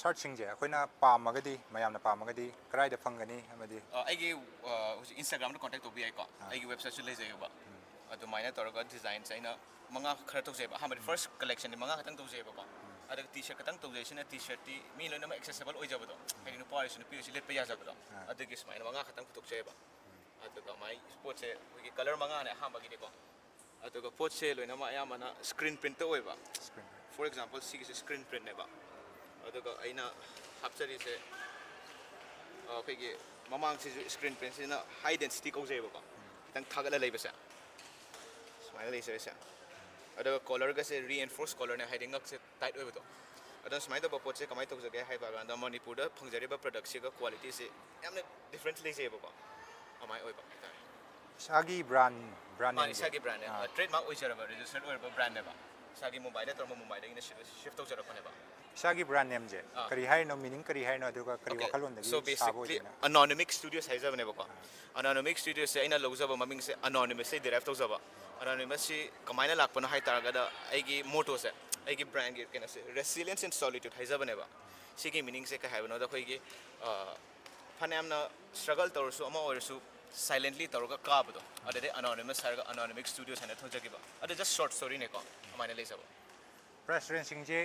ꯁꯥꯔꯠꯁꯤꯡꯁꯦ ꯑꯩꯈꯣꯏꯅ ꯄꯥꯝꯃꯒꯗꯤ, ꯃꯌꯥꯝꯅ ꯄꯥꯝꯃꯒꯗꯤ ꯀꯗꯥꯏꯗ ꯐꯪꯒꯅꯤ? ꯑꯃꯗꯤ ꯑ, ꯑꯩꯒꯤ, ꯑ, ꯍꯧꯖꯤꯛ Instagram-ꯗ ꯀꯣꯟꯇꯦꯛ ꯇꯧꯕ ꯌꯥꯏꯀꯣ꯫ ꯑꯥ꯫ ꯑꯩꯒꯤ ꯋꯦꯕꯁꯥꯏꯠꯁꯨ ꯂꯩꯖꯩꯑꯕ꯫ ꯎꯝ꯫ ꯑꯗꯨꯃꯥꯏꯅ ꯇꯧꯔꯒ ꯗꯤꯖꯥꯏꯟꯁꯦ ꯑꯩꯅ ꯃꯉꯥ ꯈꯔ ꯇꯧꯖꯩꯕ꯫ ꯑꯍꯥꯟꯕꯗꯤ ꯎꯝ꯫ ꯐꯥꯔꯁ ꯀꯂꯦꯛꯁꯟꯗꯤ ꯃꯉꯥ ꯈꯛꯇꯪ ꯇꯧꯖꯩꯕꯀꯣ꯫ ꯎꯝ꯫ ꯑꯗꯨꯒ ꯇꯤ ꯁꯥꯔꯠ ꯈꯛꯇꯪ ꯇꯧꯖꯩꯁꯤꯅ ꯇꯤ ꯁꯥꯔꯠꯇꯤ ꯃꯤ ꯂꯣꯏꯅꯃꯛ ꯑꯦꯛꯁꯦꯁꯤꯕꯜ ꯑꯣꯏꯖꯕꯗꯣ꯫ ꯎꯝ꯫ ꯍꯥꯏꯗꯤ ꯅꯨꯄꯥ ꯑꯣꯏꯔꯁꯨ ꯅꯨꯄꯤ ꯑꯣꯏꯔꯁꯨ ꯂꯤꯠꯄ ꯌꯥꯖꯕꯗꯣ꯫ ꯑꯥ꯫ ꯑꯗꯨꯒꯤ ꯁꯨꯃꯥꯏꯅ ꯃꯉꯥ ꯈꯛꯇꯪ ꯄꯨꯊꯣꯛꯆꯩꯕ꯫ ꯎꯝ꯫ ꯑꯗꯨꯒ ꯃꯥꯏ ꯄꯣꯠꯁꯦ ꯑꯩꯈꯣꯏꯒꯤ ꯀꯂꯔ ꯃꯉꯥꯅꯦ ꯑꯍꯥꯟꯕꯒꯤꯗꯤꯀꯣ꯫ ꯑꯗꯨꯒ ꯄꯣꯠꯁꯦ ꯂꯣꯏꯅꯃꯛ ꯑꯌꯥꯝꯕꯅ ꯁ꯭ꯀ꯭ꯔꯤꯟ ꯄ꯭ꯔꯤꯟꯠꯇ ꯑꯣꯏꯕ꯫ Screen print. For example, ꯁꯤꯒꯤꯁꯦ ꯁ꯭ꯀ꯭ꯔꯤꯟ ꯄ꯭ꯔꯤꯟꯠꯅꯦꯕ꯫ ꯑꯗꯨꯒ ꯑꯩꯅ ꯍꯥꯞꯆꯔꯤꯁꯦ, ꯑ, ꯑꯩꯈꯣꯏꯒꯤ ꯃꯃꯥꯡꯁꯤꯁꯨ ꯁ꯭ꯀ꯭ꯔꯤꯟ ꯄ꯭ꯔꯤꯟꯠꯁꯤꯅ ꯍꯥꯏ ꯗꯦꯟꯁꯤꯇꯤ ꯀꯧꯖꯩꯌꯦꯕꯀꯣ꯫ ꯎꯝ꯫ ꯈꯤꯇꯪ ꯊꯥꯒꯠꯂ ꯂꯩꯕꯁꯦ꯫ ꯁꯨꯃꯥꯏꯅ ꯂꯩꯖꯔꯤꯁꯦ꯫ ꯑꯗꯨꯒ ꯀꯣꯂꯔꯒꯁꯦ ꯔꯤꯑꯦꯟꯐꯣꯔꯁ ꯀꯣꯂꯔꯅꯦ, ꯍꯥꯏꯗꯤ ꯉꯛꯁꯦ ꯇꯥꯏꯠ ꯑꯣꯏꯕꯗꯣ꯫ ꯑꯗꯣ ꯁꯨꯃꯥꯏꯅ ꯇꯧꯕ ꯄꯣꯠꯁꯦ ꯀꯃꯥꯏꯅ ꯇꯧꯖꯒꯦ ꯍꯥꯏꯕ ꯀꯥꯟꯗ, ꯃꯅꯤꯄꯨꯔꯗ ꯐꯪꯖꯔꯤꯕ ꯄ꯭ꯔꯗꯛꯁꯤꯒ ꯀ꯭ꯋꯥꯂꯤꯇꯤꯁꯤ ꯌꯥꯝꯅ ꯗꯤꯐ꯭ꯔꯦꯟꯁ ꯂꯩꯖꯩꯌꯦꯕꯀꯣ꯫ ꯑꯗꯨꯃꯥꯏꯅ ꯑꯣꯏꯕ ꯍꯥꯏꯇꯥꯔꯦ꯫ ꯏꯁꯥꯒꯤ ꯕ꯭ꯔꯥꯟ, ꯕ꯭ꯔꯥꯟ ꯃꯥꯅꯤ, ꯅꯦꯝꯁꯦ? ꯏꯁꯥꯒꯤ ꯕ꯭ꯔꯥꯟꯅꯦ꯫ ꯑꯥ꯫ ꯑ, ꯇ꯭ꯔꯦꯗꯃꯥꯔꯛ ꯑꯣꯏꯖꯔꯕ, ꯔꯦꯖꯤꯁꯇꯔꯠ ꯑꯣꯏꯔꯕ ꯕ꯭ꯔꯥꯟꯅꯦꯕ꯫ ꯏꯁꯥꯒꯤ ꯃꯨꯝꯕꯥꯏꯗ ꯇꯧꯔꯝꯕ, ꯃꯨꯝꯕꯥꯏꯗꯒꯤꯅ ꯁꯤꯐ, ꯁꯤꯐ ꯇꯧꯖꯔꯛꯄꯅꯦꯕ꯫ ꯏꯁꯥꯒꯤ ꯕ꯭ꯔꯥꯟ ꯅꯦꯝꯁꯦ ꯑꯥ꯫ ꯀꯔꯤ ꯍꯥꯏꯔꯤꯅꯣ, ꯃꯤꯅꯤꯡ ꯀꯔꯤ ꯍꯥꯏꯔꯤꯅꯣ, ꯑꯗꯨꯒ ꯀꯔꯤ ꯑꯣꯀꯦ, ꯋꯥꯈꯜꯂꯣꯟꯗꯒꯤ so ꯁꯥꯕ basically ꯑꯣꯏꯗꯣꯏꯅꯣ? Anonymous Studios ꯍꯥꯏꯖꯕꯅꯦꯕꯀꯣ꯫ ꯑꯥ꯫ Anonymous Studios-ꯁꯦ ꯑꯩꯅ ꯂꯧꯖꯕ ꯃꯃꯤꯡꯁꯦ Anonymous-ꯇꯩ derive ꯇꯧꯖꯕ꯫ Anonymous-ꯁꯤ ꯀꯃꯥꯏꯅ ꯂꯥꯛꯄꯅꯣ ꯍꯥꯏ ꯇꯥꯔꯒꯗ, ꯑꯩꯒꯤ motto-ꯁꯦ, ꯑꯩꯒꯤ brand-ꯒꯤ ꯀꯩꯅꯣꯁꯦ, Resilience in Solitude ꯍꯥꯏꯖꯕꯅꯦꯕ꯫ ꯁꯤꯒꯤ meaning-ꯁꯦ ꯀꯩ ꯍꯥꯏꯕꯅꯣꯗ, ꯑꯩꯈꯣꯏꯒꯤ, ꯑ, ꯐꯅꯌꯥꯝꯅ struggle ꯇꯧꯔꯁꯨ, ꯑꯃ ꯑꯣꯏꯔꯁꯨ, silently ꯇꯧꯔꯒ ꯀꯥꯕꯗꯣ, ꯑꯗꯨꯗꯩ Anonymous ꯍꯥꯏꯔꯒ Anonymous Studios ꯍꯥꯏꯅ ꯊꯣꯟꯖꯈꯤꯕ꯫ ꯑꯗꯨ just short story-ꯅꯦꯀꯣ, ꯑꯗꯨꯃꯥꯏꯅ ꯂꯩꯖꯕ꯫ Price range-ꯁꯤꯡꯁꯦ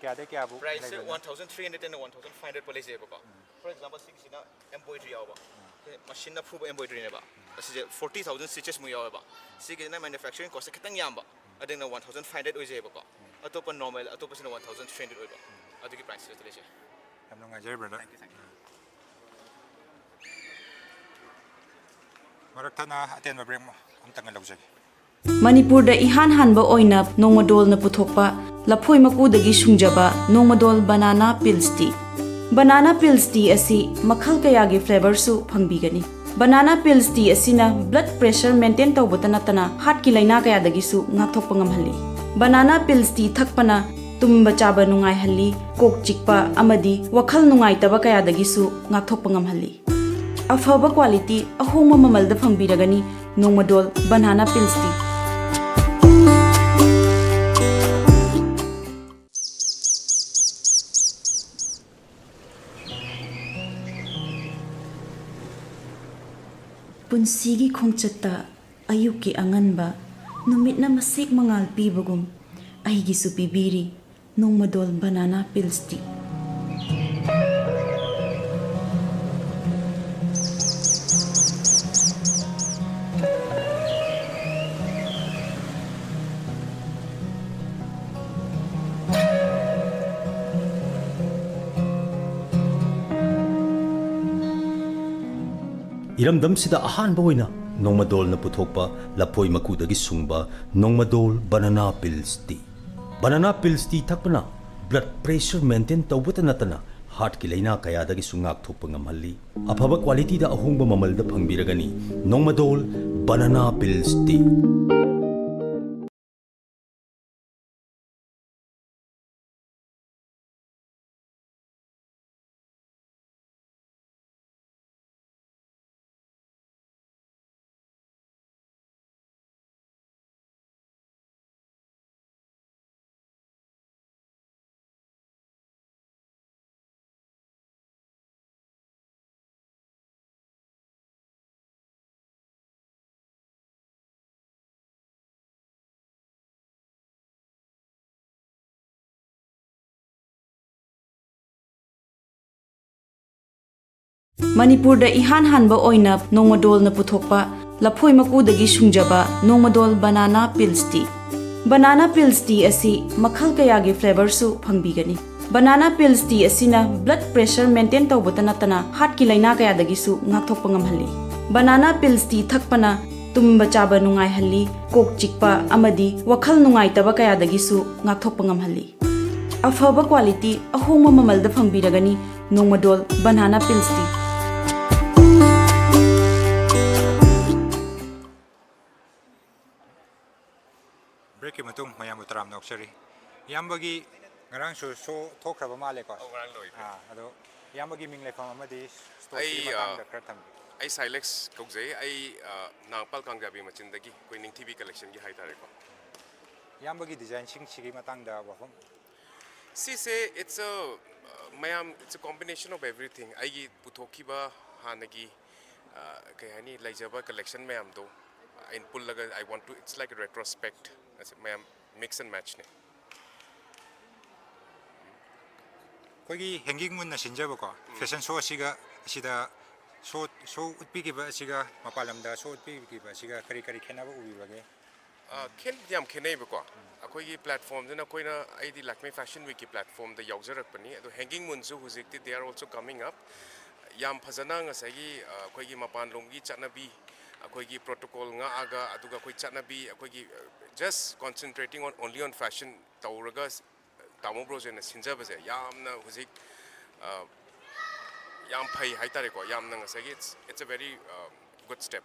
ꯀꯌꯥꯗꯩ ꯀꯌꯥꯕꯨ price ꯁꯦ ꯂꯩꯕꯅꯣ? One thousand three hundred ꯑꯩꯅ one thousand five hundred ꯐꯥꯎ ꯂꯩꯖꯩꯕꯀꯣ꯫ For example, ꯁꯤꯒꯤꯁꯤꯅ embroidery ꯌꯥꯎꯕ, ꯃꯁꯤꯅ ꯐꯨꯕ embroidery ꯅꯦꯕ꯫ ꯑꯁꯤꯁꯦ forty thousand stitches ꯃꯨꯛ ꯌꯥꯎꯋꯦꯕ꯫ ꯁꯤꯒꯤꯁꯤꯅ manufacturing cost ꯁꯦ ꯈꯤꯇꯪ ꯌꯥꯝꯕ, ꯑꯗꯨꯅ one thousand five hundred ꯑꯣꯏꯖꯩꯕꯀꯣ꯫ ꯑꯇꯣꯞꯄ normal, ꯑꯇꯣꯞꯄꯁꯤꯅ one thousand three hundred ꯑꯣꯏꯕ꯫ ꯑꯗꯨꯒꯤ price ꯁꯤꯗ ꯂꯩꯖꯩ꯫ ꯌꯥꯝ ꯅꯨꯡꯉꯥꯏꯖꯔꯦ, brother꯫ Thank you, thank you. ꯃꯔꯛ ꯊꯠꯅ ꯑꯇꯦꯟꯕ break ꯑꯃꯇꯪꯒ ꯂꯧꯖꯒꯦ꯫ ꯃꯅꯤꯄꯨꯔꯗ ꯏꯍꯥꯟ ꯍꯥꯟꯕ ꯑꯣꯏꯅ ꯅꯣꯡꯃꯗꯣꯜꯅ ꯄꯨꯊꯣꯛꯄ ꯂꯐꯣꯏ ꯃꯀꯨꯗꯒꯤ ꯁꯨꯡꯖꯕ ꯅꯣꯡꯃꯗꯣꯜ banana pills tea꯫ Banana pills tea ꯑꯁꯤ ꯃꯈꯜ ꯀꯌꯥꯒꯤ flavour ꯁꯨ ꯐꯪꯕꯤꯒꯅꯤ꯫ Banana pills tea ꯑꯁꯤꯅ blood pressure maintain ꯇꯧꯕꯇ ꯅꯠꯇꯅ heart ꯀꯤ ꯂꯥꯏꯅꯥ ꯀꯌꯥꯗꯒꯤꯁꯨ ꯉꯥꯛꯊꯣꯛꯄ ꯉꯝꯍꯜꯂꯤ꯫ Banana pills tea ꯊꯛꯄꯅ ꯇꯨꯝꯕ ꯆꯥꯕ ꯅꯨꯡꯉꯥꯏꯍꯜꯂꯤ, ꯀꯣꯛ ꯆꯤꯛꯄ ꯑꯃꯗꯤ ꯋꯥꯈꯜ ꯅꯨꯡꯉꯥꯏꯇꯕ ꯀꯌꯥꯗꯒꯤꯁꯨ ꯉꯥꯛꯊꯣꯛꯄ ꯉꯝꯍꯜꯂꯤ꯫ ꯑꯐꯕ quality ꯑꯍꯣꯡꯕ ꯃꯃꯜꯗ ꯐꯪꯕꯤꯔꯒꯅꯤ ꯅꯣꯡꯃꯗꯣꯜ banana pills tea꯫ ꯄꯨꯟꯁꯤꯒꯤ ꯈꯣꯡꯆꯠꯇ ꯑꯌꯨꯛꯀꯤ ꯑꯉꯟꯕ ꯅꯨꯃꯤꯠꯅ ꯃꯁꯦꯛ ꯃꯉꯥꯜ ꯄꯤꯕꯒꯨꯝ ꯑꯩꯒꯤꯁꯨ ꯄꯤꯕꯤꯔꯤ ꯅꯣꯡꯃꯗꯣꯜ banana pills tea꯫ ꯏꯔꯝꯗꯝꯁꯤꯗ ꯑꯍꯥꯟꯕ ꯑꯣꯏꯅ ꯅꯣꯡꯃꯗꯣꯜꯅ ꯄꯨꯊꯣꯛꯄ ꯂꯐꯣꯏ ꯃꯀꯨꯗꯒꯤ ꯁꯨꯡꯕ ꯅꯣꯡꯃꯗꯣꯜ banana pills tea꯫ Banana pills tea ꯊꯛꯄꯅ blood pressure maintain ꯇꯧꯕꯇ ꯅꯠꯇꯅ heart ꯀꯤ ꯂꯥꯏꯅꯥ ꯀꯌꯥꯗꯒꯤꯁꯨ ꯉꯥꯛꯊꯣꯛꯄ ꯉꯝꯍꯜꯂꯤ꯫ ꯑꯐꯕ quality ꯗ ꯑꯍꯣꯡꯕ ꯃꯃꯜꯗ ꯐꯪꯕꯤꯔꯒꯅꯤ ꯅꯣꯡꯃꯗꯣꯜ banana pills tea꯫ ꯃꯅꯤꯄꯨꯔꯗ ꯏꯍꯥꯟ ꯍꯥꯟꯕ ꯑꯣꯏꯅ ꯅꯣꯡꯃꯗꯣꯜꯅ ꯄꯨꯊꯣꯛꯄ ꯂꯐꯣꯏ ꯃꯀꯨꯗꯒꯤ ꯁꯨꯡꯖꯕ ꯅꯣꯡꯃꯗꯣꯜ banana pills tea꯫ Banana pills tea ꯑꯁꯤ ꯃꯈꯜ ꯀꯌꯥꯒꯤ flavourꯁꯨ ꯐꯪꯕꯤꯒꯅꯤ꯫ Banana pills tea ꯑꯁꯤꯅ blood pressure maintain ꯇꯧꯕꯇ ꯅꯠꯇꯅ heartꯀꯤ ꯂꯥꯏꯅꯥ ꯀꯌꯥꯗꯒꯤꯁꯨ ꯉꯥꯛꯊꯣꯛꯄ ꯉꯝꯍꯜꯂꯤ꯫ Banana pills tea ꯊꯛꯄꯅ ꯇꯨꯝꯕ ꯆꯥꯕ ꯅꯨꯡꯉꯥꯏꯍꯜꯂꯤ, ꯀꯣꯛ ꯆꯤꯛꯄ ꯑꯃꯗꯤ ꯋꯥꯈꯜ ꯅꯨꯡꯉꯥꯏꯇꯕ ꯀꯌꯥꯗꯒꯤꯁꯨ ꯉꯥꯛꯊꯣꯛꯄ ꯉꯝꯍꯜꯂꯤ꯫ ꯑꯐꯕ quality ꯑꯍꯣꯡꯕ ꯃꯃꯜꯗ ꯐꯪꯕꯤꯔꯒꯅꯤ ꯅꯣꯡꯃꯗꯣꯜ banana pills tea꯫ Breakꯀꯤ ꯃꯇꯨꯡ ꯃꯌꯥꯝꯕꯨ ꯇꯔꯥꯝꯅ ꯑꯣꯛꯆꯔꯤ꯫ ꯏꯌꯥꯝꯕꯒꯤ ꯉꯔꯥꯡꯁꯨ show ꯊꯣꯛꯈ꯭ꯔꯕ ꯃꯥꯜꯂꯦꯀꯣ? ꯑꯧ, ꯉꯔꯥꯡ ꯂꯣꯏꯈ꯭ꯔꯦ꯫ ꯑꯥ, ꯑꯗꯣ ꯏꯌꯥꯝꯕꯒꯤ ꯃꯤꯡ ꯂꯩꯐꯝ ꯑꯃꯗꯤ storeꯁꯤꯒꯤ ꯑꯩ, ꯑꯥ, ꯃꯇꯥꯡꯗ ꯈꯔ ꯊꯝꯕꯤꯌꯨ꯫ ꯑꯩ ꯁꯥꯏꯂꯦꯛꯁ ꯀꯧꯖꯩ꯫ ꯑꯩ, ꯑ, ꯅꯥꯡꯄꯥꯜ ꯀꯥꯡꯖꯥꯕꯤ ꯃꯆꯤꯟꯗꯒꯤ ꯑꯩꯈꯣꯏ ꯅꯤꯡꯊꯤꯕꯤ collectionꯒꯤ ꯍꯥꯏꯇꯥꯔꯦꯀꯣ꯫ ꯏꯌꯥꯝꯕꯒꯤ designꯁꯤꯡꯁꯤꯒꯤ ꯃꯇꯥꯡꯗ ꯋꯥꯐꯝ꯫ ꯁꯤꯁꯦ it's a, ꯑ, ꯃꯌꯥꯝ, it's a combination of everything꯫ ꯑꯩꯒꯤ ꯄꯨꯊꯣꯛꯈꯤꯕ ꯍꯥꯟꯅꯒꯤ, ꯑ, ꯀꯩ ꯍꯥꯏꯅꯤ, ꯂꯩꯖꯕ collection ꯃꯌꯥꯝꯗꯣ ꯑꯩꯅ ꯄꯨꯜꯂꯒ I want to, it's like a retrospect꯫ ꯃꯌꯥꯝ mix and matchꯅꯦ꯫ ꯑꯩꯈꯣꯏꯒꯤ Hanging Moonꯅ ꯁꯤꯟꯖꯕꯀꯣ fashion show ꯑꯁꯤꯒ ꯑꯁꯤꯗ show, show ꯎꯠꯄꯤꯈꯤꯕ ꯑꯁꯤꯒ ꯃꯄꯥꯟ ꯂꯝꯗ show ꯎꯠꯄꯤꯈꯤꯕ ꯑꯁꯤꯒ ꯀꯔꯤ ꯀꯔꯤ ꯈꯦꯠꯅꯕ ꯎꯕꯤꯕꯒꯦ? ꯑ, ꯈꯦꯠ-, ꯌꯥꯝ ꯈꯦꯠꯅꯩꯕꯀꯣ꯫ ꯑꯩꯈꯣꯏꯒꯤ platformꯗꯨꯅ ꯑꯩꯈꯣꯏꯅ, ꯑꯩꯗꯤ Lakme Fashion Weekꯀꯤ platformꯗ ꯌꯥꯎꯖꯔꯛꯄꯅꯤ꯫ ꯑꯗꯣ Hanging Moonꯁꯨ ꯍꯧꯖꯤꯛꯇꯤ they are also coming up꯫ ꯌꯥꯝ ꯐꯖꯅ ꯉꯁꯥꯏꯒꯤ, ꯑ, ꯑꯩꯈꯣꯏꯒꯤ ꯃꯄꯥꯟꯂꯣꯝꯒꯤ ꯆꯠꯅꯕꯤ, ꯑꯩꯈꯣꯏꯒꯤ protocol ꯉꯥꯛꯑꯒ, ꯑꯗꯨꯒ ꯑꯩꯈꯣꯏ ꯆꯠꯅꯕꯤ, ꯑꯩꯈꯣꯏꯒꯤ, ꯑ, just concentrating on, only on fashion ꯇꯧꯔꯒ ꯇꯥꯃꯣ ꯕ꯭ꯔꯣꯖꯦꯟꯅ ꯁꯤꯟꯖꯕꯁꯦ ꯌꯥꯝꯅ ꯍꯧꯖꯤꯛ, ꯑ, ꯌꯥꯝ ꯐꯩ ꯍꯥꯏꯇꯥꯔꯦꯀꯣ꯫ ꯌꯥꯝꯅ ꯉꯁꯥꯏꯒꯤ it's, it's a very, ꯑ, good step꯫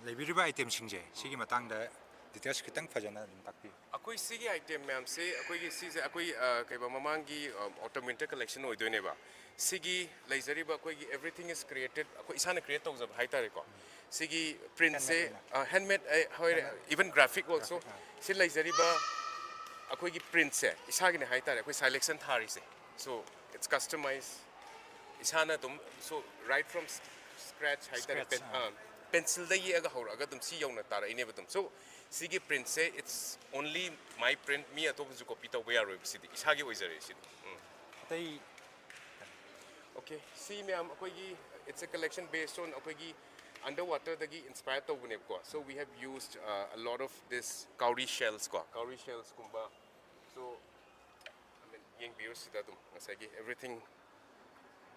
ꯂꯩꯕꯤꯔꯤꯕ itemꯁꯤꯡꯁꯦ ꯁꯤꯒꯤ ꯃꯇꯥꯡꯗ details ꯈꯤꯇꯪ ꯐꯖꯅ ꯑꯗꯨꯝ ꯇꯥꯛꯄꯤꯌꯨ꯫ ꯑꯩꯈꯣꯏ ꯁꯤꯒꯤ item ꯃꯌꯥꯝꯁꯦ ꯑꯩꯈꯣꯏꯒꯤ ꯁꯤꯁꯦ ꯑꯩꯈꯣꯏ, ꯑ, ꯀꯩꯕ ꯃꯃꯥꯡꯒꯤ, ꯑ, autumn winter collection ꯑꯣꯏꯗꯣꯏꯅꯦꯕ꯫ ꯁꯤꯒꯤ ꯂꯩꯖꯔꯤꯕ ꯑꯩꯈꯣꯏꯒꯤ everything is created, ꯑꯩꯈꯣꯏ ꯏꯁꯥꯅ create ꯇꯧꯖꯕ ꯍꯥꯏꯇꯥꯔꯦꯀꯣ꯫ ꯁꯤꯒꯤ printꯁꯦ, Handmade ꯑꯣꯏꯅ? ꯑ, handmade, ꯑ, ꯍꯣꯏ, even graphic also꯫ ꯁꯤ ꯂꯩꯖꯔꯤꯕ ꯑꯩꯈꯣꯏꯒꯤ printꯁꯦ ꯏꯁꯥꯒꯤꯅꯦ ꯍꯥꯏꯇꯥꯔꯦ, ꯑꯩꯈꯣꯏ selection ꯊꯥꯔꯤꯁꯦ꯫ So it's customize, ꯏꯁꯥꯅ ꯑꯗꯨꯝ, so right from scratch ꯍꯥꯏꯇꯥꯔꯦ꯫ Scratch, pen-, ꯑꯥ꯫ ꯑ, pencilꯗ ꯌꯦꯛꯑꯒ ꯍꯧꯔꯛꯑꯒ ꯑꯗꯨꯝ ꯁꯤ ꯌꯧꯅ ꯇꯥꯔꯛꯏꯅꯦꯕ ꯑꯗꯨꯝ꯫ So ꯁꯤꯒꯤ printꯁꯦ it's only my print, ꯃꯤ ꯑꯇꯣꯞꯄꯁꯨ copy ꯇꯧꯕ ꯌꯥꯔꯣꯏꯕ, ꯁꯤꯗꯤ ꯏꯁꯥꯒꯤ ꯑꯣꯏꯖꯔꯦ ꯁꯤꯗꯤ꯫ ꯎꯝ꯫ ꯑꯇꯩ Okay, ꯁꯤ ꯃꯌꯥꯝ ꯑꯩꯈꯣꯏꯒꯤ, it's a collection based on ꯑꯩꯈꯣꯏꯒꯤ underwater ꯗꯒꯤ inspire ꯇꯧꯕꯅꯦꯕꯀꯣ. So we have used uh, a lot of this cowrie shells ꯀꯣ, cowrie shells ꯀꯨꯝꯕ. So I mean, ꯌꯦꯡꯕꯤꯌꯨ ꯁꯤꯗ ꯑꯗꯨꯝ ꯉꯁꯥꯏꯒꯤ everything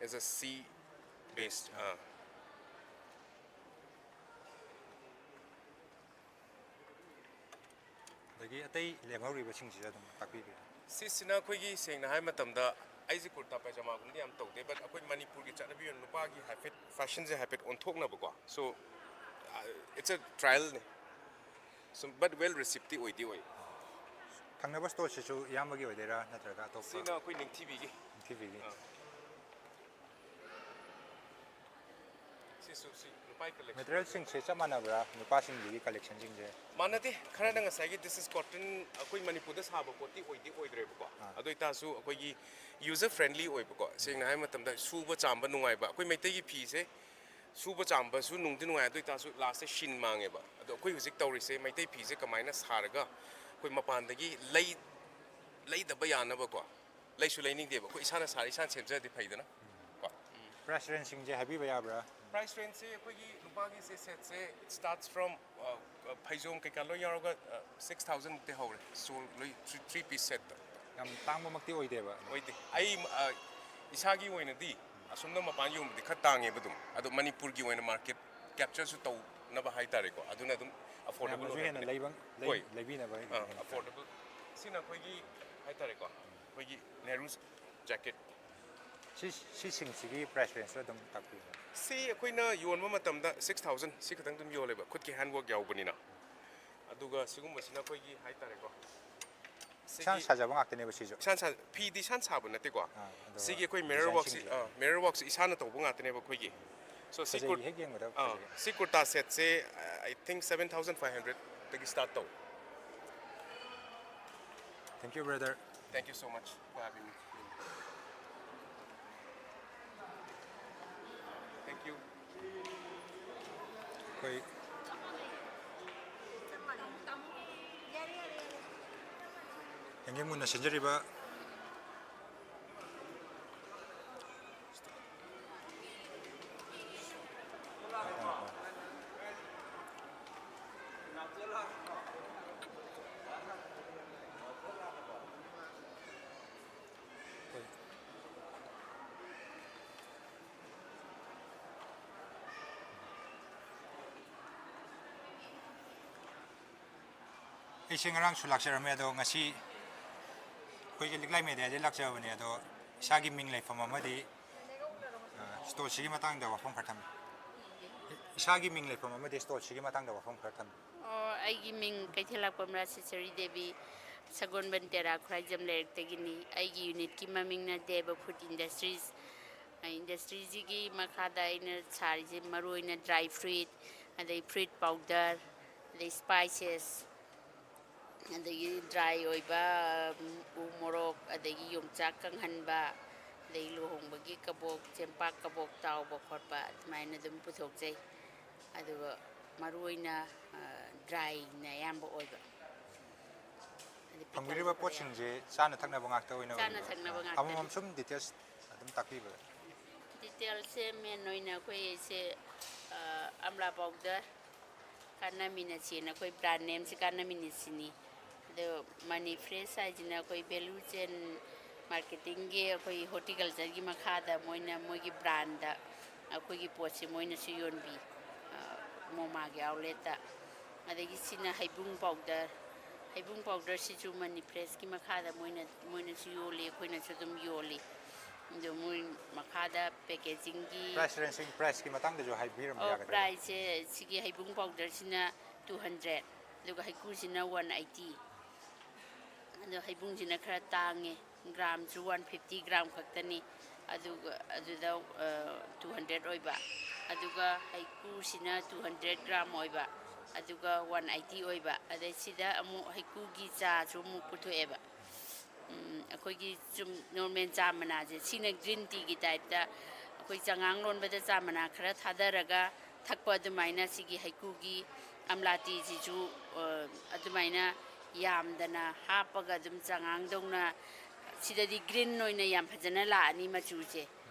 is a sea based. ꯑꯥ. ꯑꯗꯒꯤ ꯑꯇꯩ ꯂꯦꯝꯍꯧꯔꯤꯕꯁꯤꯡꯁꯤꯗ ꯑꯗꯨꯝ ꯇꯥꯛꯄꯤꯕꯤꯌꯨ꯫ ꯁꯤꯁꯤꯅ ꯑꯩꯈꯣꯏꯒꯤ, ꯁꯦꯡꯅ ꯍꯥꯏꯕ ꯃꯇꯝꯗ, ꯑꯩꯁꯦ ꯀꯨꯔꯇꯥ ꯄꯥꯏꯖꯃꯥꯒꯨꯝꯕꯗꯤ ꯌꯥꯝ ꯇꯧꯗꯦ, but ꯑꯩꯈꯣꯏ ꯃꯅꯤꯄꯨꯔꯒꯤ ꯆꯠꯅꯕꯤ ꯑꯣꯏꯅ ꯅꯨꯄꯥꯒꯤ ꯍꯥꯏꯐꯦꯠ ꯐꯦꯁꯟꯁꯦ ꯍꯥꯏꯐꯦꯠ ꯑꯣꯟꯊꯣꯛꯅꯕꯀꯣ. So uh, it's a trial ꯅꯦ. ꯁꯨꯝ, but well received ꯇꯤ ꯑꯣꯏꯗꯤ ꯑꯣꯏ. ꯊꯪꯅꯕ ꯁ꯭ꯇꯣꯔꯁꯤꯁꯨ ꯏꯌꯥꯝꯕꯒꯤ ꯑꯣꯏꯗꯣꯏꯔꯥ, ꯅꯠꯇ꯭ꯔꯒ ꯑꯇꯣꯞꯄ? ꯁꯤꯅ ꯑꯩꯈꯣꯏ ꯅꯤꯡꯊꯤꯕꯤꯒꯤ. ꯅꯤꯡꯊꯤꯕꯤꯒꯤ꯫ ꯑꯥ. ꯁꯤꯁꯨ ꯁꯤ ꯅꯨꯄꯥꯒꯤ collection. ꯃꯦꯇꯔꯤꯌꯦꯜꯁꯤꯡꯁꯦ ꯆꯞ ꯃꯥꯟꯅꯕ꯭ꯔꯥ, ꯅꯨꯄꯥꯁꯤꯡꯗꯨꯒꯤ ꯀꯂꯦꯛꯁꯟꯁꯤꯡꯁꯦ? ꯃꯥꯟꯅꯗꯦ, ꯈꯔꯅ ꯉꯁꯥꯏꯒꯤ this is cotton, ꯑꯩꯈꯣꯏ ꯃꯅꯤꯄꯨꯔꯗ ꯁꯥꯕ ꯄꯣꯠꯇꯤ ꯑꯣꯏꯗꯤ ꯑꯣꯏꯗ꯭ꯔꯦꯕꯀꯣ. ꯑꯥ. ꯑꯗꯨ ꯑꯣꯏꯇꯥꯔꯁꯨ ꯑꯩꯈꯣꯏꯒꯤ user friendly ꯑꯣꯏꯕꯀꯣ. ꯁꯦꯡꯅ ꯍꯥꯏꯕ ꯃꯇꯝꯗ, ꯁꯨꯕ ꯆꯥꯝꯕ ꯅꯨꯡꯉꯥꯏꯕ, ꯑꯩꯈꯣꯏ ꯃꯩꯇꯩꯒꯤ ꯐꯤꯁꯦ ꯁꯨꯕ ꯆꯥꯝꯕꯁꯨ ꯅꯨꯡꯗꯤ ꯅꯨꯡꯉꯥꯏ, ꯑꯗꯨ ꯑꯣꯏꯇꯥꯔꯁꯨ ꯂꯥꯁꯇ ꯁꯤꯟ ꯃꯥꯡꯉꯦꯕ. ꯑꯗꯣ ꯑꯩꯈꯣꯏ ꯍꯧꯖꯤꯛ ꯇꯧꯔꯤꯁꯦ, ꯃꯩꯇꯩ ꯐꯤꯁꯦ ꯀꯃꯥꯏꯅ ꯁꯥꯔꯒ ꯑꯩꯈꯣꯏ ꯃꯄꯥꯟꯗꯒꯤ ꯂꯩ, ꯂꯩꯗꯕ ꯌꯥꯅꯕꯀꯣ. ꯂꯩꯁꯨ ꯂꯩꯅꯤꯡꯗꯦꯕ, ꯑꯩꯈꯣꯏ ꯏꯁꯥꯅ ꯁꯥꯔ ꯏꯁꯥꯅ ꯁꯦꯝꯖꯔꯗꯤ ꯐꯩꯗꯅ ꯀꯣ. ꯎꯝ. ꯄ꯭ꯔꯥꯏꯁ ꯔꯦꯟꯖꯁꯤꯡꯁꯦ ꯍꯥꯏꯕꯤꯕ ꯌꯥꯕ꯭ꯔꯥ? ꯄ꯭ꯔꯥꯏꯁ ꯔꯦꯟꯖꯁꯦ ꯑꯩꯈꯣꯏꯒꯤ ꯅꯨꯄꯥꯒꯤꯁꯦ ꯁꯦꯠꯁꯦ, it starts from uh, ꯐꯩꯖꯣꯝ ꯀꯩꯀꯥ ꯂꯣꯏ ꯌꯥꯎꯔꯒ uh, six thousand ꯃꯨꯛꯇꯤ ꯍꯧꯔꯦ, ꯁꯣꯜ ꯂꯣꯏ, three piece set. ꯌꯥꯝ ꯇꯥꯡꯕꯃꯛꯇꯤ ꯑꯣꯏꯗꯦꯕ꯫ ꯑꯣꯏꯗꯦ꯫ ꯑꯩ ꯑ, ꯏꯁꯥꯒꯤ ꯑꯣꯏꯅꯗꯤ ꯑꯁꯣꯝꯗ ꯃꯄꯥꯟ ꯌꯣꯟꯕꯗꯤ ꯈꯔ ꯇꯥꯡꯉꯦꯕ ꯑꯗꯨꯝ, ꯑꯗꯣ ꯃꯅꯤꯄꯨꯔꯒꯤ ꯑꯣꯏꯅ ꯃꯥꯔꯀꯦꯠ ꯀꯦꯞꯆꯔꯁꯨ ꯇꯧꯅꯕ ꯍꯥꯏꯇꯥꯔꯦꯀꯣ, ꯑꯗꯨꯅ ꯑꯗꯨꯝ ꯑꯐꯣꯔꯗꯦꯕꯜ ꯃꯌꯥꯝꯅꯁꯨ ꯍꯦꯟꯅ ꯑꯣꯏꯍꯟꯕꯅꯦ꯫ ꯂꯩꯕ, ꯂꯩ-, ꯍꯣꯏ꯫ ꯂꯩꯕꯤꯅꯕ ꯑꯥ, ꯍꯥꯏꯅ ꯑꯐꯣꯔꯗꯦꯕꯜ꯫ ꯁꯤꯅ ꯑꯩꯈꯣꯏꯒꯤ ꯍꯥꯏꯇꯥꯔꯦꯀꯣ, ꯑꯩꯈꯣꯏꯒꯤ ꯅꯦꯍꯔꯨ ꯖꯦꯀꯦꯠ꯫ ꯁꯤ, ꯁꯤꯁꯤꯡꯁꯤꯒꯤ ꯄ꯭ꯔꯥꯏꯁ ꯔꯦꯟꯖꯁꯨ ꯑꯗꯨꯝ ꯇꯥꯛꯄꯤꯌꯨ꯫ ꯁꯤ ꯑꯩꯈꯣꯏꯅ ꯌꯣꯟꯕ ꯃꯇꯝꯗ six thousand, ꯁꯤ ꯈꯛꯇꯪ ꯑꯗꯨꯝ ꯌꯣꯜꯂꯦꯕ, ꯈꯨꯠꯀꯤ ꯍꯦꯟꯋꯔꯛ ꯌꯥꯎꯕꯅꯤꯅ꯫ ꯑꯗꯨꯒ ꯁꯤꯒꯨꯝꯕꯁꯤꯅ ꯑꯩꯈꯣꯏꯒꯤ ꯍꯥꯏꯇꯥꯔꯦꯀꯣ, ꯏꯁꯥꯅ ꯁꯤꯒꯤ ꯁꯥꯖꯕ ꯉꯥꯛꯇꯅꯦꯕ ꯁꯤꯁꯨ? ꯏꯁꯥꯅ ꯁꯥ-, ꯐꯤꯗꯤ ꯏꯁꯥꯅ ꯁꯥꯕ ꯅꯠꯇꯦꯀꯣ꯫ ꯑꯥ, ꯑꯗꯨꯒ ꯁꯤꯒꯤ ꯑꯩꯈꯣꯏ ꯃꯤꯔꯔ ꯋꯥꯛꯁꯤ, ꯗꯤꯖꯥꯏꯟꯁꯤꯡꯁꯦ ꯑꯥ, ꯃꯤꯔꯔ ꯋꯥꯛꯁꯤ ꯏꯁꯥꯅ ꯇꯧꯕ ꯉꯥꯛꯇꯅꯦꯕ ꯑꯩꯈꯣꯏꯒꯤ꯫ So ꯁꯤ ꯐꯖꯩ, ꯀꯨꯔ-, ꯍꯦꯛ ꯌꯦꯡꯕꯗ ꯑꯥ, ꯐꯖꯩ꯫ ꯁꯤ ꯀꯨꯔꯇꯥ ꯁꯦꯠꯁꯦ, I think seven thousand five hundred ꯗꯒꯤ start ꯇꯧ꯫ Thank you, brother. Thank you so much for having me. Thank you. ꯑꯩꯈꯣꯏ ꯌꯥꯡꯒꯦꯝ ꯃꯨꯟꯅ ꯁꯤꯟꯖꯔꯤꯕ ꯑꯩꯁꯦ ꯉꯔꯥꯡꯁꯨ ꯂꯥꯛꯆꯔꯝꯃꯦ, ꯑꯗꯣ ꯉꯁꯤ ꯑꯩꯈꯣꯏꯒꯤ ꯂꯤꯛꯂꯥꯏ ꯃꯦꯗꯤꯌꯥꯗꯒꯤ ꯂꯥꯛꯆꯕꯅꯦ꯫ ꯑꯗꯣ ꯏꯁꯥꯒꯤ ꯃꯤꯡ ꯂꯩꯐꯝ ꯑꯃꯗꯤ, ꯑ, ꯁ꯭ꯇꯣꯜꯁꯤꯒꯤ ꯃꯇꯥꯡꯗ ꯋꯥꯐꯝ ꯈꯔ ꯊꯝꯕꯤꯌꯨ꯫ ꯏꯁꯥꯒꯤ ꯃꯤꯡ ꯂꯩꯐꯝ ꯑꯃꯗꯤ ꯁ꯭ꯇꯣꯜꯁꯤꯒꯤ ꯃꯇꯥꯡꯗ ꯋꯥꯐꯝ ꯈꯔ ꯊꯝꯕꯤꯌꯨ꯫ ꯑꯣ, ꯑꯩꯒꯤ ꯃꯤꯡ ꯀꯩꯊꯦꯜ ꯂꯥꯛꯄꯝ ꯔꯥꯖꯦꯁ꯭ꯋꯔꯤ ꯗꯦꯕꯤ, ꯁꯒꯣꯜꯕꯟ ꯇꯦꯔꯥ ꯈꯨꯔꯥꯏꯖꯝ ꯂꯩꯔꯛꯇꯒꯤꯅꯤ꯫ ꯑꯩꯒꯤ ꯌꯨꯅꯤꯠꯀꯤ ꯃꯃꯤꯡꯅ ꯗꯦꯕ ꯐꯨꯗ ꯏꯟꯗꯁꯇ꯭ꯔꯤꯁ꯫ ꯏꯟꯗꯁꯇ꯭ꯔꯤꯁꯤꯒꯤ ꯃꯈꯥꯗ ꯑꯩꯅ ꯁꯥꯔꯤꯁꯦ ꯃꯔꯨ ꯑꯣꯏꯅ ꯗ꯭ꯔꯥꯏ ꯐ꯭ꯔꯨꯏꯠ, ꯑꯗꯩ ꯐ꯭ꯔꯨꯏꯠ ꯄꯥꯎꯗꯔ, ꯑꯗꯩ ꯁ꯭ꯄꯥꯏꯁꯦꯁ, ꯑꯗꯒꯤ ꯗ꯭ꯔꯥꯏ ꯑꯣꯏꯕ, ꯎ ꯃꯣꯔꯣꯛ, ꯑꯗꯒꯤ ꯌꯣꯡꯆꯥꯛ ꯀꯪꯍꯟꯕ, ꯑꯗꯒꯤ ꯂꯨꯍꯣꯡꯕꯒꯤ ꯀꯕꯣꯛ, ꯆꯦꯡꯄꯥꯛ ꯀꯕꯣꯛ ꯇꯥꯎꯕ ꯈꯣꯠꯄ, ꯑꯗꯨꯃꯥꯏꯅ ꯑꯗꯨꯝ ꯄꯨꯊꯣꯛꯆꯩ꯫ ꯑꯗꯨꯒ ꯃꯔꯨ ꯑꯣꯏꯅ, ꯑ, ꯗ꯭ꯔꯥꯏꯅ ꯑꯌꯥꯝꯕ ꯑꯣꯏꯕ꯫ ꯑꯗꯩ ꯐꯪꯕꯤꯔꯤꯕ ꯄꯤꯀꯜ ꯄꯣꯠꯁꯤꯡꯁꯦ ꯆꯥꯅ ꯊꯛꯅꯕ ꯉꯥꯛꯇ ꯑꯣꯏꯅ ꯆꯥꯅ ꯑꯣꯏꯕ꯭ꯔꯥ? ꯊꯛꯅꯕ ꯉꯥꯛꯇꯅꯤ꯫ ꯑꯃꯃꯝ ꯁꯨꯝ ꯗꯤꯇꯦꯜꯁ ꯑꯗꯨꯝ ꯇꯥꯛꯄꯤꯕ꯫ ꯗꯤꯇꯦꯜꯁꯁꯦ ꯃꯦꯟ ꯑꯣꯏꯅ ꯑꯩꯈꯣꯏꯁꯦ, ꯑ, ꯑꯝꯂꯥ ꯄꯥꯎꯗꯔ, ꯀꯥꯟꯅꯃꯤꯅꯠꯁꯤꯅ ꯑꯩꯈꯣꯏ ꯕ꯭ꯔꯥꯟ ꯅꯦꯝꯁꯦ ꯀꯥꯟꯅꯃꯤꯅꯠꯁꯤꯅꯤ꯫ ꯑꯗꯣ ꯃꯅꯤ ꯐ꯭ꯔꯦꯁ ꯍꯥꯏꯁꯤꯅ ꯑꯩꯈꯣꯏ ꯚꯦꯂꯨ ꯆꯦꯟ ꯃꯥꯔꯀꯦꯇꯤꯡꯒꯤ, ꯑꯩꯈꯣꯏ ꯍꯣꯔꯇꯤꯀꯜꯆꯔꯒꯤ ꯃꯈꯥꯗ ꯃꯣꯏꯅ ꯃꯣꯏꯒꯤ ꯕ꯭ꯔꯥꯟꯗ ꯑꯩꯈꯣꯏꯒꯤ ꯄꯣꯠꯁꯦ ꯃꯣꯏꯅꯁꯨ ꯌꯣꯟꯕꯤ, ꯑ, ꯃꯣꯃꯥꯒꯤ ꯑꯥꯎꯠꯂꯦꯠꯇ꯫ ꯑꯗꯒꯤ ꯁꯤꯅ ꯍꯩꯕꯨꯡ ꯄꯥꯎꯗꯔ, ꯍꯩꯕꯨꯡ ꯄꯥꯎꯗꯔꯁꯤꯁꯨ ꯃꯅꯤ ꯐ꯭ꯔꯦꯁꯀꯤ ꯃꯈꯥꯗ ꯃꯣꯏꯅ, ꯃꯣꯏꯅꯁꯨ ꯌꯣꯜꯂꯤ, ꯑꯩꯈꯣꯏꯅꯁꯨ ꯑꯗꯨꯝ ꯌꯣꯜꯂꯤ꯫ ꯑꯗꯣ ꯃꯣꯏ ꯃꯈꯥꯗ ꯄꯦꯀꯦꯖꯤꯡꯒꯤ ꯄ꯭ꯔꯥꯏꯁ ꯔꯦꯟꯖꯁꯤꯡ, ꯄ꯭ꯔꯥꯏꯁꯀꯤ ꯃꯇꯥꯡꯗꯁꯨ ꯍꯥꯏꯕꯤꯔꯝꯕ ꯑꯣ, ꯌꯥꯒꯗ꯭ꯔꯥ? ꯄ꯭ꯔꯥꯏꯁꯁꯦ ꯁꯤꯒꯤ ꯍꯩꯕꯨꯡ ꯄꯥꯎꯗꯔꯁꯤꯅ ꯇꯨ ꯍꯟꯗ꯭ꯔꯦꯠ, ꯑꯗꯨꯒ ꯍꯩꯀ꯭ꯔꯨꯁꯤꯅ ꯋꯥꯟ ꯑꯩꯠꯇꯤ꯫ ꯑꯗꯣ ꯍꯩꯕꯨꯡꯁꯤꯅ ꯈꯔ ꯇꯥꯡꯉꯦ, ꯒ꯭ꯔꯥꯝꯁꯨ ꯋꯥꯟ ꯐꯤꯐꯇꯤ ꯒ꯭ꯔꯥꯝ ꯈꯛꯇꯅꯤ꯫ ꯑꯗꯨꯒ ꯑꯗꯨꯗ, ꯑ, ꯇꯨ ꯍꯟꯗ꯭ꯔꯦꯠ ꯑꯣꯏꯕ, ꯑꯗꯨꯒ ꯍꯩꯀ꯭ꯔꯨꯁꯤꯅ ꯇꯨ ꯍꯟꯗ꯭ꯔꯦꯠ ꯒ꯭ꯔꯥꯝ ꯑꯣꯏꯕ, ꯑꯗꯨꯒ ꯋꯥꯟ ꯑꯩꯠꯇꯤ ꯑꯣꯏꯕ꯫ ꯑꯗꯩ ꯁꯤꯗ ꯑꯃꯨꯛ ꯍꯩꯀ꯭ꯔꯨꯒꯤ ꯆꯥꯁꯨ ꯑꯃꯨꯛ ꯄꯨꯊꯣꯛꯑꯦꯕ꯫ ꯎꯝ, ꯑꯩꯈꯣꯏꯒꯤ ꯆꯨꯝ ꯅꯣꯔꯃꯦꯜ ꯆꯥ ꯃꯅꯥꯁꯦ, ꯁꯤꯅ ꯒ꯭ꯔꯤꯟ ꯇꯤꯒꯤ ꯇꯥꯏꯞꯇ ꯑꯩꯈꯣꯏ ꯆꯉꯥꯡ ꯂꯣꯟꯕꯗ ꯆꯥ ꯃꯅꯥ ꯈꯔ ꯊꯥꯗꯔꯒ ꯊꯛꯄ ꯑꯗꯨꯃꯥꯏꯅ, ꯁꯤꯒꯤ ꯍꯩꯀ꯭ꯔꯨꯒꯤ ꯑꯝꯂꯥ ꯇꯤꯁꯤꯁꯨ, ꯑ, ꯑꯗꯨꯃꯥꯏꯅ ꯌꯥꯝꯗꯅ ꯍꯥꯞꯄꯒ ꯑꯗꯨꯝ ꯆꯉꯥꯡꯗꯧꯅ, ꯁꯤꯗꯗꯤ ꯒ꯭ꯔꯤꯟ ꯑꯣꯏꯅ ꯌꯥꯝ ꯐꯖꯅ ꯂꯥꯛꯑꯅꯤ ꯃꯆꯨꯁꯦ꯫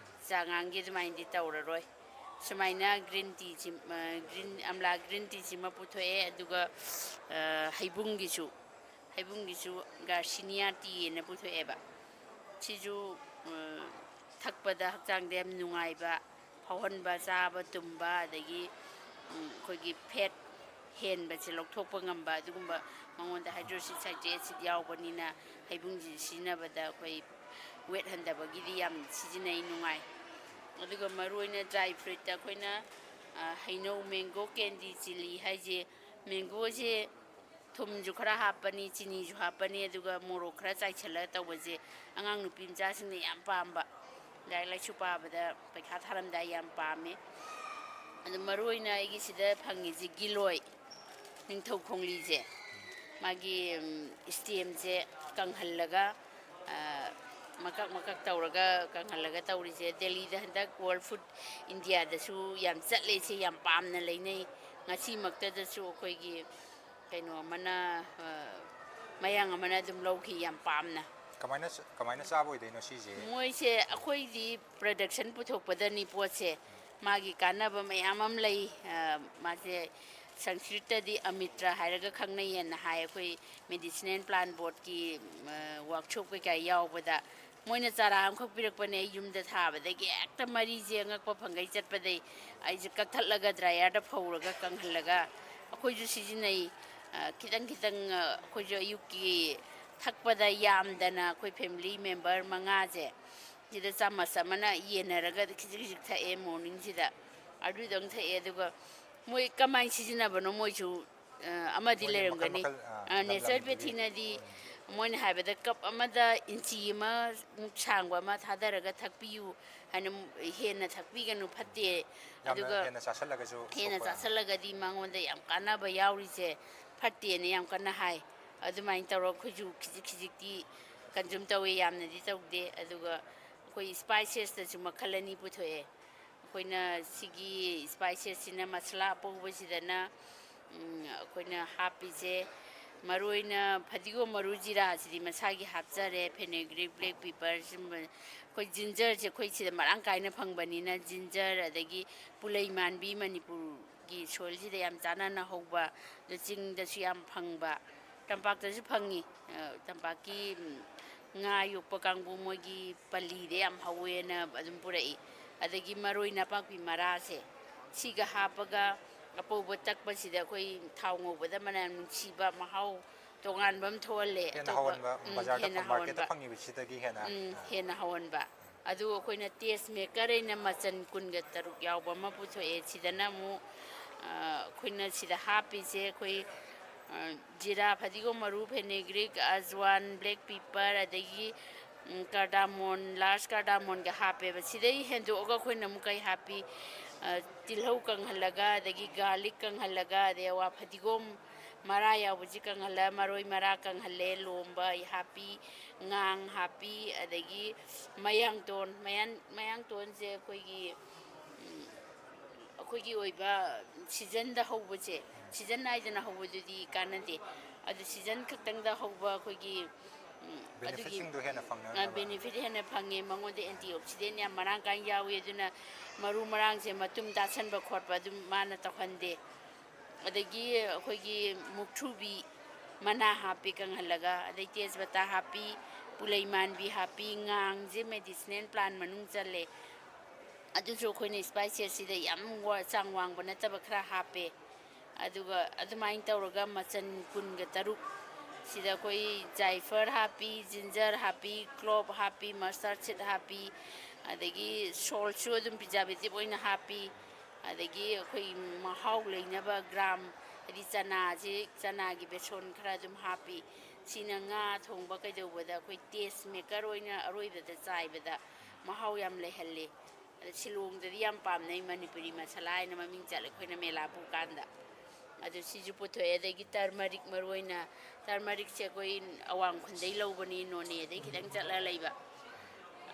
ꯆꯉꯥꯡꯒꯤ ꯑꯗꯨꯃꯥꯏꯅꯗꯤ ꯇꯧꯔꯔꯣꯏ꯫ ꯁꯨꯃꯥꯏꯅ ꯒ꯭ꯔꯤꯟ ꯇꯤꯁꯤ, ꯑ, ꯒ꯭ꯔꯤꯟ, ꯑꯝꯂꯥ ꯒ꯭ꯔꯤꯟ ꯇꯤꯁꯤꯃ ꯄꯨꯊꯣꯛꯑꯦ, ꯑꯗꯨꯒ, ꯑ, ꯍꯩꯕꯨꯡꯒꯤꯁꯨ, ꯍꯩꯕꯨꯡꯒꯤꯁꯨ ꯒꯥꯔꯁꯤꯅꯤꯌꯥ ꯇꯤ ꯑꯅ ꯄꯨꯊꯣꯛꯑꯦꯕ꯫ ꯁꯤꯁꯨ, ꯑ, ꯊꯛꯄꯗ ꯍꯛꯆꯥꯡꯗ ꯌꯥꯝ ꯅꯨꯡꯉꯥꯏꯕ, ꯐꯥꯎꯍꯟꯕ, ꯆꯥꯕ ꯇꯨꯝꯕ, ꯑꯗꯒꯤ, ꯎꯝ, ꯑꯩꯈꯣꯏꯒꯤ ꯐꯦꯠ ꯍꯦꯟꯕꯁꯦ ꯂꯧꯊꯣꯛꯄ ꯉꯝꯕ ꯑꯗꯨꯒꯨꯝꯕ ꯃꯉꯣꯟꯗ ꯍꯥꯏꯗ꯭ꯔꯣꯁꯤꯛ ꯁꯥꯏꯇ꯭ꯔꯤꯛ ꯑꯦꯁꯤꯠ ꯌꯥꯎꯕꯅꯤꯅ ꯍꯩꯕꯨꯡꯁꯤ ꯁꯤꯖꯤꯟꯅꯕꯗ ꯑꯩꯈꯣꯏ ꯋꯦꯠ ꯍꯟꯊꯕꯒꯤꯗꯤ ꯌꯥꯝ ꯁꯤꯖꯤꯟꯅꯩ, ꯅꯨꯡꯉꯥꯏ꯫ ꯑꯗꯨꯒ ꯃꯔꯨ ꯑꯣꯏꯅ ꯗ꯭ꯔꯥꯏ ꯐ꯭ꯔꯨꯏꯠꯇ ꯑꯩꯈꯣꯏꯅ, ꯑ, ꯍꯩꯅꯧ, ꯃꯦꯡꯒꯣ ꯀꯦꯟꯗꯤ ꯆꯤꯂꯤ ꯍꯥꯏꯁꯦ, ꯃꯦꯡꯒꯣꯁꯦ ꯊꯨꯝꯁꯨ ꯈꯔ ꯍꯥꯞꯄꯅꯤ, ꯆꯤꯅꯤꯁꯨ ꯍꯥꯞꯄꯅꯤ, ꯑꯗꯨꯒ ꯃꯣꯔꯣꯛ ꯈꯔ ꯆꯥꯏꯁꯤꯜꯂꯒ ꯇꯧꯕꯁꯦ ꯑꯉꯥꯡ ꯅꯨꯄꯤ ꯃꯆꯥꯁꯤꯡꯅ ꯌꯥꯝ ꯄꯥꯝꯕ, ꯂꯥꯏꯔꯤꯛ ꯂꯥꯏꯁꯨ ꯄꯥꯕꯗ, ꯄꯩꯈꯥ ꯊꯥꯔꯝꯗꯥꯏ ꯌꯥꯝ ꯄꯥꯝꯃꯤ꯫ ꯑꯗꯨ ꯃꯔꯨ ꯑꯣꯏꯅ ꯑꯩꯒꯤ ꯁꯤꯗ ꯐꯪꯉꯤꯁꯤ ꯒꯤꯂꯣꯏ, ꯅꯤꯡꯊꯧ ꯈꯣꯡꯂꯤꯁꯦ, ꯃꯥꯒꯤ, ꯎꯝ, ꯁ꯭ꯇꯦꯝꯁꯦ ꯀꯪꯍꯜꯂꯒ, ꯑ, ꯃꯀꯛ ꯃꯀꯛ ꯇꯧꯔꯒ ꯀꯪꯍꯜꯂꯒ ꯇꯧꯔꯤꯁꯦ꯫ ꯗꯦꯜꯂꯤꯗ ꯍꯟꯗꯛ ꯋꯥꯔꯜ ꯐꯨꯗ ꯏꯟꯗꯤꯌꯥꯗꯁꯨ ꯌꯥꯝ ꯆꯠꯂꯦ, ꯁꯤ ꯌꯥꯝ ꯄꯥꯝꯅ ꯂꯩꯅꯩ꯫ ꯉꯁꯤꯃꯛꯇꯗꯁꯨ ꯑꯩꯈꯣꯏꯒꯤ ꯀꯩꯅꯣ ꯑꯃꯅ, ꯑ, ꯃꯌꯥꯡ ꯑꯃꯅ ꯑꯗꯨꯝ ꯂꯧꯈꯤ ꯌꯥꯝ ꯄꯥꯝꯅ꯫ ꯀꯃꯥꯏꯅ ꯆ-, ꯀꯃꯥꯏꯅ ꯆꯥꯕ ꯑꯣꯏꯗꯣꯏꯅꯣ ꯁꯤꯁꯦ? ꯃꯣꯏꯁꯦ ꯑꯩꯈꯣꯏꯗꯤ ꯄ꯭ꯔꯗꯛꯁꯟ ꯄꯨꯊꯣꯛꯄꯗꯅꯤ ꯄꯣꯠꯁꯦ꯫ ꯃꯥꯒꯤ ꯀꯥꯟꯅꯕ ꯃꯌꯥꯝ ꯑꯃ ꯂꯩ꯫ ꯑ, ꯃꯥꯁꯦ ꯁꯪꯁꯀ꯭ꯔꯤꯠꯇꯗꯤ ꯑꯃꯤꯇ꯭ꯔ ꯍꯥꯏꯔꯒ ꯈꯪꯅꯩꯌꯦꯅ ꯍꯥꯏ, ꯑꯩꯈꯣꯏ ꯃꯦꯗꯤꯁꯤꯅꯦꯜ ꯄ꯭ꯂꯥꯟ ꯕꯣꯔꯗꯀꯤ, ꯑ, ꯋꯥꯛꯁꯣꯞ ꯀꯩꯀꯥ ꯌꯥꯎꯕꯗ꯫ ꯃꯣꯏꯅ ꯆꯥꯔꯥ ꯑꯃꯈꯛ ꯄꯤꯔꯛꯄꯅꯦ, ꯑꯩ ꯌꯨꯝꯗ ꯊꯥꯕꯗꯒꯤ ꯍꯦꯛꯇ ꯃꯔꯤꯁꯦ ꯑꯉꯛꯄ ꯐꯪꯒꯩ ꯆꯠꯄꯗꯩ ꯑꯩꯁꯦ ꯀꯛꯊꯠꯂꯒ ꯗ꯭ꯔꯥꯏꯌꯔꯗ ꯐꯧꯔꯒ ꯀꯪꯍꯜꯂꯒ ꯑꯩꯈꯣꯏꯁꯨ ꯁꯤꯖꯤꯟꯅꯩ꯫ ꯑ, ꯈꯤꯇꯪ ꯈꯤꯇꯪ, ꯑ, ꯑꯩꯈꯣꯏꯁꯨ ꯑꯌꯨꯛꯀꯤ ꯊꯛꯄꯗ ꯌꯥꯝꯗꯅ ꯑꯩꯈꯣꯏ ꯐꯦꯃꯤꯂꯤ ꯃꯦꯝꯕꯔ ꯃꯉꯥꯁꯦ ꯁꯤꯗ ꯆꯥꯃꯁ ꯑꯃꯅ ꯌꯦꯟꯅꯔꯒ ꯈꯤꯖꯤꯛ ꯈꯤꯖꯤꯛ ꯊꯛꯑꯦ ꯃꯣꯔꯅꯤꯡꯁꯤꯗ꯫ ꯑꯗꯨꯗꯪ ꯊꯛꯑꯦ꯫ ꯑꯗꯨꯒ ꯃꯣꯏ ꯀꯃꯥꯏꯅ ꯁꯤꯖꯤꯟꯅꯕꯅꯣ ꯃꯣꯏꯁꯨ, ꯑ, ꯑꯃꯗꯤ ꯃꯣꯏꯅ ꯃꯈꯜ ꯂꯩꯔꯝꯒꯅꯤ꯫ ꯃꯈꯜ, ꯑ, ꯑ, ꯂꯝ ꯅꯦꯆꯔ ꯂꯝꯗꯨꯒꯤ꯫ ꯄꯦꯊꯤꯅꯗꯤ ꯃꯣꯏꯅ ꯍꯥꯏꯕꯗ ꯀꯞ ꯑꯃꯗ ꯏꯟꯆꯤ ꯑꯃꯃꯨꯛ ꯁꯥꯡꯕ ꯑꯃ ꯊꯥꯗꯔꯒ ꯊꯛꯄꯤꯌꯨ ꯍꯥꯏꯅ, ꯍꯦꯟꯅ ꯊꯛꯄꯤꯒꯅꯨ, ꯐꯠꯇꯦ꯫ ꯌꯥꯝꯅ ꯑꯗꯨꯒ ꯍꯦꯟꯅ ꯆꯥꯁꯤꯜꯂꯒꯁꯨ ꯍꯦꯟꯅ ꯁꯣꯛꯄ꯫ ꯆꯥꯁꯤꯜꯂꯒꯗꯤ ꯃꯉꯣꯟꯗ ꯌꯥꯝ ꯀꯥꯟꯅꯕ ꯌꯥꯎꯔꯤꯁꯦ ꯐꯠꯇꯦꯅ ꯌꯥꯝ ꯀꯟꯅ ꯍꯥꯏ꯫ ꯑꯗꯨꯃꯥꯏꯅ ꯇꯧꯔꯒ ꯑꯩꯈꯣꯏꯁꯨ ꯈꯤꯖꯤꯛ ꯈꯤꯖꯤꯛꯇꯤ ꯀꯟꯖꯨꯝ ꯇꯧꯋꯦ, ꯌꯥꯝꯅꯗꯤ ꯇꯧꯗꯦ꯫ ꯑꯗꯨꯒ ꯑꯩꯈꯣꯏ ꯁ꯭ꯄꯥꯏꯁꯦꯁꯇꯁꯨ ꯃꯈꯜ ꯑꯅꯤ ꯄꯨꯊꯣꯛꯑꯦ꯫ ꯑꯩꯈꯣꯏꯅ ꯁꯤꯒꯤ ꯁ꯭ꯄꯥꯏꯁꯦꯁꯁꯤꯅ, ꯃꯁꯥꯂꯥ ꯑꯄꯧꯕꯁꯤꯗꯅ, ꯎꯝ, ꯑꯩꯈꯣꯏꯅ ꯍꯥꯞꯄꯤꯁꯦ ꯃꯔꯨ ꯑꯣꯏꯅ ꯐꯗꯤꯒꯣꯝ ꯃꯔꯨ, ꯖꯤꯔꯥꯁꯤꯗꯤ ꯃꯁꯥꯒꯤ ꯍꯥꯞꯆꯔꯦ, ꯐꯦꯅꯨꯒ꯭ꯔꯤꯛ, ꯕ꯭ꯂꯦꯛ ꯄꯤꯄꯔ, ꯁꯨꯝꯕ꯫ ꯑꯩꯈꯣꯏ ꯖꯤꯟꯖꯔꯁꯦ ꯑꯩꯈꯣꯏ ꯁꯤꯗ ꯃꯔꯥꯡ ꯀꯥꯏꯅ ꯐꯪꯕꯅꯤꯅ, ꯖꯤꯟꯖꯔ, ꯑꯗꯒꯤ ꯄꯨꯂꯩ ꯃꯥꯟꯕꯤ, ꯃꯅꯤꯄꯨꯔꯒꯤ ꯁꯣꯏꯜꯁꯤꯗ ꯌꯥꯝ ꯆꯥꯟꯅꯅ ꯍꯧꯕ, ꯑꯗꯨ ꯆꯤꯡꯗꯁꯨ ꯌꯥꯝ ꯐꯪꯕ, ꯇꯝꯄꯥꯛꯇꯁꯨ ꯐꯪꯉꯤ꯫ ꯑ, ꯇꯝꯄꯥꯛꯀꯤ, ꯎꯝ, ꯉꯥ ꯌꯣꯛꯄ ꯀꯥꯡꯕꯨ ꯃꯣꯏꯒꯤ ꯄꯜꯂꯤꯗ ꯌꯥꯝ ꯍꯧꯋꯦꯅ ꯑꯗꯨꯝ ꯄꯨꯔꯛꯏ꯫ ꯑꯗꯒꯤ ꯃꯔꯣꯏ ꯅꯄꯥꯛꯄꯤ ꯃꯔꯥꯁꯦ ꯁꯤꯒ ꯍꯥꯞꯄꯒ ꯑꯄꯧꯕ ꯇꯛꯄꯁꯤꯗ ꯑꯩꯈꯣꯏ ꯊꯥꯎ ꯉꯧꯕꯗ ꯃꯅꯝ ꯅꯨꯡꯁꯤꯕ ꯃꯍꯥꯎ ꯇꯣꯉꯥꯟꯕ ꯑꯃ ꯊꯣꯛꯍꯜꯂꯦ꯫ ꯍꯦꯟꯅ ꯑꯇꯣꯞꯄ, ꯍꯥꯎꯍꯟꯕ, ꯎꯝ, ꯕꯖꯥꯔꯗ, ꯍꯦꯟꯅ ꯃꯥꯔꯀꯦꯠꯇ ꯍꯥꯎꯍꯟꯕ꯫ ꯐꯪꯉꯤꯕꯁꯤꯗꯒꯤ ꯍꯦꯟꯅ꯫ ꯎꯝ, ꯑꯥ꯫ ꯍꯦꯟꯅ ꯍꯥꯎꯍꯟꯕ꯫ ꯑꯗꯨ ꯑꯩꯈꯣꯏꯅ ꯇꯦꯁ ꯃꯦꯀꯔ ꯑꯩꯅ ꯃꯆꯟ ꯀꯨꯟꯒ ꯇꯔꯨꯛ ꯌꯥꯎꯕ ꯑꯃ ꯄꯨꯊꯣꯛꯑꯦ꯫ ꯁꯤꯗꯅ ꯑꯃꯨꯛ, ꯑ, ꯑꯩꯈꯣꯏꯅ ꯁꯤꯗ ꯍꯥꯞꯄꯤꯁꯦ ꯑꯩꯈꯣꯏ, ꯑ, ꯖꯤꯔꯥ, ꯐꯗꯤꯒꯣꯝ ꯃꯔꯨ, ꯐꯦꯅꯦꯒ꯭ꯔꯤꯛ, ꯑꯖꯋꯥꯟ, ꯕ꯭ꯂꯦꯛ ꯄꯤꯄꯔ, ꯑꯗꯒꯤ, ꯎꯝ, ꯀꯥꯔꯗꯥꯃꯣꯟ, ꯂꯥꯔꯖ ꯀꯥꯔꯗꯥꯃꯣꯟꯒ ꯍꯥꯞꯄꯦꯕ꯫ ꯁꯤꯗꯩ ꯍꯦꯟꯗꯣꯛꯑꯒ ꯑꯩꯈꯣꯏꯅ ꯑꯃꯨꯛ ꯀꯩ ꯍꯥꯞꯄꯤ? ꯑ, ꯇꯤꯜꯍꯧ ꯀꯪꯍꯜꯂꯒ, ꯑꯗꯒꯤ ꯒꯥꯔꯂꯤꯛ ꯀꯪꯍꯜꯂꯒ, ꯑꯗꯩ ꯑꯋꯥ ꯐꯗꯤꯒꯣꯝ ꯃꯔꯥ ꯌꯥꯎꯕꯁꯤ ꯀꯪꯍꯜꯂ, ꯃꯔꯣꯏ ꯃꯔꯥ ꯀꯪꯍꯜꯂꯦ, ꯂꯣꯝꯕ ꯍꯥꯞꯄꯤ, ꯉꯥꯡ ꯍꯥꯞꯄꯤ, ꯑꯗꯒꯤ ꯃꯌꯥꯡꯇꯣꯟ, ꯃꯌꯥꯡ-, ꯃꯌꯥꯡꯇꯣꯟꯁꯦ ꯑꯩꯈꯣꯏꯒꯤ, ꯎꯝ, ꯑꯩꯈꯣꯏꯒꯤ ꯑꯣꯏꯕ ꯁꯤꯖꯟꯗ ꯍꯧꯕꯁꯦ, ꯁꯤꯖꯟ ꯅꯥꯏꯗꯅ ꯍꯧꯕꯗꯨꯗꯤ ꯀꯥꯟꯅꯗꯦ꯫ ꯑꯗꯨ ꯁꯤꯖꯟ ꯈꯛꯇꯪꯗ ꯍꯧꯕ ꯑꯩꯈꯣꯏꯒꯤ, ꯎꯝ, ꯑꯗꯨꯒꯤ, ꯕꯦꯅꯤꯐꯤꯠꯁꯤꯡꯗꯣ ꯍꯦꯟꯅ ꯑ, ꯐꯪꯅꯅꯕ꯫ ꯕꯦꯅꯤꯐꯤꯠ ꯍꯦꯟꯅ ꯐꯪꯉꯦ꯫ ꯃꯉꯣꯟꯗ ꯑꯦꯟꯇꯤ ꯑꯣꯛꯁꯤꯗꯦꯟ ꯌꯥꯝ ꯃꯔꯥꯡ ꯀꯥꯏꯅ ꯌꯥꯎꯏ꯫ ꯑꯗꯨꯅ ꯃꯔꯨ ꯃꯔꯥꯡꯁꯦ ꯃꯇꯨꯝ ꯇꯥꯁꯟꯕ ꯈꯣꯠꯄ ꯑꯗꯨꯝ ꯃꯥꯅ ꯇꯧꯍꯟꯗꯦ꯫ ꯑꯗꯒꯤ ꯑꯩꯈꯣꯏꯒꯤ ꯃꯨꯛꯊ꯭ꯔꯨꯕꯤ ꯃꯅꯥ ꯍꯥꯞꯄꯤ ꯀꯪꯍꯜꯂꯒ, ꯑꯗꯩ ꯇꯦꯖꯄꯇꯥ ꯍꯥꯞꯄꯤ, ꯄꯨꯂꯩ ꯃꯥꯟꯕꯤ ꯍꯥꯞꯄꯤ, ꯉꯥꯡꯁꯦ ꯃꯦꯗꯤꯁꯤꯅꯦꯜ ꯄ꯭ꯂꯥꯟ ꯃꯅꯨꯡ ꯆꯜꯂꯦ꯫ ꯑꯗꯨꯁꯨ ꯑꯩꯈꯣꯏꯅ ꯏꯁꯄꯥꯏꯁꯦꯁꯁꯤꯗ ꯌꯥꯝ ꯋꯥ-, ꯆꯥꯡ ꯋꯥꯡꯕ ꯅꯠꯇꯕ ꯈꯔ ꯍꯥꯞꯄꯦ꯫ ꯑꯗꯨꯒ ꯑꯗꯨꯃꯥꯏꯅ ꯇꯧꯔꯒ ꯃꯆꯟ ꯀꯨꯟꯒ ꯇꯔꯨꯛ ꯁꯤꯗ ꯑꯩꯈꯣꯏ ꯖꯥꯏꯐꯔ ꯍꯥꯞꯄꯤ, ꯖꯤꯟꯖꯔ ꯍꯥꯞꯄꯤ, ꯀ꯭ꯂꯣꯞ ꯍꯥꯞꯄꯤ, ꯃꯁꯇꯥꯔꯗ ꯁꯤꯗ ꯍꯥꯞꯄꯤ, ꯑꯗꯒꯤ ꯁꯣꯜꯠꯁꯨ ꯑꯗꯨꯝ ꯄ꯭ꯔꯤꯖꯥꯔꯕꯦꯇꯤꯞ ꯑꯣꯏꯅ ꯍꯥꯞꯄꯤ꯫ ꯑꯗꯒꯤ ꯑꯩꯈꯣꯏ ꯃꯍꯥꯎ ꯂꯩꯅꯕ ꯒ꯭ꯔꯥꯝ, ꯍꯥꯏꯗꯤ ꯆꯅꯥꯁꯤ, ꯆꯅꯥꯒꯤ ꯕꯦꯁꯣꯟ ꯈꯔ ꯑꯗꯨꯝ ꯍꯥꯞꯄꯤ꯫ ꯁꯤꯅ ꯉꯥ ꯊꯣꯡꯕ ꯀꯩꯗꯧꯕꯗ ꯑꯩꯈꯣꯏ ꯇꯦꯁ ꯃꯦꯀꯔ ꯑꯣꯏꯅ ꯑꯔꯣꯏꯕꯗ ꯆꯥꯏꯕꯗ ꯃꯍꯥꯎ ꯌꯥꯝ ꯂꯩꯍꯜꯂꯤ꯫ ꯑꯗ ꯁꯤꯂꯣꯡꯗꯗꯤ ꯌꯥꯝ ꯄꯥꯝꯅꯩ, ꯃꯅꯤꯄꯨꯔꯤ ꯃꯁꯥꯂꯥ ꯍꯥꯏꯅ ꯃꯃꯤꯡ ꯆꯠꯂꯦ ꯑꯩꯈꯣꯏꯅ ꯃꯦꯂꯥ ꯄꯨꯀꯥꯟꯗ꯫ ꯑꯗꯨ ꯁꯤꯁꯨ ꯄꯨꯊꯣꯛꯑꯦ꯫ ꯑꯗꯒꯤ ꯇꯔꯃꯔꯤꯛ, ꯃꯔꯨ ꯑꯣꯏꯅ ꯇꯔꯃꯔꯤꯛꯁꯦ ꯑꯩꯈꯣꯏ ꯑꯋꯥꯡ ꯈꯨꯟꯗꯩ ꯂꯧꯕꯅꯤ, ꯅꯣꯅꯦꯗꯩ ꯈꯤꯇꯪ ꯆꯠꯂ ꯂꯩꯕ꯫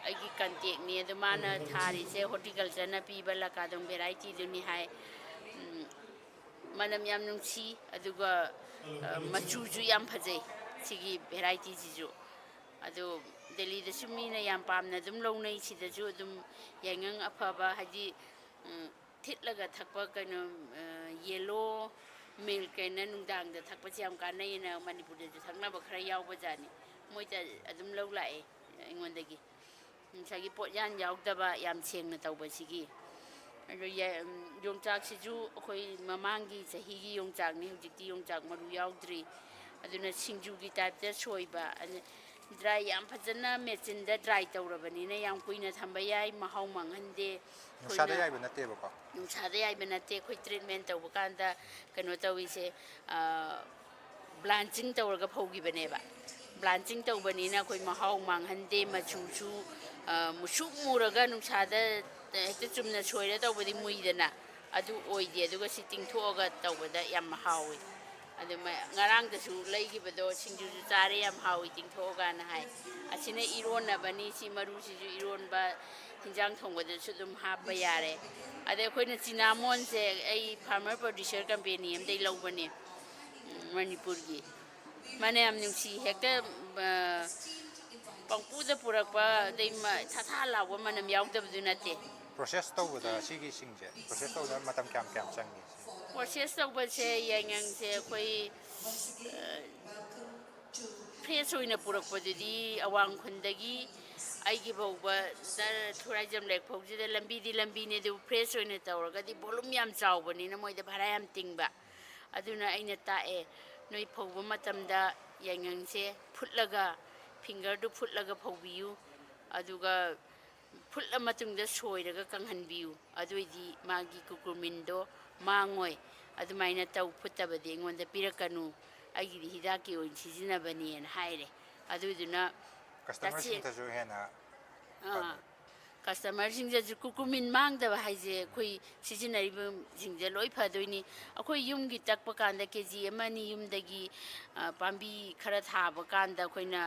ꯑꯩꯒꯤ ꯀꯟꯇꯦꯛꯅꯤ꯫ ꯑꯗꯨ ꯃꯥꯅ ꯊꯥꯔꯤꯁꯦ ꯍꯣꯔꯇꯤꯀꯜꯆꯔꯅ ꯄꯤꯕ ꯂꯀꯥꯗꯣꯡ ꯚꯦꯔꯥꯏꯇꯤꯗꯨꯅꯤ ꯍꯥꯏ꯫ ꯎꯝ, ꯃꯅꯝ ꯌꯥꯝ ꯅꯨꯡꯁꯤ, ꯑꯗꯨꯒ, ꯑ, ꯃꯆꯨꯁꯨ ꯌꯥꯝ ꯐꯖꯩ ꯁꯤꯒꯤ ꯚꯦꯔꯥꯏꯇꯤꯁꯤꯁꯨ꯫ ꯑꯗꯣ ꯗꯦꯜꯂꯤꯗꯁꯨ ꯃꯤꯅ ꯌꯥꯝ ꯄꯥꯝꯅ ꯑꯗꯨꯝ ꯂꯧꯅꯩ, ꯁꯤꯗꯁꯨ ꯑꯗꯨꯝ ꯌꯥꯏꯉꯪ ꯑꯐꯕ, ꯍꯥꯏꯗꯤ, ꯎꯝ, ꯊꯤꯠꯂꯒ ꯊꯛꯄ ꯀꯩꯅꯣ, ꯑ, ꯌꯦꯂꯣ ꯃꯤꯜꯛ ꯍꯥꯏꯅ ꯅꯨꯡꯗꯥꯡꯗ ꯊꯛꯄꯁꯦ ꯌꯥꯝ ꯀꯥꯟꯅꯩꯅ ꯃꯅꯤꯄꯨꯔꯗꯁꯨ ꯊꯛꯅꯕ ꯈꯔ ꯌꯥꯎꯕꯖꯥꯠꯅꯤ꯫ ꯃꯣꯏꯗ ꯑꯗꯨꯝ ꯂꯧ ꯂꯥꯛꯑꯦ ꯑꯩꯉꯣꯟꯗꯒꯤ꯫ ꯉꯁꯥꯏꯒꯤ ꯄꯣꯠꯌꯥꯟ ꯌꯥꯎꯗꯕ, ꯌꯥꯝ ꯁꯦꯡꯅ ꯇꯧꯕꯁꯤꯒꯤ꯫ ꯑꯗꯣ ꯌꯥ-, ꯎꯝ, ꯌꯣꯡꯆꯥꯛꯁꯤꯁꯨ ꯑꯩꯈꯣꯏ ꯃꯃꯥꯡꯒꯤ ꯆꯍꯤꯒꯤ ꯌꯣꯡꯆꯥꯛꯅꯤ, ꯍꯧꯖꯤꯛꯇꯤ ꯌꯣꯡꯆꯥꯛ ꯃꯔꯨ ꯌꯥꯎꯗ꯭ꯔꯤ꯫ ꯑꯗꯨꯅ ꯁꯤꯡꯖꯨꯒꯤ typeꯇ ꯁꯣꯏꯕ, ꯑꯗꯨ dry ꯌꯥꯝ ꯐꯖꯅ machineꯗ dry ꯇꯧꯔꯕꯅꯤꯅ ꯌꯥꯝ ꯀꯨꯏꯅ ꯊꯝꯕ ꯌꯥꯏ, ꯃꯍꯥꯎ ꯃꯥꯡꯍꯟꯗꯦ꯫ ꯅꯨꯡꯁꯥꯗ ꯑꯩꯈꯣꯏꯅ ꯌꯥꯏꯕ ꯅꯠꯇꯦꯕꯀꯣ? ꯅꯨꯡꯁꯥꯗ ꯌꯥꯏꯕ ꯅꯠꯇꯦ꯫ ꯑꯩꯈꯣꯏ treatment ꯇꯧꯕ ꯀꯥꯟꯗ ꯀꯩꯅꯣ ꯇꯧꯔꯤꯁꯦ, ꯑ, blanching ꯇꯧꯔꯒ ꯐꯧꯈꯤꯕꯅꯦꯕ꯫ Blanching ꯇꯧꯕꯅꯤꯅ ꯑꯩꯈꯣꯏ ꯃꯍꯥꯎ ꯃꯥꯡꯍꯟꯗꯦ, ꯃꯆꯨꯁꯨ, ꯑ, ꯃꯨꯁꯨꯛ ꯃꯨꯔꯒ ꯅꯨꯡꯁꯥꯗ ꯍꯦꯛꯇ ꯆꯨꯝꯅ ꯁꯣꯏꯔ ꯇꯧꯕꯗꯤ ꯃꯨꯏꯗꯅ, ꯑꯗꯨ ꯑꯣꯏꯗꯦ꯫ ꯑꯗꯨꯒ ꯁꯤ ꯇꯤꯡꯊꯣꯛꯑꯒ ꯇꯧꯕꯗ ꯌꯥꯝ ꯍꯥꯎꯏ꯫ ꯑꯗꯨ ꯃ-, ꯉꯔꯥꯡꯗꯁꯨ ꯂꯩꯈꯤꯕꯗꯣ ꯁꯤꯡꯖꯨꯁꯨ ꯆꯥꯔꯦ, ꯌꯥꯝ ꯍꯥꯎꯏ ꯇꯤꯡꯊꯣꯛꯑꯒꯅ ꯍꯥꯏ꯫ ꯑꯁꯤꯅ ꯏꯔꯣꯟꯅꯕꯅꯤ, ꯁꯤ ꯃꯔꯨꯁꯤꯁꯨ ꯏꯔꯣꯟꯕ, ꯍꯤꯟꯖꯥꯡ ꯊꯣꯡꯕꯗꯁꯨ ꯑꯗꯨꯝ ꯍꯥꯞꯄ ꯌꯥꯔꯦ꯫ ꯑꯗꯩ ꯑꯩꯈꯣꯏꯅ ꯆꯤꯅꯥꯃꯣꯟꯁꯦ ꯑꯩ farmer producer company ꯑꯃꯗꯒꯤ ꯂꯧꯕꯅꯦ, ꯎꯝ, ꯃꯅꯤꯄꯨꯔꯒꯤ꯫ ꯃꯅꯌꯥꯝ ꯅꯨꯡꯁꯤ, ꯍꯦꯛꯇ, ꯑ, ꯄꯪꯄꯨꯗ ꯄꯨꯔꯛꯄ, ꯑꯗꯩ ꯃ-, ꯊꯥ ꯊꯥ ꯂꯥꯎꯕ ꯃꯅꯝ ꯌꯥꯎꯗꯕꯗꯨ ꯅꯠꯇꯦ꯫ Process ꯇꯧꯕꯗ ꯁꯤꯒꯤ ꯁꯤꯡꯁꯦ, process ꯇꯧꯕꯗ ꯃꯇꯝ ꯀꯌꯥꯝ, ꯀꯌꯥꯝ ꯆꯪꯉꯤ? Process ꯇꯧꯕꯁꯦ ꯌꯥꯏꯉꯪꯁꯦ ꯑꯩꯈꯣꯏ, ꯑ, fresh ꯑꯣꯏꯅ ꯄꯨꯔꯛꯄꯗꯨꯗꯤ ꯑꯋꯥꯡ ꯈꯨꯟꯗꯒꯤ ꯑꯩꯒꯤ ꯐꯥꯎꯕ ꯗ-, ꯊꯨꯔꯥꯏꯖꯝ ꯂꯦꯛ ꯐꯥꯎꯁꯤꯗ ꯂꯝꯕꯤꯗꯤ ꯂꯝꯕꯤꯅꯦ, ꯑꯗꯨꯕꯨ fresh ꯑꯣꯏꯅ ꯇꯧꯔꯒꯗꯤ volume ꯌꯥꯝ ꯆꯥꯎꯕꯅꯤꯅ ꯃꯣꯏꯗ ꯚꯔꯥ ꯌꯥꯝ ꯇꯤꯡꯕ꯫ ꯑꯗꯨꯅ ꯑꯩꯅ ꯇꯥꯛꯑꯦ, "ꯅꯣꯏ ꯐꯧꯕ ꯃꯇꯝꯗ ꯌꯥꯏꯉꯪꯁꯦ ꯐꯨꯠꯂꯒ, fingerꯗꯨ ꯐꯨꯠꯂꯒ ꯐꯧꯕꯤꯌꯨ, ꯑꯗꯨꯒ ꯐꯨꯠꯂ ꯃꯇꯨꯡꯗ ꯁꯣꯏꯔꯒ ꯀꯪꯍꯟꯕꯤꯌꯨ, ꯑꯗꯨꯑꯣꯏꯗꯤ ꯃꯥꯒꯤ curcuminꯗꯣ ꯃꯥꯡꯉꯣꯏ꯫ ꯑꯗꯨꯃꯥꯏꯅ ꯇꯧ, ꯐꯨꯠꯇꯕꯗꯤ ꯑꯩꯉꯣꯟꯗ ꯄꯤꯔꯛꯀꯅꯨ, ꯑꯩꯒꯤꯗꯤ ꯍꯤꯗꯥꯛꯀꯤ ꯑꯣꯏꯅ ꯁꯤꯖꯤꯟꯅꯕꯅꯦꯅ" ꯍꯥꯏꯔꯦ꯫ ꯑꯗꯨꯗꯨꯅ ꯇꯁꯦꯡ-, customerꯁꯤꯡꯗꯁꯨ ꯍꯦꯟꯅ ꯑꯥ, ꯐꯪꯉꯤ꯫ Customerꯁꯤꯡꯗꯁꯨ curcumin ꯃꯥꯡꯗꯕ ꯍꯥꯏꯁꯦ ꯑꯩꯈꯣꯏ ꯁꯤꯖꯤꯟꯅꯔꯤꯕꯁꯤꯡꯁꯦ ꯂꯣꯏ ꯐꯗꯣꯏꯅꯤ꯫ ꯑꯩꯈꯣꯏ ꯌꯨꯝꯒꯤ ꯇꯛꯄ ꯀꯥꯟꯗ ꯀꯦ ꯖꯤ ꯑꯃ ꯑꯅꯤ ꯌꯨꯝꯗꯒꯤ, ꯑ, ꯄꯥꯝꯕꯤ ꯈꯔ ꯊꯥꯕ ꯀꯥꯟꯗ ꯑꯩꯈꯣꯏꯅ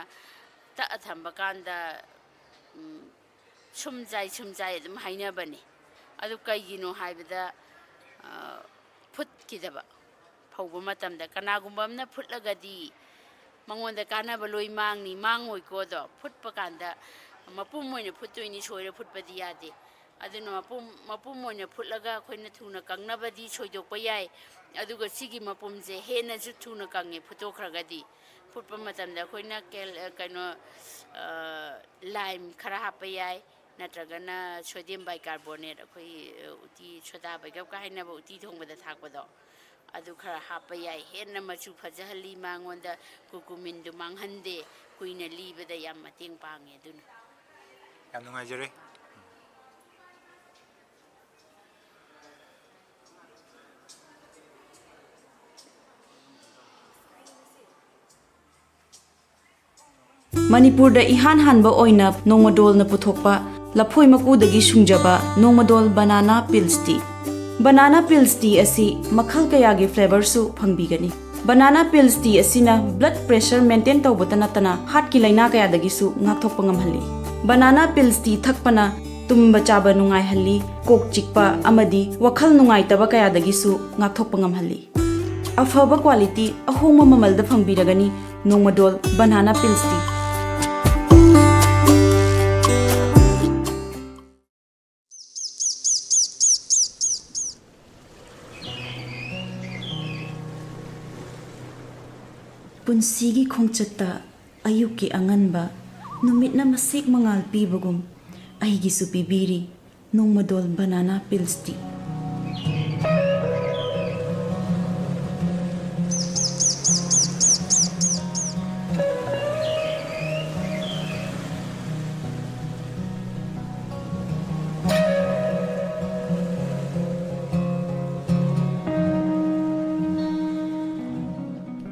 ꯇꯛꯑ ꯊꯝꯕ ꯀꯥꯟꯗ, ꯎꯝ, ꯁꯨꯝ ꯆꯥꯏ, ꯁꯨꯝ ꯆꯥꯏ ꯑꯗꯨꯝ ꯍꯥꯏꯅꯕꯅꯤ꯫ ꯑꯗꯨ ꯀꯩꯒꯤꯅꯣ ꯍꯥꯏꯕꯗ, ꯑ, ꯐꯨꯠꯈꯤꯗꯕ꯫ ꯐꯧꯕ ꯃꯇꯝꯗ ꯀꯅꯥꯒꯨꯝꯕ ꯑꯃꯅ ꯐꯨꯠꯂꯒꯗꯤ ꯃꯉꯣꯟꯗ ꯀꯥꯟꯅꯕ ꯂꯣꯏ ꯃꯥꯡꯅꯤ, ꯃꯥꯡꯉꯣꯏꯀꯣ꯫ ꯑꯗꯣ ꯐꯨꯠꯄ ꯀꯥꯟꯗ ꯃꯄꯨꯝ ꯑꯣꯏꯅ ꯐꯨꯠꯇꯣꯏꯅꯤ, ꯁꯣꯏꯔ ꯐꯨꯠꯄꯗꯤ ꯌꯥꯗꯦ꯫ ꯑꯗꯨꯅ ꯃꯄꯨꯝ, ꯃꯄꯨꯝ ꯑꯣꯏꯅ ꯐꯨꯠꯂꯒ ꯑꯩꯈꯣꯏꯅ ꯊꯨꯅ ꯀꯪꯅꯕꯗꯤ ꯁꯣꯏꯗꯣꯛꯄ ꯌꯥꯏ, ꯑꯗꯨꯒ ꯁꯤꯒꯤ ꯃꯄꯨꯝꯁꯦ ꯍꯦꯟꯅꯁꯨ ꯊꯨꯅ ꯀꯪꯉꯦ ꯐꯨꯠꯇꯣꯛꯈ꯭ꯔꯒꯗꯤ꯫ ꯐꯨꯠꯄ ꯃꯇꯝꯗ ꯑꯩꯈꯣꯏꯅ ꯀꯦꯜ-, ꯀꯩꯅꯣ, ꯑ, lime ꯈꯔ ꯍꯥꯞꯄ ꯌꯥꯏ, ꯅꯠꯇ꯭ꯔꯒꯅ sodium bicarbonate, ꯑꯩꯈꯣꯏ, ꯑ, ꯎꯇꯤ soda bicarbonate ꯍꯥꯏꯅꯕ ꯎꯇꯤ ꯊꯣꯡꯕꯗ ꯊꯥꯛꯄꯗꯣ, ꯑꯗꯨ ꯈꯔ ꯍꯥꯞꯄ ꯌꯥꯏ꯫ ꯍꯦꯟꯅ ꯃꯆꯨ ꯐꯖꯍꯜꯂꯤ, ꯃꯉꯣꯟꯗ curcuminꯗꯨ ꯃꯥꯡꯍꯟꯗꯦ, ꯀꯨꯏꯅ ꯂꯤꯕꯗ ꯌꯥꯝ ꯃꯇꯦꯡ ꯄꯥꯡꯉꯦ꯫ ꯑꯗꯨꯅ ꯌꯥꯝ ꯅꯨꯡꯉꯥꯏꯖꯔꯦ꯫ ꯃꯅꯤꯄꯨꯔꯗ ꯏꯍꯥꯟ ꯍꯥꯟꯕ ꯑꯣꯏꯅ ꯅꯣꯡꯃꯗꯣꯜꯅ ꯄꯨꯊꯣꯛꯄ ꯂꯐꯣꯏ ꯃꯀꯨꯗꯒꯤ ꯁꯨꯡꯖꯕ ꯅꯣꯡꯃꯗꯣꯜ banana pills tea꯫ Banana pills tea ꯑꯁꯤ ꯃꯈꯜ ꯀꯌꯥꯒꯤ flavourꯁꯨ ꯐꯪꯕꯤꯒꯅꯤ꯫ Banana pills tea ꯑꯁꯤꯅ blood pressure maintain ꯇꯧꯕꯇ ꯅꯠꯇꯅ heartꯀꯤ ꯂꯥꯏꯅꯥ ꯀꯌꯥꯗꯒꯤꯁꯨ ꯉꯥꯛꯊꯣꯛꯄ ꯉꯝꯍꯜꯂꯤ꯫ Banana pills tea ꯊꯛꯄꯅ ꯇꯨꯝꯕ ꯆꯥꯕ ꯅꯨꯡꯉꯥꯏꯍꯜꯂꯤ, ꯀꯣꯛ ꯆꯤꯛꯄ ꯑꯃꯗꯤ ꯋꯥꯈꯜ ꯅꯨꯡꯉꯥꯏꯇꯕ ꯀꯌꯥꯗꯒꯤꯁꯨ ꯉꯥꯛꯊꯣꯛꯄ ꯉꯝꯍꯜꯂꯤ꯫ ꯑꯐꯕ quality ꯑꯍꯣꯡꯕ ꯃꯃꯜꯗ ꯐꯪꯕꯤꯔꯒꯅꯤ ꯅꯣꯡꯃꯗꯣꯜ banana pills tea꯫ ꯄꯨꯟꯁꯤꯒꯤ ꯈꯣꯡꯆꯠꯇ ꯑꯌꯨꯛꯀꯤ ꯑꯉꯟꯕ ꯅꯨꯃꯤꯠꯅ ꯃꯁꯦꯛ ꯃꯉꯥꯜ ꯄꯤꯕꯒꯨꯝ ꯑꯩꯒꯤꯁꯨ ꯄꯤꯕꯤꯔꯤ ꯅꯣꯡꯃꯗꯣꯜ banana pills tea꯫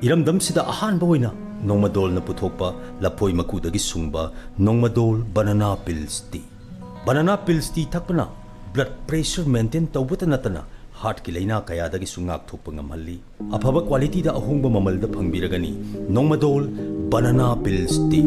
ꯏꯔꯝꯗꯝꯁꯤꯗ ꯑꯍꯥꯟꯕ ꯑꯣꯏꯅ ꯅꯣꯡꯃꯗꯣꯜꯅ ꯄꯨꯊꯣꯛꯄ ꯂꯐꯣꯏ ꯃꯀꯨꯗꯒꯤ ꯁꯨꯡꯕ ꯅꯣꯡꯃꯗꯣꯜ banana pills tea꯫ Banana pills tea ꯊꯛꯄꯅ blood pressure maintain ꯇꯧꯕꯇ ꯅꯠꯇꯅ heartꯀꯤ ꯂꯥꯏꯅꯥ ꯀꯌꯥꯗꯒꯤꯁꯨ ꯉꯥꯛꯊꯣꯛꯄ ꯉꯝꯍꯜꯂꯤ꯫ ꯑꯐꯕ qualityꯗ ꯑꯍꯣꯡꯕ ꯃꯃꯜꯗ ꯐꯪꯕꯤꯔꯒꯅꯤ ꯅꯣꯡꯃꯗꯣꯜ banana pills tea꯫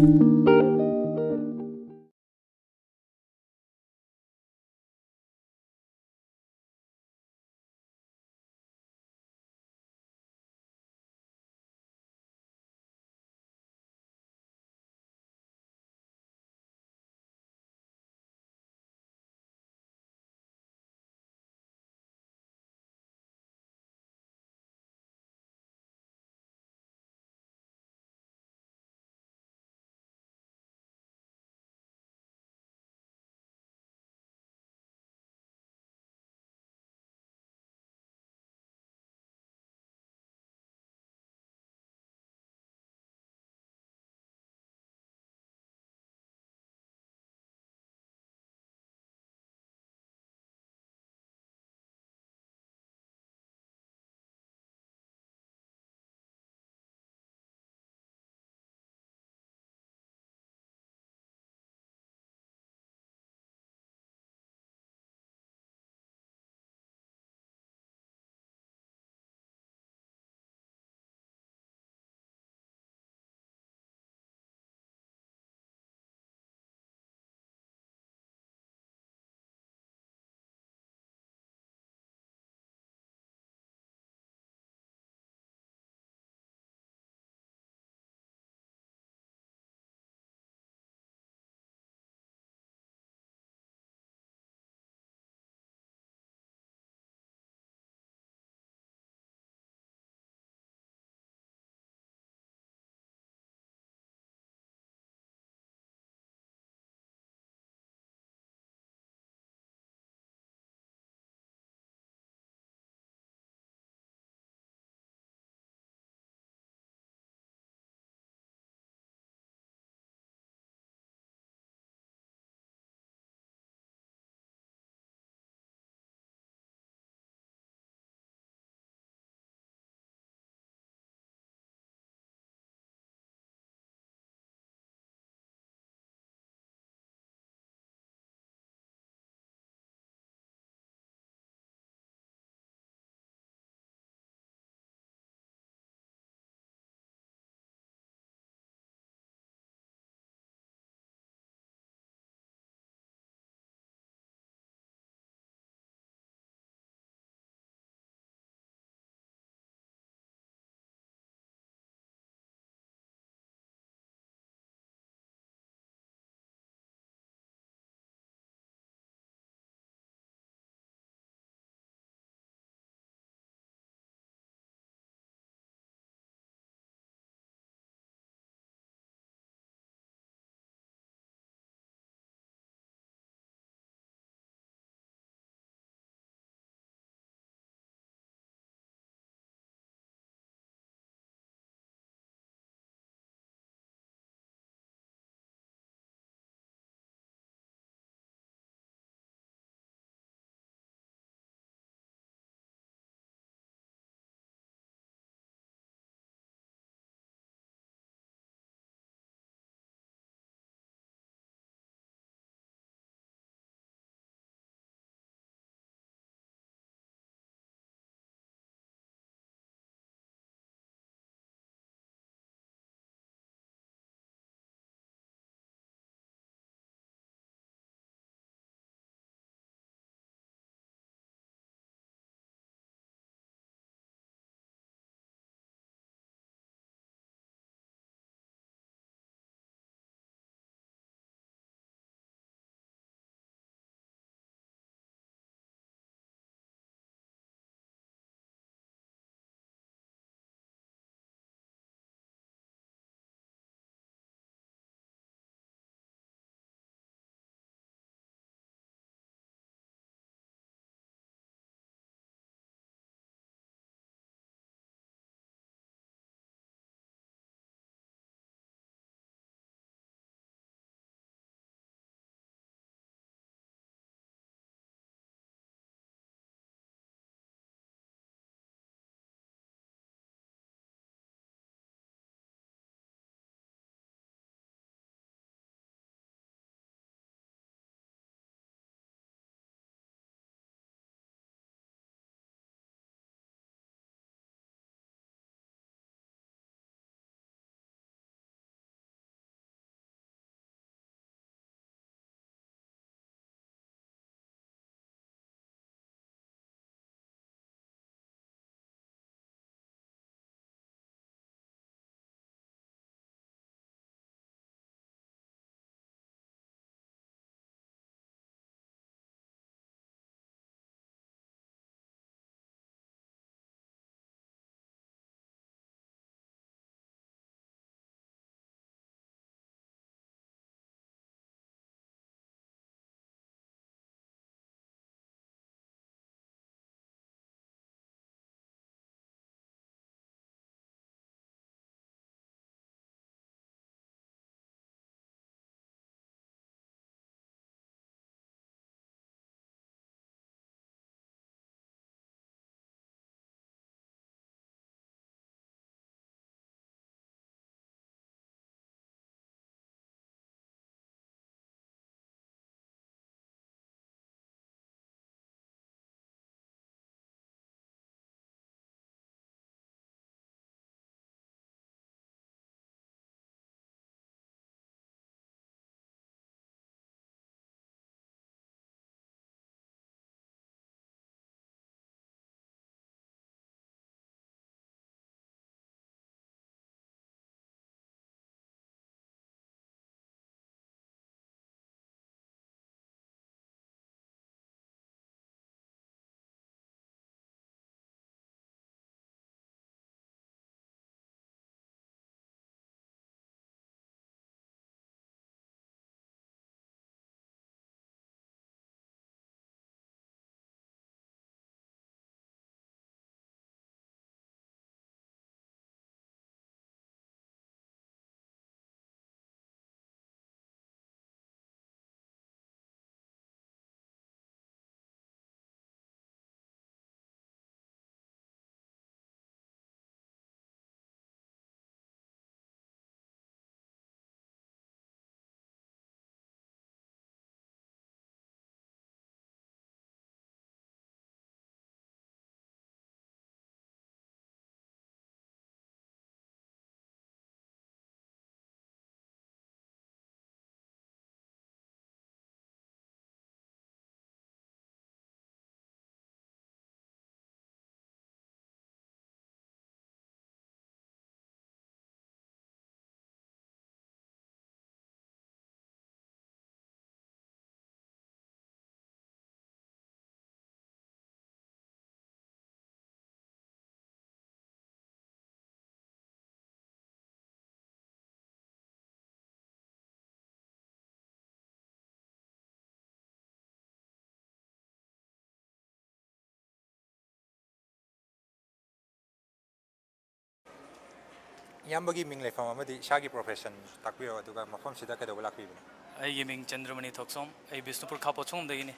ꯏꯌꯥꯝꯕꯒꯤ ꯃꯤꯡ ꯂꯩꯐꯝ ꯑꯃꯗꯤ ꯏꯁꯥꯒꯤ profession ꯇꯥꯛꯄꯤꯔꯣ, ꯑꯗꯨꯒ ꯃꯐꯝꯁꯤꯗ ꯀꯩꯗꯧꯕ ꯂꯥꯛꯄꯤꯕꯅꯣ? ꯑꯩꯒꯤ ꯃꯤꯡ ꯆꯟꯗ꯭ꯔꯃꯅꯤ ꯊꯣꯛꯆꯣꯝ꯫ ꯑꯩ ꯕꯤꯁꯅꯨꯄꯨꯔ ꯈꯥ ꯄꯣꯠꯁꯪꯕꯝꯗꯒꯤꯅꯤ꯫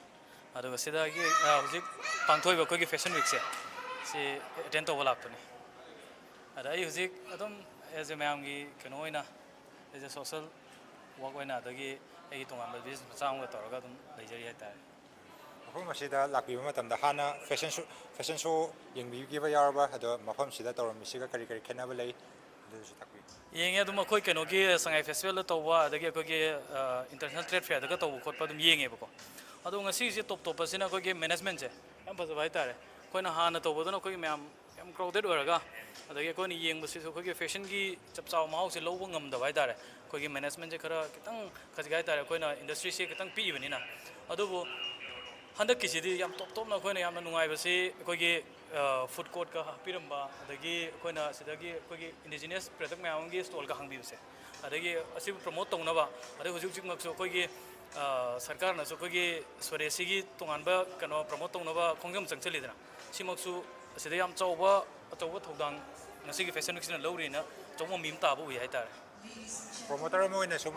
ꯑꯗꯨꯒ ꯁꯤꯗꯒꯤ, ꯑ, ꯍꯧꯖꯤꯛ ꯄꯥꯡꯊꯣꯛꯏꯕ ꯑꯩꯈꯣꯏꯒꯤ fashion weekꯁꯦ, ꯁꯤ attend ꯇꯧꯕ ꯂꯥꯛꯄꯅꯤ꯫ ꯑꯗ ꯑꯩ ꯍꯧꯖꯤꯛ ꯑꯗꯨꯝ as a ꯃꯌꯥꯝꯒꯤ ꯀꯩꯅꯣ ꯑꯣꯏꯅ, as a social work ꯑꯣꯏꯅ, ꯑꯗꯒꯤ ꯑꯩꯒꯤ ꯇꯣꯉꯥꯟꯕ business ꯃꯆꯥ ꯑꯃꯒ ꯇꯧꯔꯒ ꯑꯗꯨꯝ ꯂꯩꯖꯔꯤ ꯍꯥꯏꯇꯥꯔꯦ꯫ ꯃꯐꯝ ꯑꯁꯤꯗ ꯂꯥꯛꯄꯤꯕ ꯃꯇꯝꯗ ꯍꯥꯟꯅ fashion show, fashion show ꯌꯦꯡꯕꯤꯈꯤꯕ ꯌꯥꯎꯔꯕ? ꯑꯗꯣ ꯃꯐꯝꯁꯤꯗ ꯇꯧꯔꯝꯃꯤꯁꯤꯒ ꯀꯔꯤ ꯀꯔꯤ ꯈꯦꯠꯅꯕ ꯂꯩ? ꯑꯗꯨꯁꯨ ꯇꯥꯛꯄꯤꯌꯨ꯫ ꯌꯦꯡꯉꯦ꯫ ꯑꯗꯨꯝ ꯑꯩꯈꯣꯏ ꯀꯩꯅꯣꯒꯤ ꯁꯉꯥꯏ festivalꯗ ꯇꯧꯕ, ꯑꯗꯒꯤ ꯑꯩꯈꯣꯏꯒꯤ, ꯑ, international trade fairꯗꯒ ꯇꯧꯕ ꯈꯣꯠꯄ ꯑꯗꯨꯝ ꯌꯦꯡꯉꯦꯕꯀꯣ꯫ ꯑꯗꯣ ꯉꯁꯤꯁꯦ top topꯁꯤꯅ ꯑꯩꯈꯣꯏꯒꯤ managementꯁꯦ ꯌꯥꯝ ꯐꯖꯕ ꯍꯥꯏꯇꯥꯔꯦ꯫ ꯑꯩꯈꯣꯏꯅ ꯍꯥꯟꯅ ꯇꯧꯕꯗꯨꯅ ꯑꯩꯈꯣꯏꯒꯤ ꯃꯌꯥꯝ ꯌꯥꯝ crowded ꯑꯣꯏꯔꯒ, ꯑꯗꯒꯤ ꯑꯩꯈꯣꯏꯅ ꯌꯦꯡꯕꯁꯤꯁꯨ ꯑꯩꯈꯣꯏꯒꯤ fashionꯒꯤ ꯆꯞ ꯆꯥꯕ ꯃꯍꯥꯎꯁꯦ ꯂꯧꯕ ꯉꯝꯗꯕ ꯍꯥꯏꯇꯥꯔꯦ꯫ ꯑꯩꯈꯣꯏꯒꯤ managementꯁꯦ ꯈꯔ ꯈꯤꯇꯪ ꯈꯖꯤꯛ ꯍꯥꯏꯇꯥꯔꯦ, ꯑꯩꯈꯣꯏꯅ industryꯁꯦ ꯈꯤꯇꯪ ꯄꯤꯛꯏꯕꯅꯤꯅ꯫ ꯑꯗꯨꯕꯨ ꯍꯟꯗꯛꯀꯤꯁꯤꯗꯤ ꯌꯥꯝ top topꯅ ꯑꯩꯈꯣꯏꯅ ꯌꯥꯝꯅ ꯅꯨꯡꯉꯥꯏꯕꯁꯤ ꯑꯩꯈꯣꯏꯒꯤ, ꯑ, food courtꯀ ꯍꯥꯞꯄꯤꯔꯝꯕ, ꯑꯗꯒꯤ ꯑꯩꯈꯣꯏꯅ ꯁꯤꯗꯒꯤ ꯑꯩꯈꯣꯏꯒꯤ indigenous product ꯃꯌꯥꯝ ꯑꯃꯒꯤ stallꯒ ꯍꯥꯡꯕꯤꯕꯁꯦ, ꯑꯗꯒꯤ ꯑꯁꯤꯕꯨ promote ꯇꯧꯅꯕ, ꯑꯗꯩ ꯍꯧꯖꯤꯛ ꯍꯧꯖꯤꯛꯃꯛꯁꯨ ꯑꯩꯈꯣꯏꯒꯤ, ꯑ, ꯁꯔꯀꯥꯔꯅꯁꯨ ꯑꯩꯈꯣꯏꯒꯤ ꯁ꯭ꯋꯥꯗꯦꯁꯤꯒꯤ ꯇꯣꯉꯥꯟꯕ ꯀꯩꯅꯣ promote ꯇꯧꯅꯕ ꯈꯣꯡꯖꯪ ꯆꯪꯁꯤꯜꯂꯤꯗꯅ, ꯁꯤꯃꯛꯁꯨ ꯑꯁꯤꯗ ꯌꯥꯝ ꯆꯥꯎꯕ, ꯑꯆꯧꯕ ꯊꯧꯗꯥꯡ ꯉꯁꯤꯒꯤ fashion weekꯁꯤꯅ ꯂꯧꯔꯤꯅ ꯑꯆꯧꯕ ꯃꯤꯝ ꯇꯥꯕ ꯎꯏ ꯍꯥꯏꯇꯥꯔꯦ꯫ Promoter ꯑꯃ ꯑꯣꯏꯅ ꯁꯨꯝ,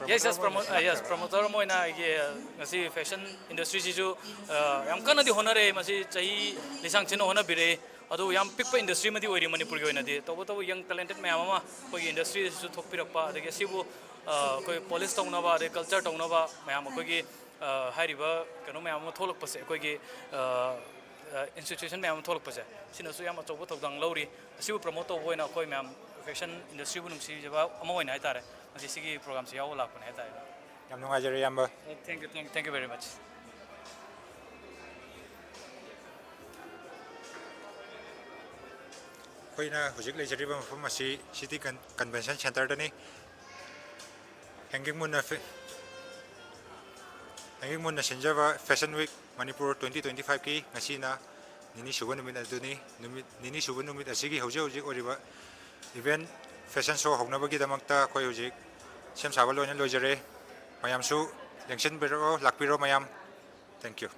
Yes, yes, promoter ꯑꯃ promo-, ꯑꯣꯏꯅ uh, yes, promoter ꯑꯃ ꯑꯣꯏꯅ ꯑꯩꯒꯤ, ꯑ, ꯉꯁꯤ fashion industryꯁꯤꯁꯨ, ꯑ, ꯌꯥꯝ ꯀꯟꯅꯗꯤ ꯍꯣꯠꯅꯔꯛꯑꯦ꯫ ꯃꯁꯤ ꯆꯍꯤ ꯂꯤꯁꯥꯡ ꯁꯤꯠꯅ ꯍꯣꯠꯅꯕꯤꯔꯛꯑꯦ꯫ ꯑꯗꯨ ꯌꯥꯝ ꯄꯤꯛꯄ industry ꯑꯃꯗꯤ ꯑꯣꯏꯔꯤ ꯃꯅꯤꯄꯨꯔꯒꯤ ꯑꯣꯏꯅꯗꯤ꯫ ꯇꯧꯕꯇꯕꯨ young talented ꯃꯌꯥꯝ ꯑꯃ ꯑꯩꯈꯣꯏꯒꯤ industryꯁꯤꯁꯨ ꯊꯣꯛꯄꯤꯔꯛꯄ, ꯑꯗꯒꯤ ꯑꯁꯤꯕꯨ, ꯑ, ꯑꯩꯈꯣꯏ polish ꯇꯧꯅꯕ, ꯑꯗꯩ culture ꯇꯧꯅꯕ ꯃꯌꯥꯝ ꯑꯩꯈꯣꯏꯒꯤ, ꯑ, ꯍꯥꯏꯔꯤꯕ ꯀꯩꯅꯣ ꯃꯌꯥꯝ ꯑꯃ ꯊꯣꯛꯂꯛꯄꯁꯦ, ꯑꯩꯈꯣꯏꯒꯤ, ꯑ, ꯑ, institution ꯃꯌꯥꯝ ꯑꯃ ꯊꯣꯛꯂꯛꯄꯁꯦ, ꯁꯤꯅꯁꯨ ꯌꯥꯝ ꯑꯆꯧꯕ ꯊꯧꯗꯥꯡ ꯂꯧꯔꯤ꯫ ꯑꯁꯤꯕꯨ promote ꯇꯧꯕ ꯑꯣꯏꯅ ꯑꯩꯈꯣꯏ ꯃꯌꯥꯝ fashion industryꯕꯨ ꯅꯨꯡꯁꯤꯖꯕ ꯑꯃ ꯑꯣꯏꯅ ꯍꯥꯏꯇꯥꯔꯦ, ꯉꯁꯤ ꯁꯤꯒꯤ programꯁꯤ ꯌꯥꯎꯕ ꯂꯥꯛꯄꯅꯦ ꯍꯥꯏꯇꯥꯔꯦ꯫ ꯌꯥꯝ ꯅꯨꯡꯉꯥꯏꯖꯔꯦ, ꯏꯌꯥꯝꯕ꯫ Thank you, thank, thank you very much. ꯑꯩꯈꯣꯏꯅ ꯍꯧꯖꯤꯛ ꯂꯩꯖꯔꯤꯕ ꯃꯐꯝ ꯑꯁꯤ City Con-, Convention Centreꯗꯅꯤ꯫ ꯍꯦꯡꯒꯤꯡ ꯃꯨꯟꯅ ꯐꯦ-, ꯍꯦꯡꯒꯤꯡ ꯃꯨꯟꯅ ꯁꯤꯟꯖꯕ Fashion Week Manipur twenty twenty fiveꯀꯤ ꯉꯁꯤꯅ ꯅꯤꯅꯤ ꯁꯨꯕ ꯅꯨꯃꯤꯠ ꯑꯗꯨꯅꯤ꯫ ꯅꯨꯃꯤꯠ ꯅꯤꯅꯤ ꯁꯨꯕ ꯅꯨꯃꯤꯠ ꯑꯁꯤꯒꯤ ꯍꯧꯖꯤꯛ ꯍꯧꯖꯤꯛ ꯑꯣꯏꯔꯤꯕ event, fashion show ꯍꯧꯅꯕꯒꯤꯗꯃꯛꯇ ꯑꯩꯈꯣꯏ ꯍꯧꯖꯤꯛ ꯁꯦꯝ ꯁꯥꯕ ꯂꯣꯏꯅ ꯂꯣꯏꯖꯔꯦ꯫ ꯃꯌꯥꯝꯁꯨ ꯂꯦꯡꯁꯤꯟꯕꯤꯔꯛꯑꯣ, ꯂꯥꯛꯄꯤꯔꯣ ꯃꯌꯥꯝ꯫ Thank you꯫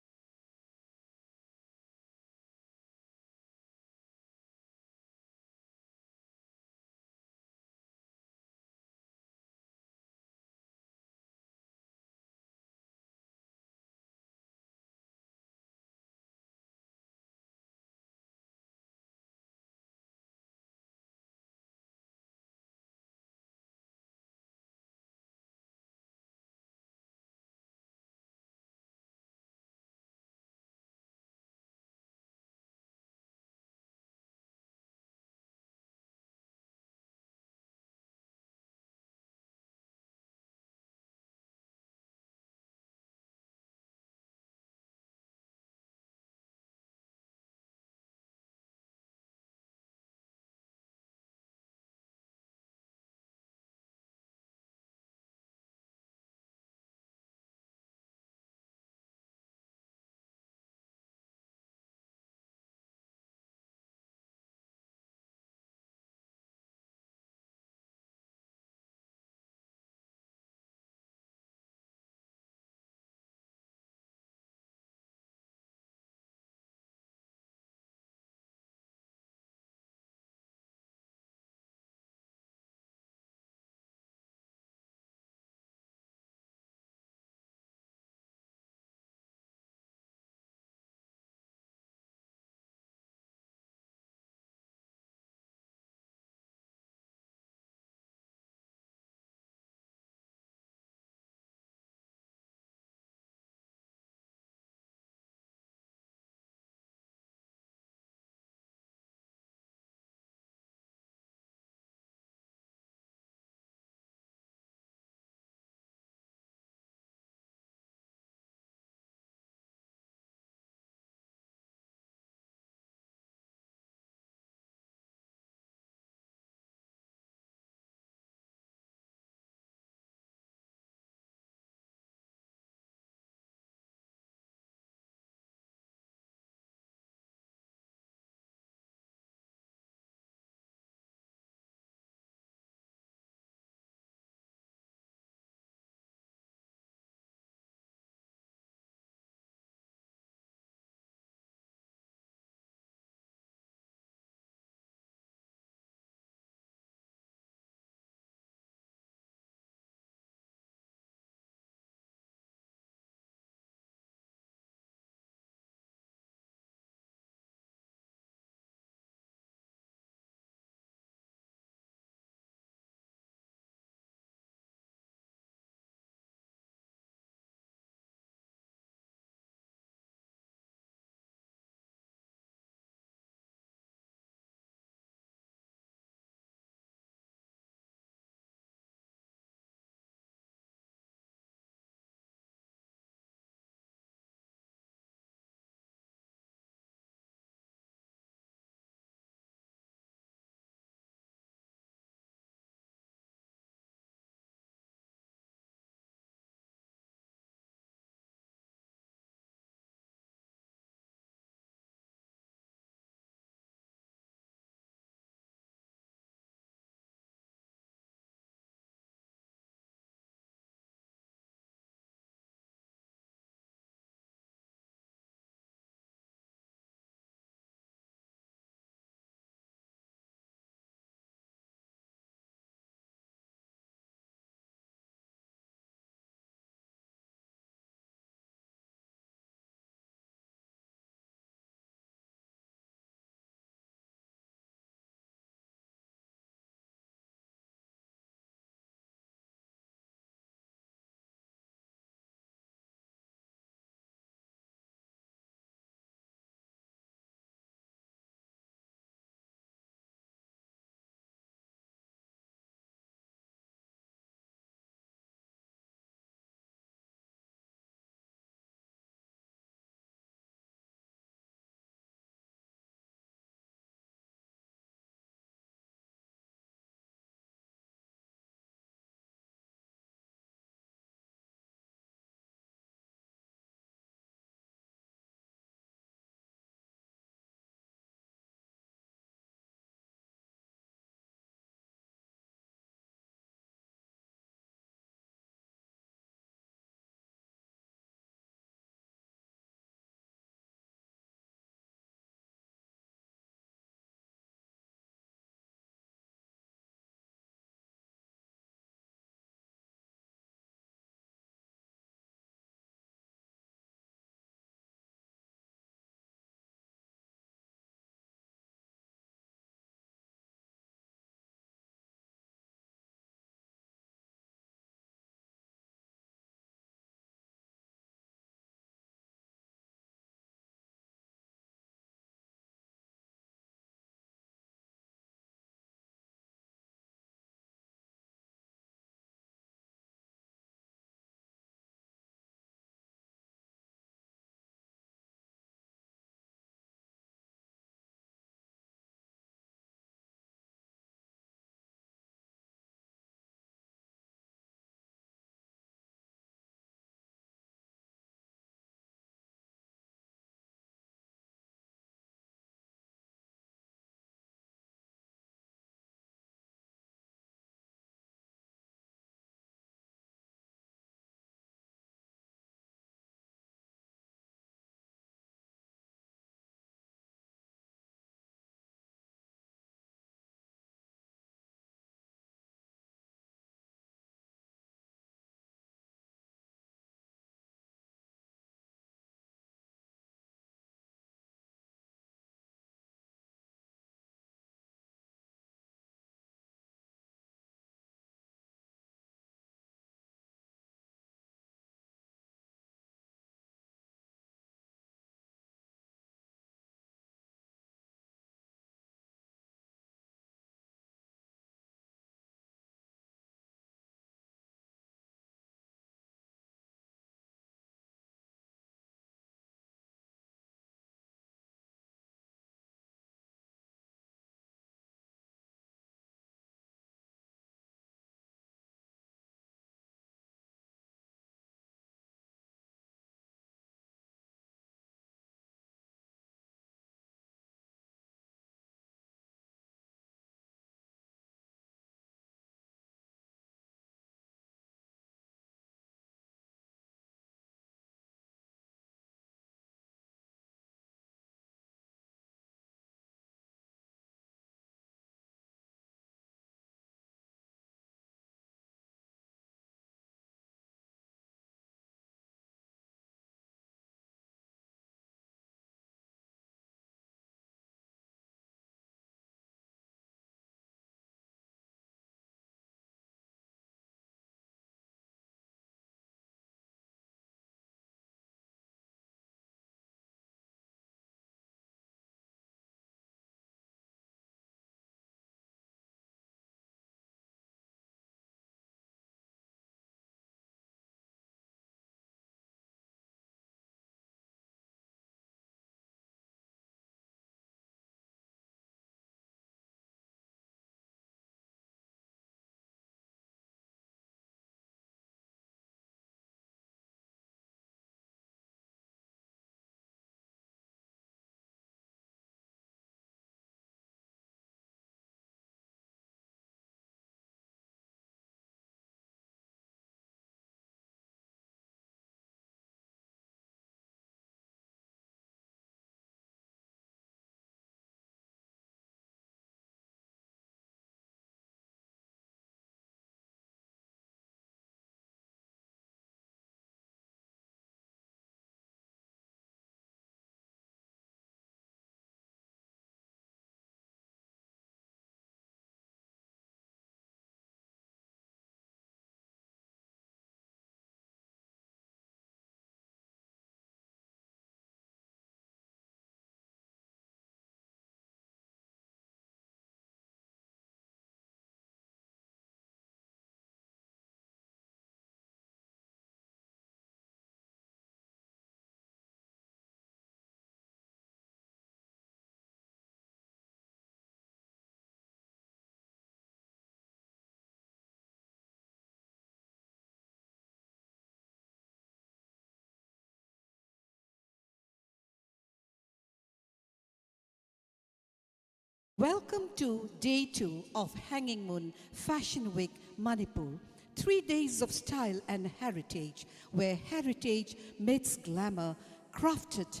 Welcome to day two of Hanging Moon Fashion Week Manipur. Three days of style and heritage, where heritage meets glamour, crafted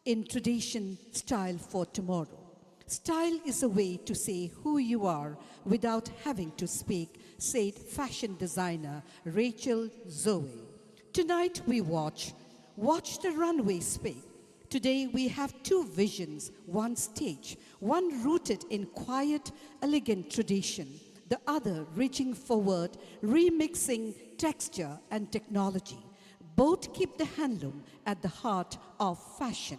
in tradition, style for tomorrow. Style is a way to say who you are without having to speak, said fashion designer Rachel Zoe. Tonight we watch, watch the runway speak. Today we have two visions, one stage, one rooted in quiet, elegant tradition, the other reaching forward, remixing texture and technology. Both keep the handloom at the heart of fashion.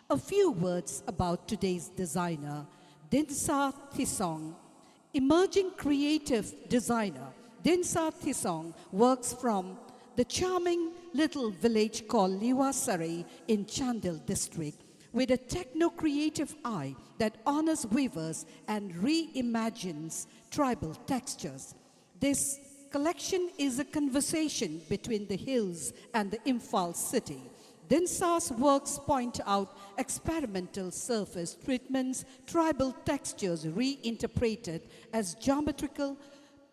A few words about today's designer, Dinsa Thisong, emerging creative designer. Dinsa Thisong works from the charming little village called Liwa Sarai in Chandel district with a techno-creative eye that honors weavers and reimagines tribal textures. This collection is a conversation between the hills and the Imphal city. Dinsa's works point out experimental surface treatments, tribal textures reinterpreted as geometrical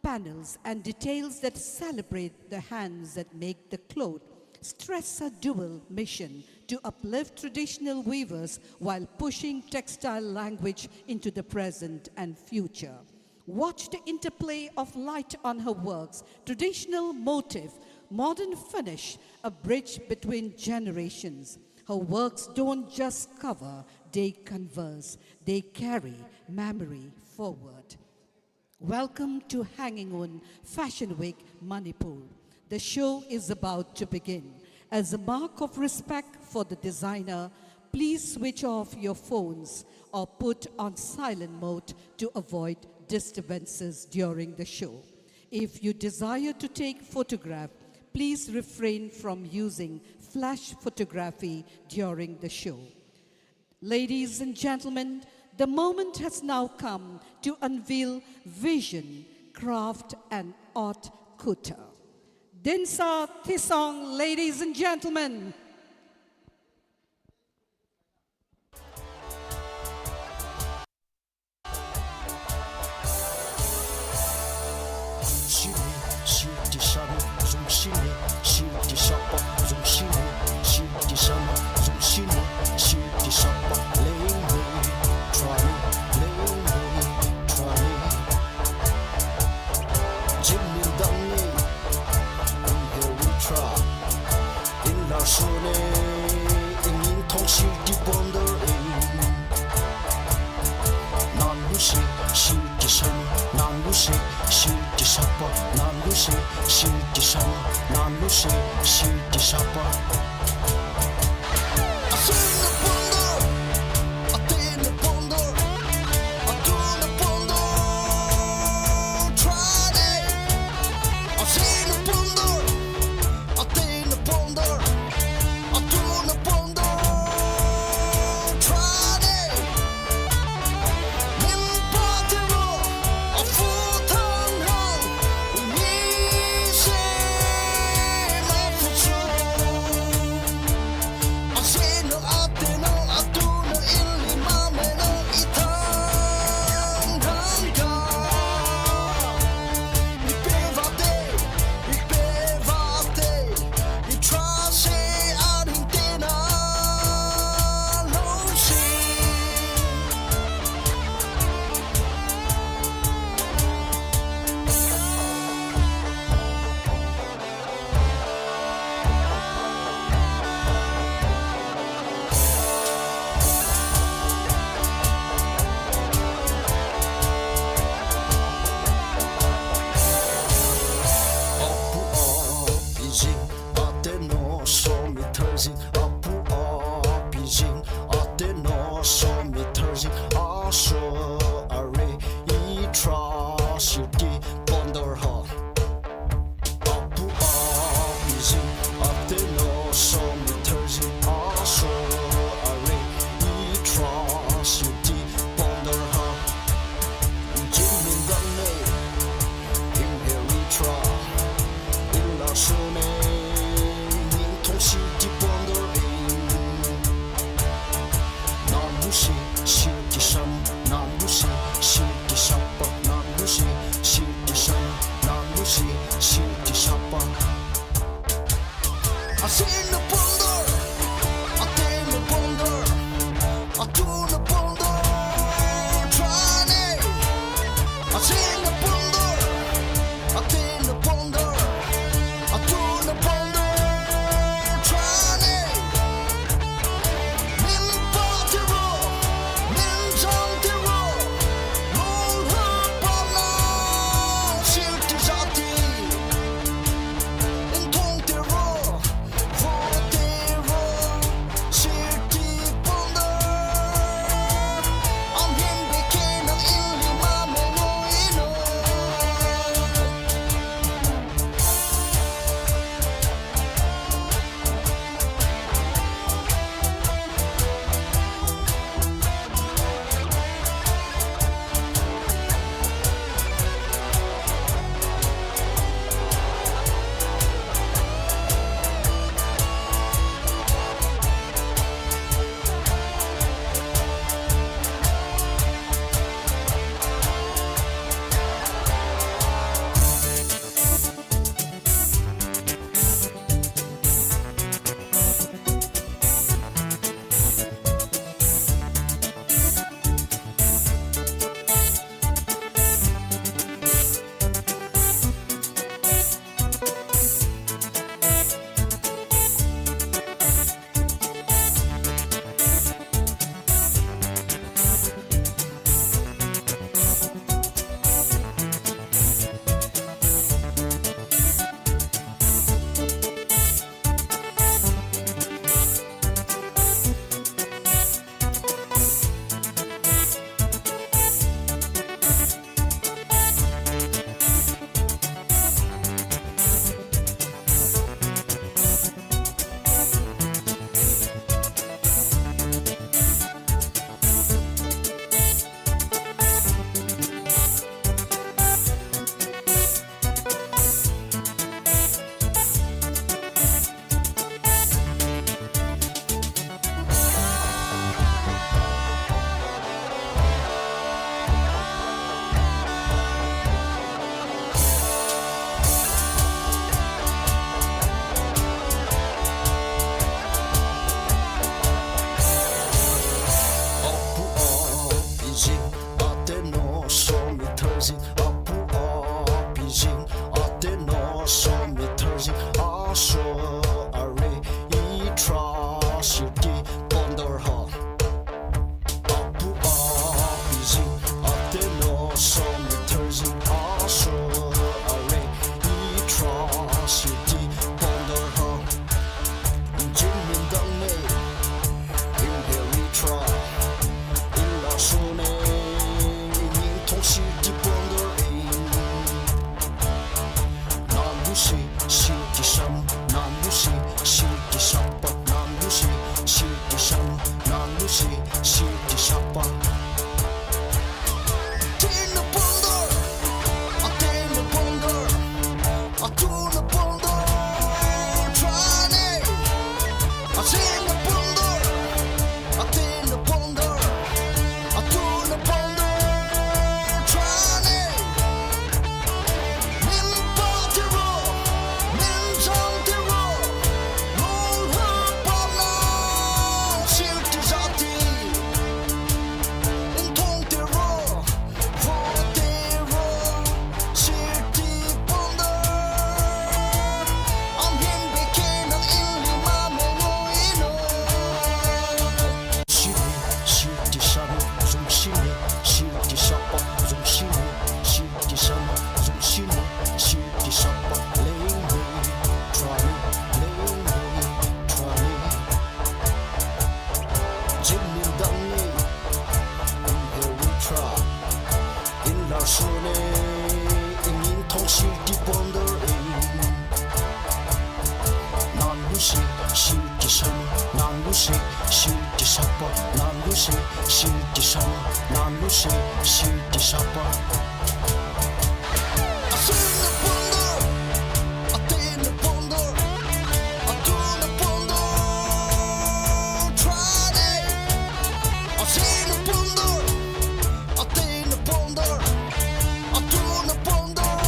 panels, and details that celebrate the hands that make the cloth stress a dual mission to uplift traditional weavers while pushing textile language into the present and future. Watch the interplay of light on her works, traditional motive, modern finish, a bridge between generations. Her works don't just cover, they converse, they carry memory forward. Welcome to Hanging Moon Fashion Week Manipur. The show is about to begin. As a mark of respect for the designer, please switch off your phones or put on silent mode to avoid disturbances during the show. If you desire to take photograph, please refrain from using flash photography during the show. Ladies and gentlemen, the moment has now come to unveil vision, craft, and haute couture. Dinsa Thisong, ladies and gentlemen. Silky summer, na lu se, silky summer. Asina ponder, atena ponder, atuna ponder, try it. Asina ponder, atena ponder, atuna ponder, try it. Min patero, afu than hang, ni se na fu chu. Shi, shi, ti, sha, pa. Tin, na, pon, dor. A, tin, na, pon, dor. A, tu, na, pon, dor. Tra, ne. A, tin, na, pon, dor. A, tin, na, pon, dor. A, tu, na, pon, dor. Tra, ne. Min, pa, ti, ro. Min, chang, ti, ro. Ro, ha, pa, na. Shir, ti, sha, ti. In, thong, ti, ro. Vo, ti, ro. Shir, ti, pon, dor. An, hin, be, ke, na, in, li, ma, me, ngo, i, no. Shi, ni, shi, ti, sha, ni, zum, shi, ni, shi, ti, sha, pa, zum, shi, ni, shi, ti, sha, ni, zum, shi, ni, shi, ti, sha, pa, le, ni, tra, ni, le, ni, tra, ni. Jin, nin, dang, ni, in, he, wi, tra. In, lar, sur, ni, in, in, thong, shi, ti, pon, dor, in. Nan, lu, shi, shi, ti, sha, ni, nan, lu, shi, shi, ti, sha, pa, nan, lu, shi, shi, ti, sha, ni, nan, lu, shi, shi, ti, sha, pa. A, sin, na, pon, dor. A, tin, na, pon, dor. A, tu, na, pon, dor. Tra, ne. A, sin, na, pon, dor. A, tin, na, pon, dor. A, tu, na, pon, dor.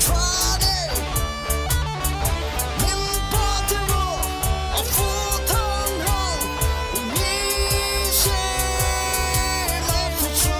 Tra, ne. Min, pa, ti, ro. A, fu, thang, hang. Ni, se, na, fu, chu.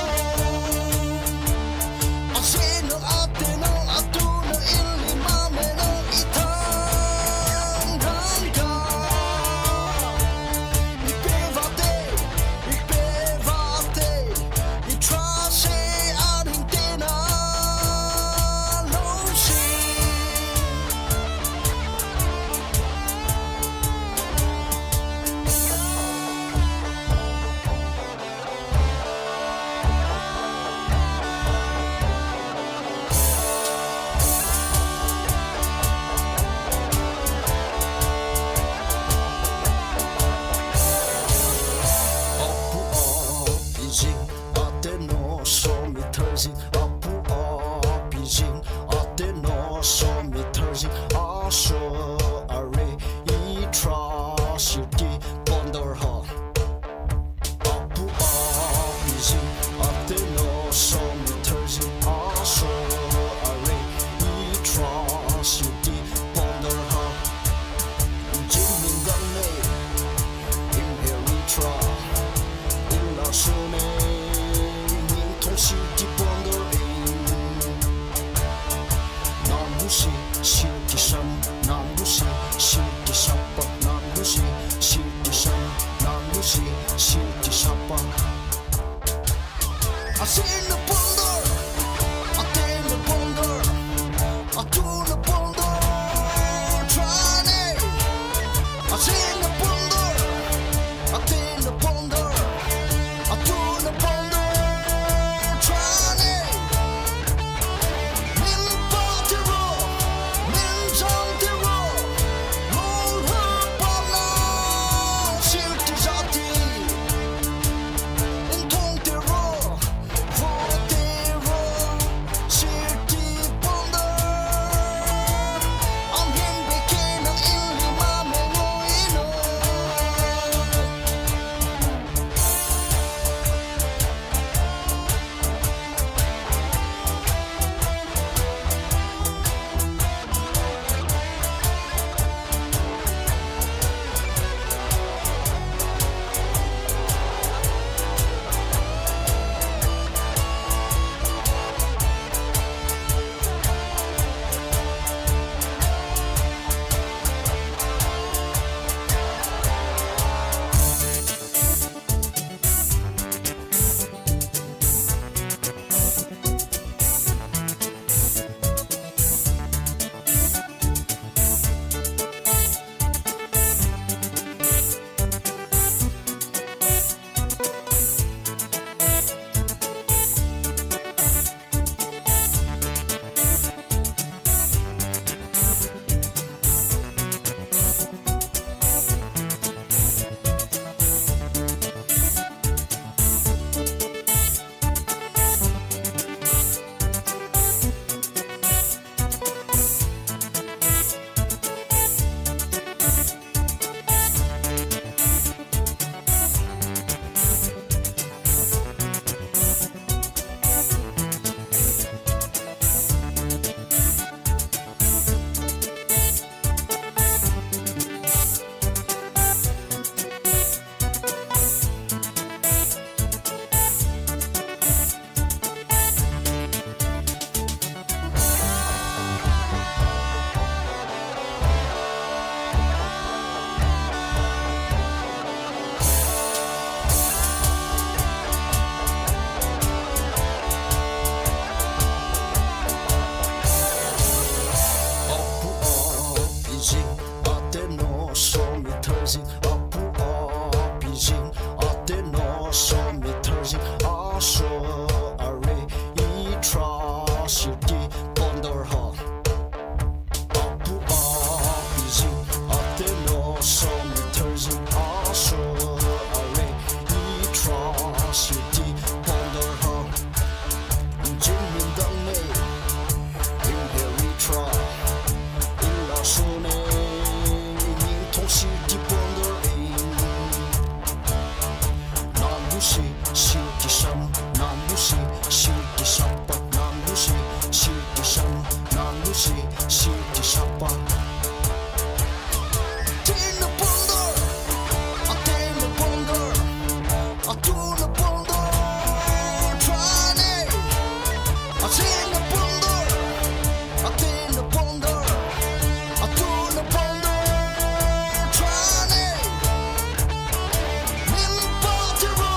Ula sune, ning tong silti ponder in. Nam lusi silti sam, nam lusi silti sapa, nam lusi silti sam, nam lusi silti sapa. Asina ponder, atena ponder, atuna ponder, trane. Asina ponder, atena ponder, atuna ponder, trane. Min patiro, min jantiro, lol ha pamna, silti jati. Intong tiro, vote ꯁꯤ ꯁꯤꯒꯤ ꯁꯝ ꯅꯥꯟꯕꯨ ꯁꯤ ꯁꯤꯒꯤ ꯁꯛꯄ ꯅꯥꯟꯕꯨ ꯁꯤ ꯁꯤꯒꯤ ꯁꯝ ꯅꯥꯟꯕꯨ ꯁꯤ ꯁꯤꯒꯤ ꯁꯛꯄ ꯇꯦꯟꯅ ꯄꯣꯟꯗꯣ ꯑꯇꯦꯟꯅ ꯄꯣꯟꯗꯣ ꯑꯇꯨꯅ ꯄꯣꯟꯗꯣ ꯇ꯭ꯔꯥꯅꯦ ꯑꯇꯦꯟꯅ ꯄꯣꯟꯗꯣ ꯑꯇꯦꯟꯅ ꯄꯣꯟꯗꯣ ꯑꯇꯨꯅ ꯄꯣꯟꯗꯣ ꯇ꯭ꯔꯥꯅꯦ ꯅꯤꯝ ꯄꯥꯇꯤꯔꯣ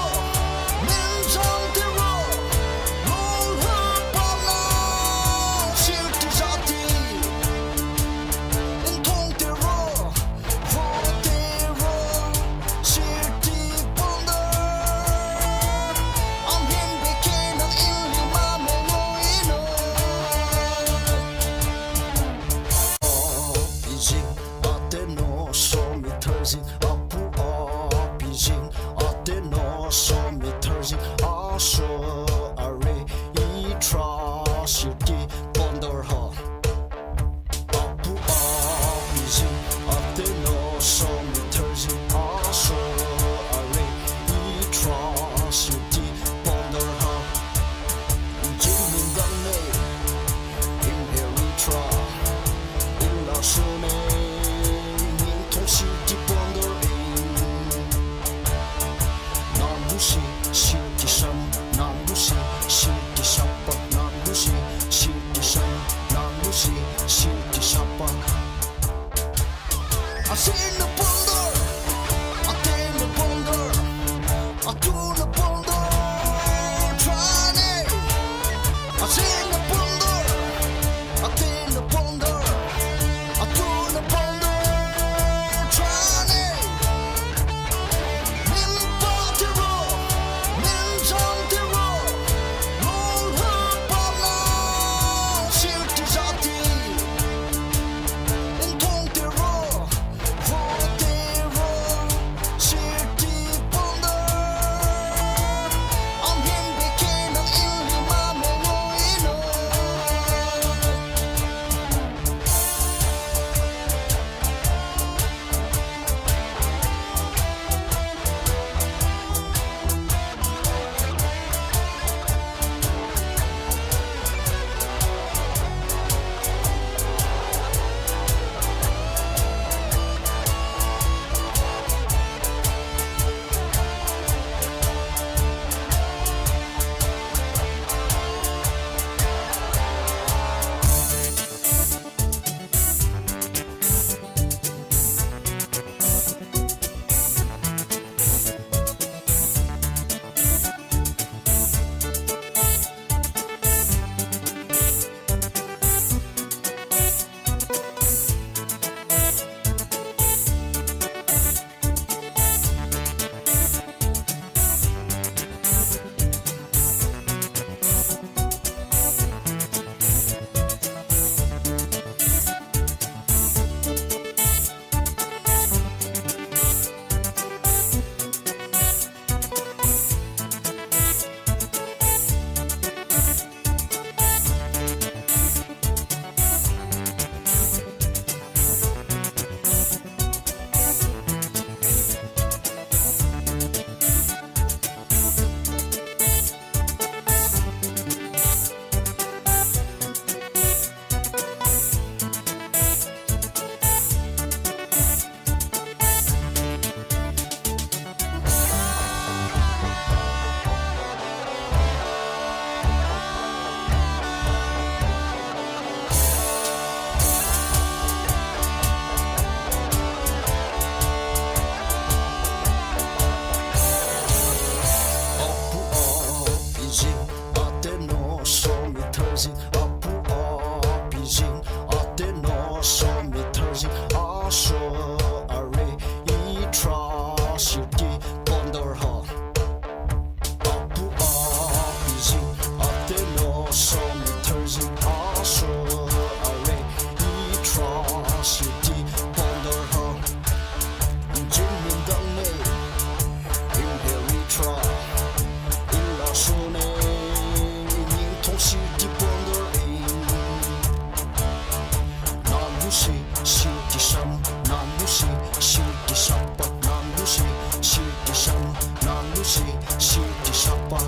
Shirti Shama, Nalusi, Shirti Shapa.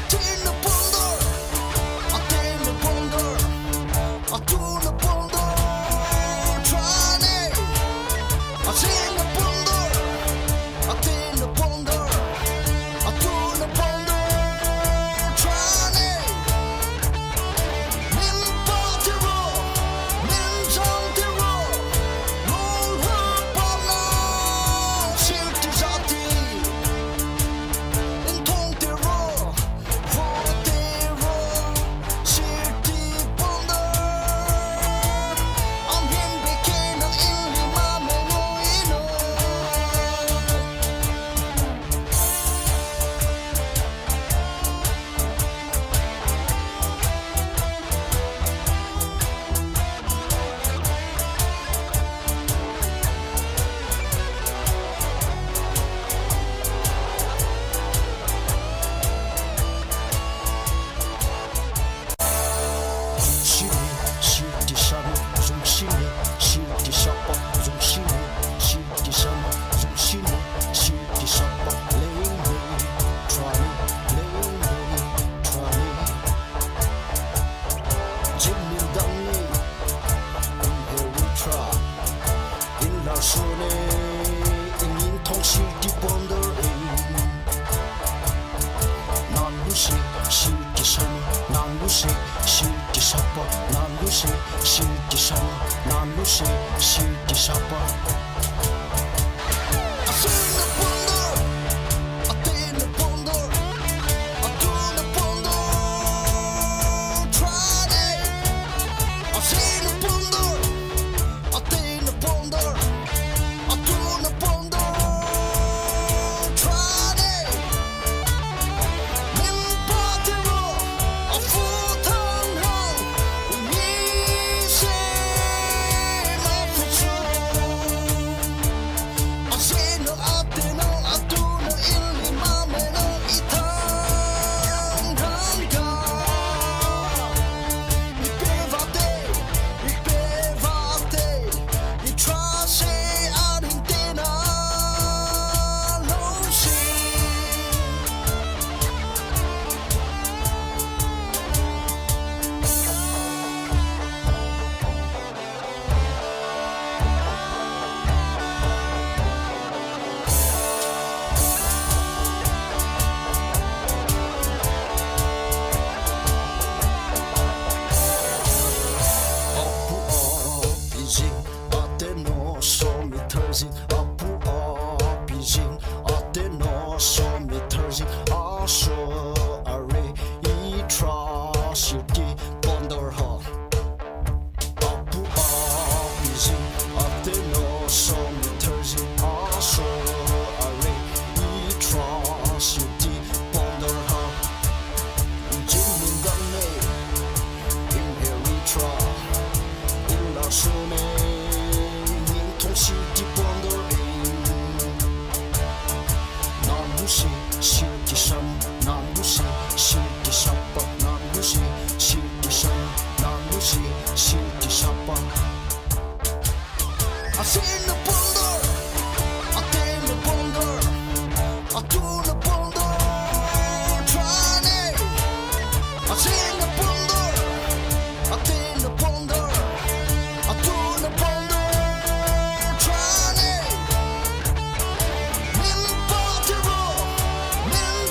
Tina Bondor, Atina Bondor, Atuna Bondor, Trane, Atina Bondor, Atina Bondor, Atuna Bondor, Trane. Min pa tiro, min jam tiro, lol ha pamna, Shirti Jati. In thong tiro, vo tiro, Shirti Bondor. Am hin bekena in lima mo ino. Shini, Shirti Shama, Zung Shini, Shirti Shapa, Zung Shini, Shirti Shama, Zung Shini, Shirti Shapa, Lei Lei, Trani, Lei Lei, Trani. Jin Min Dang Ni, Ung He Wi Tra, In La Shone, In Yin Thong Shirti Bondor, In. Nalusi, Shirti Shama, Nalusi, Shirti Shapa, Nalusi, Shirti Shama, Nalusi, Shirti Shapa. Asina Bondor, Atina Bondor, Atuna Bondor, Trane. Asina Bondor, Atina Bondor, Atuna Bondor, Trane. Min pa tiro, a fu thang hang, mi se ma fu chu. ꯁꯤ, ꯁꯤꯒꯤ ꯁꯝ ꯅꯥꯟꯕꯁꯤ, ꯁꯤꯒꯤ ꯁꯥꯄ ꯅꯥꯟꯕꯁꯤ, ꯁꯤꯒꯤ ꯁꯝ ꯅꯥꯟꯕꯁꯤ, ꯁꯤꯒꯤ ꯁꯥꯄ꯫ ꯑꯁꯤꯅ ꯄꯣꯟꯗꯣꯔ, ꯑꯇꯦꯟꯕ ꯄꯣꯟꯗꯣꯔ, ꯑꯇꯨꯅ ꯄꯣꯟꯗꯣꯔ ꯊ꯭ꯔꯥꯅꯦ꯫ ꯑꯁꯤꯅ ꯄꯣꯟꯗꯣꯔ, ꯑꯇꯦꯟꯕ ꯄꯣꯟꯗꯣꯔ, ꯑꯇꯨꯅ ꯄꯣꯟꯗꯣꯔ ꯊ꯭ꯔꯥꯅꯦ꯫ ꯃꯤꯟ ꯄꯥꯊꯤꯕꯣ, ꯃꯤꯟ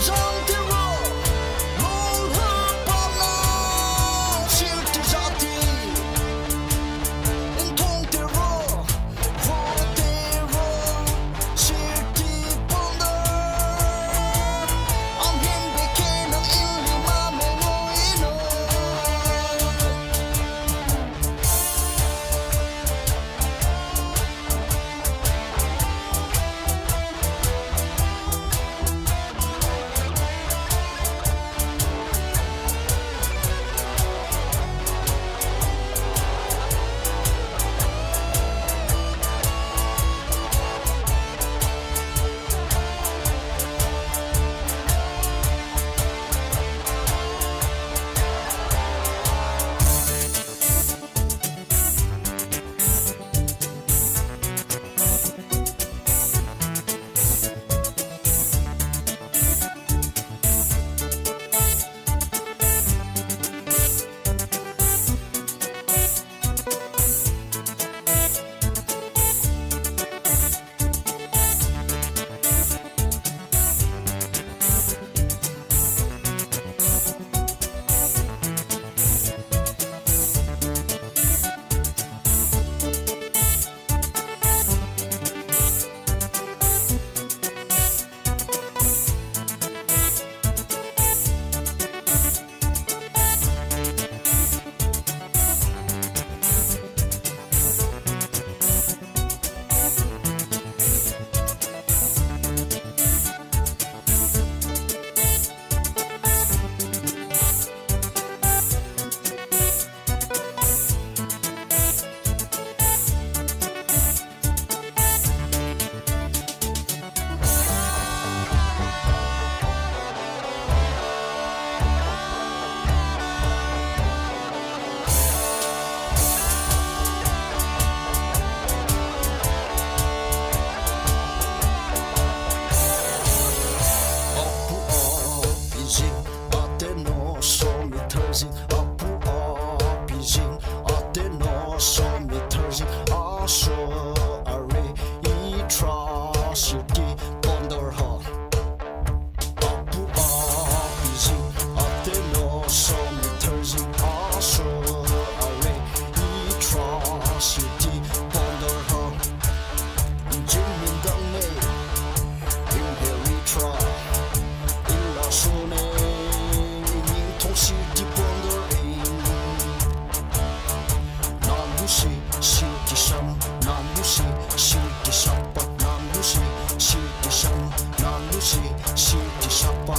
Shi, shi, ti, sha, pa.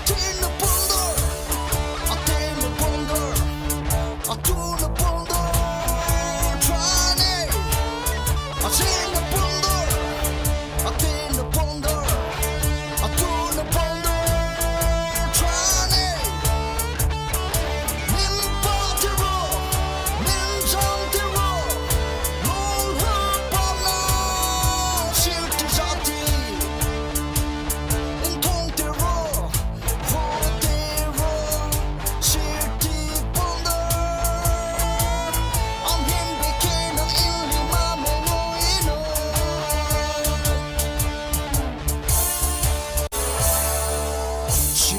Tin, na, pon, dor. A, tin, na, pon, dor. A, tu, na, pon, dor. Tra, ne. A, tin, na, pon, dor. A, tin, na, pon, dor. A, tu, na, pon, dor. Tra, ne. Min, pa, ti, ro. Min, jang, ti, ro. Lol, ha, pa, na. Shir, ti, sha, ti. In, thong, ti, ro. Vo, ti, ro. Shir, ti, pon, dor. Am, hin, be, ke, na, in, li, ma, me, ngo, i, no. Shi,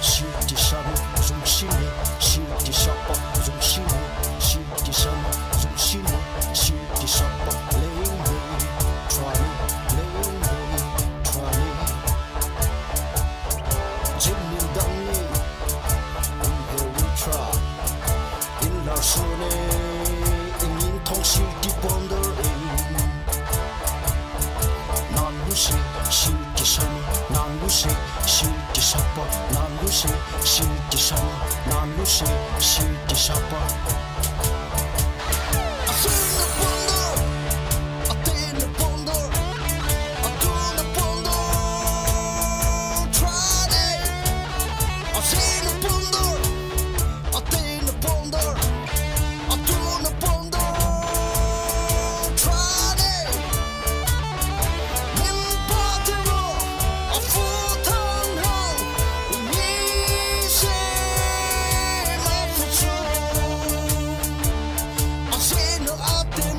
shi, ti, sha, ma, zum, shi, ne. Shi, ti, sha, pa, zum, shi, ne. Shi, ti, sha, ma, zum, shi, ne. Shi, ti, sha, pa, le, ne. Tra, ne, le, ne. Tra, ne. Jim, nim, dang, ne. Um, go, we, tra. In, lar, so, ne. In, in, thong, shi, ti, pon, dor, in. Nan, lu, shi, shi, ti, sha, ma. Nan, lu, shi, shi, ti, sha, pa. Nan, lu, shi, shi, ti, sha, ma. Nan, lu, shi, shi, ti, sha, pa. A, sin, na, pon, dor. A, tin, na, pon, dor. A, tu, na, pon, dor. Tra, ne. A, sin, na, pon, dor. A, tin, na, pon, dor. A, tu, na, pon, dor. Tra, ne. Min, pa, ti, ro. A, fu, thang, hao. Ni, se, ma, fu, chu. A, sin, na, a, tin,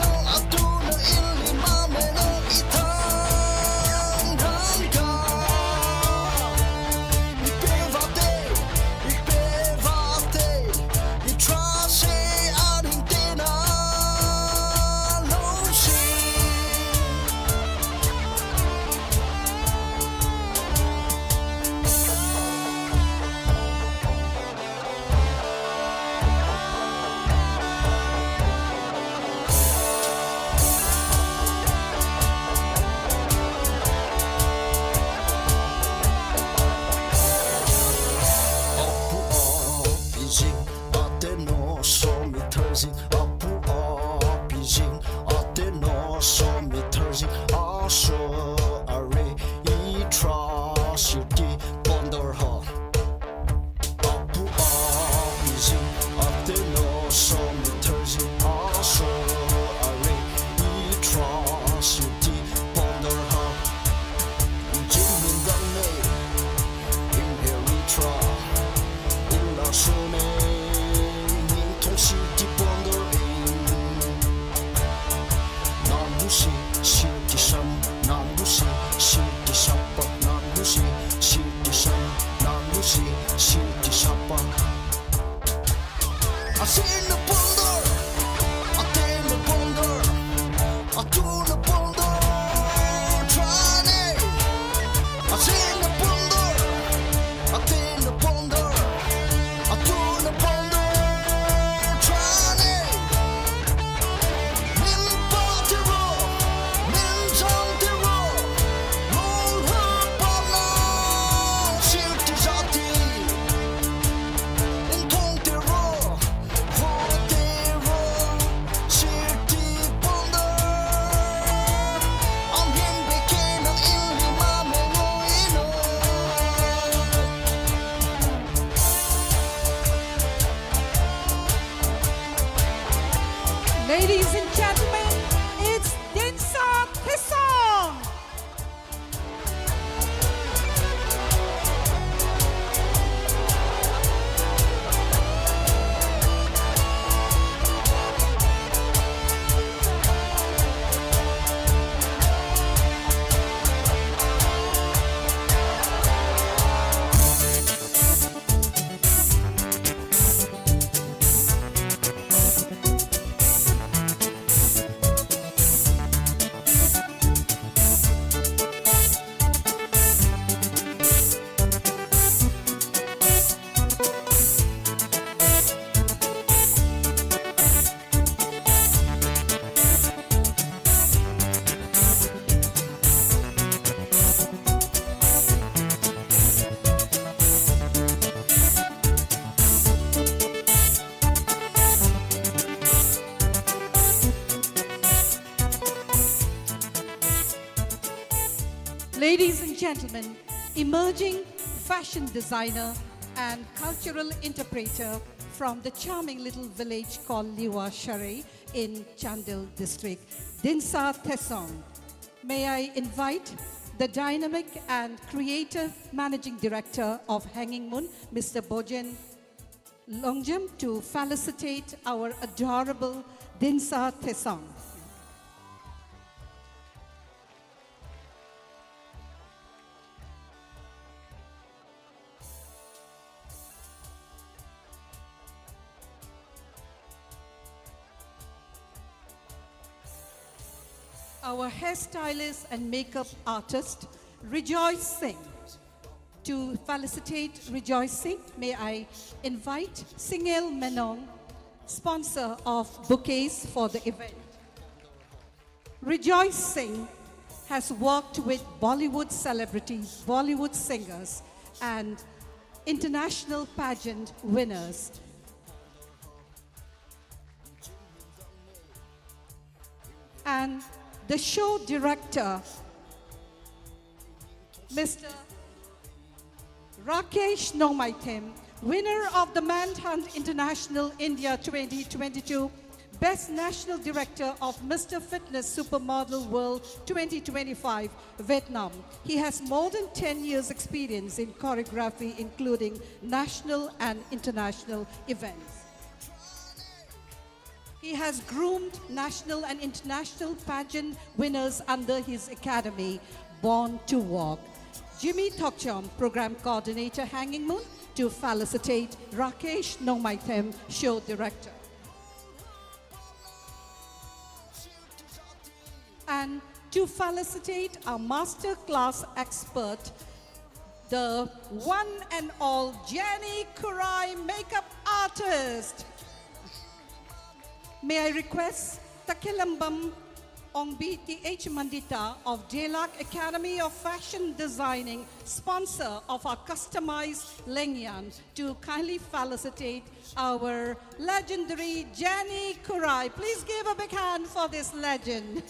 Ladies and gentlemen, emerging fashion designer and cultural interpreter from the charming little village called Liwa Sharai in Chandel district, Dinsa Thesong. May I invite the dynamic and creative managing director of Hanging Moon, Mister Bojen Longjam, to felicitate our adorable Dinsa Thesong. Our hairstylist and makeup artist, Rejoice Singh. To felicitate Rejoice Singh, may I invite Singel Menong, sponsor of bouquets for the event. Rejoice Singh has worked with Bollywood celebrities, Bollywood singers, and international pageant winners. And the show director, Mister Rakesh Nongmaithem, winner of the Manhunt International India twenty twenty-two Best National Director of Mister Fitness Supermodel World twenty twenty-five, Vietnam. He has more than ten years' experience in choreography, including national and international events. He has groomed national and international pageant winners under his academy, Born to Walk. Jimmy Thokchom, program coordinator, Hanging Moon, to felicitate Rakesh Nongmaithem, show director. And to felicitate our master class expert, the one and all Jenny Kurai, makeup artist. May I request Takelambam Ongbi T H Mandita of Delak Academy of Fashion Designing, sponsor of our customized Lengyan, to kindly felicitate our legendary Jenny Kurai. Please give a big hand for this legend.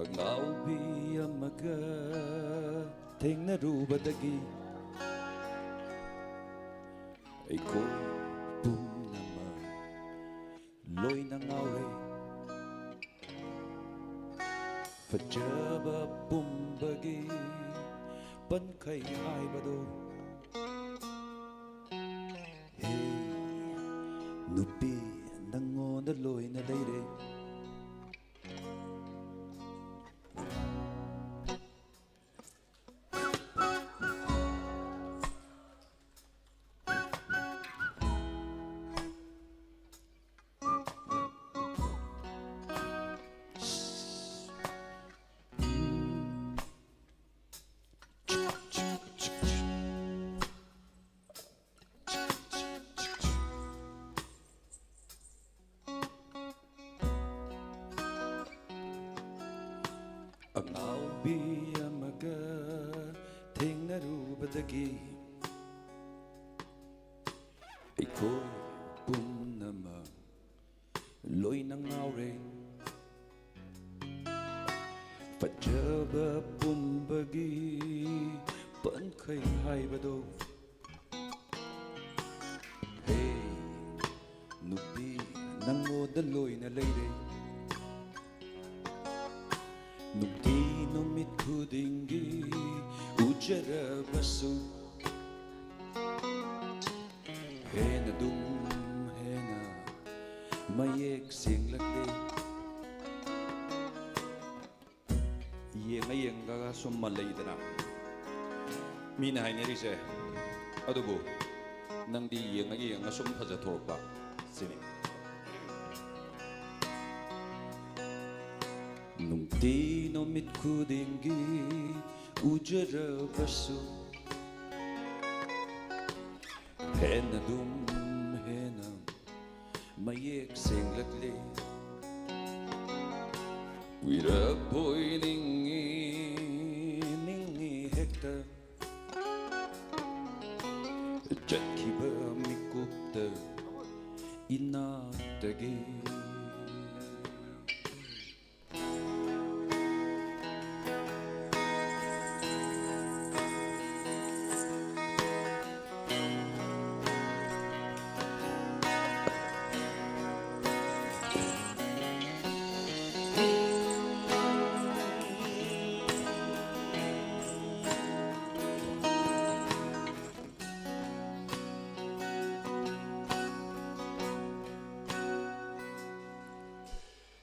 ꯑꯉꯥꯎꯕꯤ ꯑꯃꯒ ꯊꯦꯡꯅꯔꯨꯕꯗꯒꯤ ꯑꯩꯈꯣꯏ ꯄꯨꯝꯅꯃꯛ ꯂꯣꯏꯅ ꯉꯥꯎꯔꯦ꯫ ꯐꯖꯕ ꯄꯨꯝꯕꯒꯤ ꯄꯟꯈꯩ ꯍꯥꯏꯕꯗꯣ꯫ ꯍꯦ ꯅꯨꯄꯤ, ꯅꯪꯉꯣꯟꯗ ꯂꯣꯏꯅ ꯂꯩꯔꯦ꯫ ꯑꯉꯥꯎꯕꯤ ꯑꯃꯒ ꯊꯦꯡꯅꯔꯨꯕꯗꯒꯤ ꯑꯩꯈꯣꯏ ꯄꯨꯝꯅꯃꯛ ꯂꯣꯏꯅ ꯉꯥꯎꯔꯦ꯫ ꯐꯖꯕ ꯄꯨꯝꯕꯒꯤ ꯄꯟꯈꯩ ꯍꯥꯏꯕꯗꯣ꯫ ꯍꯦ ꯅꯨꯄꯤ, ꯅꯪꯉꯣꯟꯗ ꯂꯣꯏꯅ ꯂꯩꯔꯦ꯫ ꯅꯨꯡꯇꯤ ꯅꯨꯃꯤꯠ ꯈꯨꯗꯤꯡꯒꯤ ꯎꯖꯔꯕꯁꯨ ꯍꯦꯟꯅ ꯑꯗꯨꯝ ꯍꯦꯟꯅ ꯃꯌꯦꯛ ꯁꯦꯡꯂꯛꯂꯦ꯫ ꯌꯦꯡꯉ ꯌꯦꯡꯉꯒ ꯁꯨꯝ ꯃꯜꯂꯛꯏꯗꯅ ꯃꯤꯅ ꯍꯥꯏꯅꯔꯤꯁꯦ꯫ ꯑꯗꯨꯕꯨ ꯅꯪꯗꯤ ꯌꯦꯡꯉ ꯌꯦꯡꯉ ꯁꯨꯝ ꯐꯖꯊꯣꯔꯛꯄ ꯁꯤꯅꯤ꯫ ꯅꯨꯡꯇꯤ ꯅꯨꯃꯤꯠ ꯈꯨꯗꯤꯡꯒꯤ ꯎꯖꯔꯕꯁꯨ ꯍꯦꯟꯅ ꯑꯗꯨꯝ ꯍꯦꯟꯅ ꯃꯌꯦꯛ ꯁꯦꯡꯂꯛꯂꯦ꯫ ꯀꯨꯏꯔꯕꯣꯏ ꯅꯤꯡꯉꯤ, ꯅꯤꯡꯉꯤ ꯍꯦꯛꯇ ꯆꯠꯈꯤꯕ ꯃꯤꯀꯨꯞꯇ ꯏꯅꯥꯛꯇꯒꯤ꯫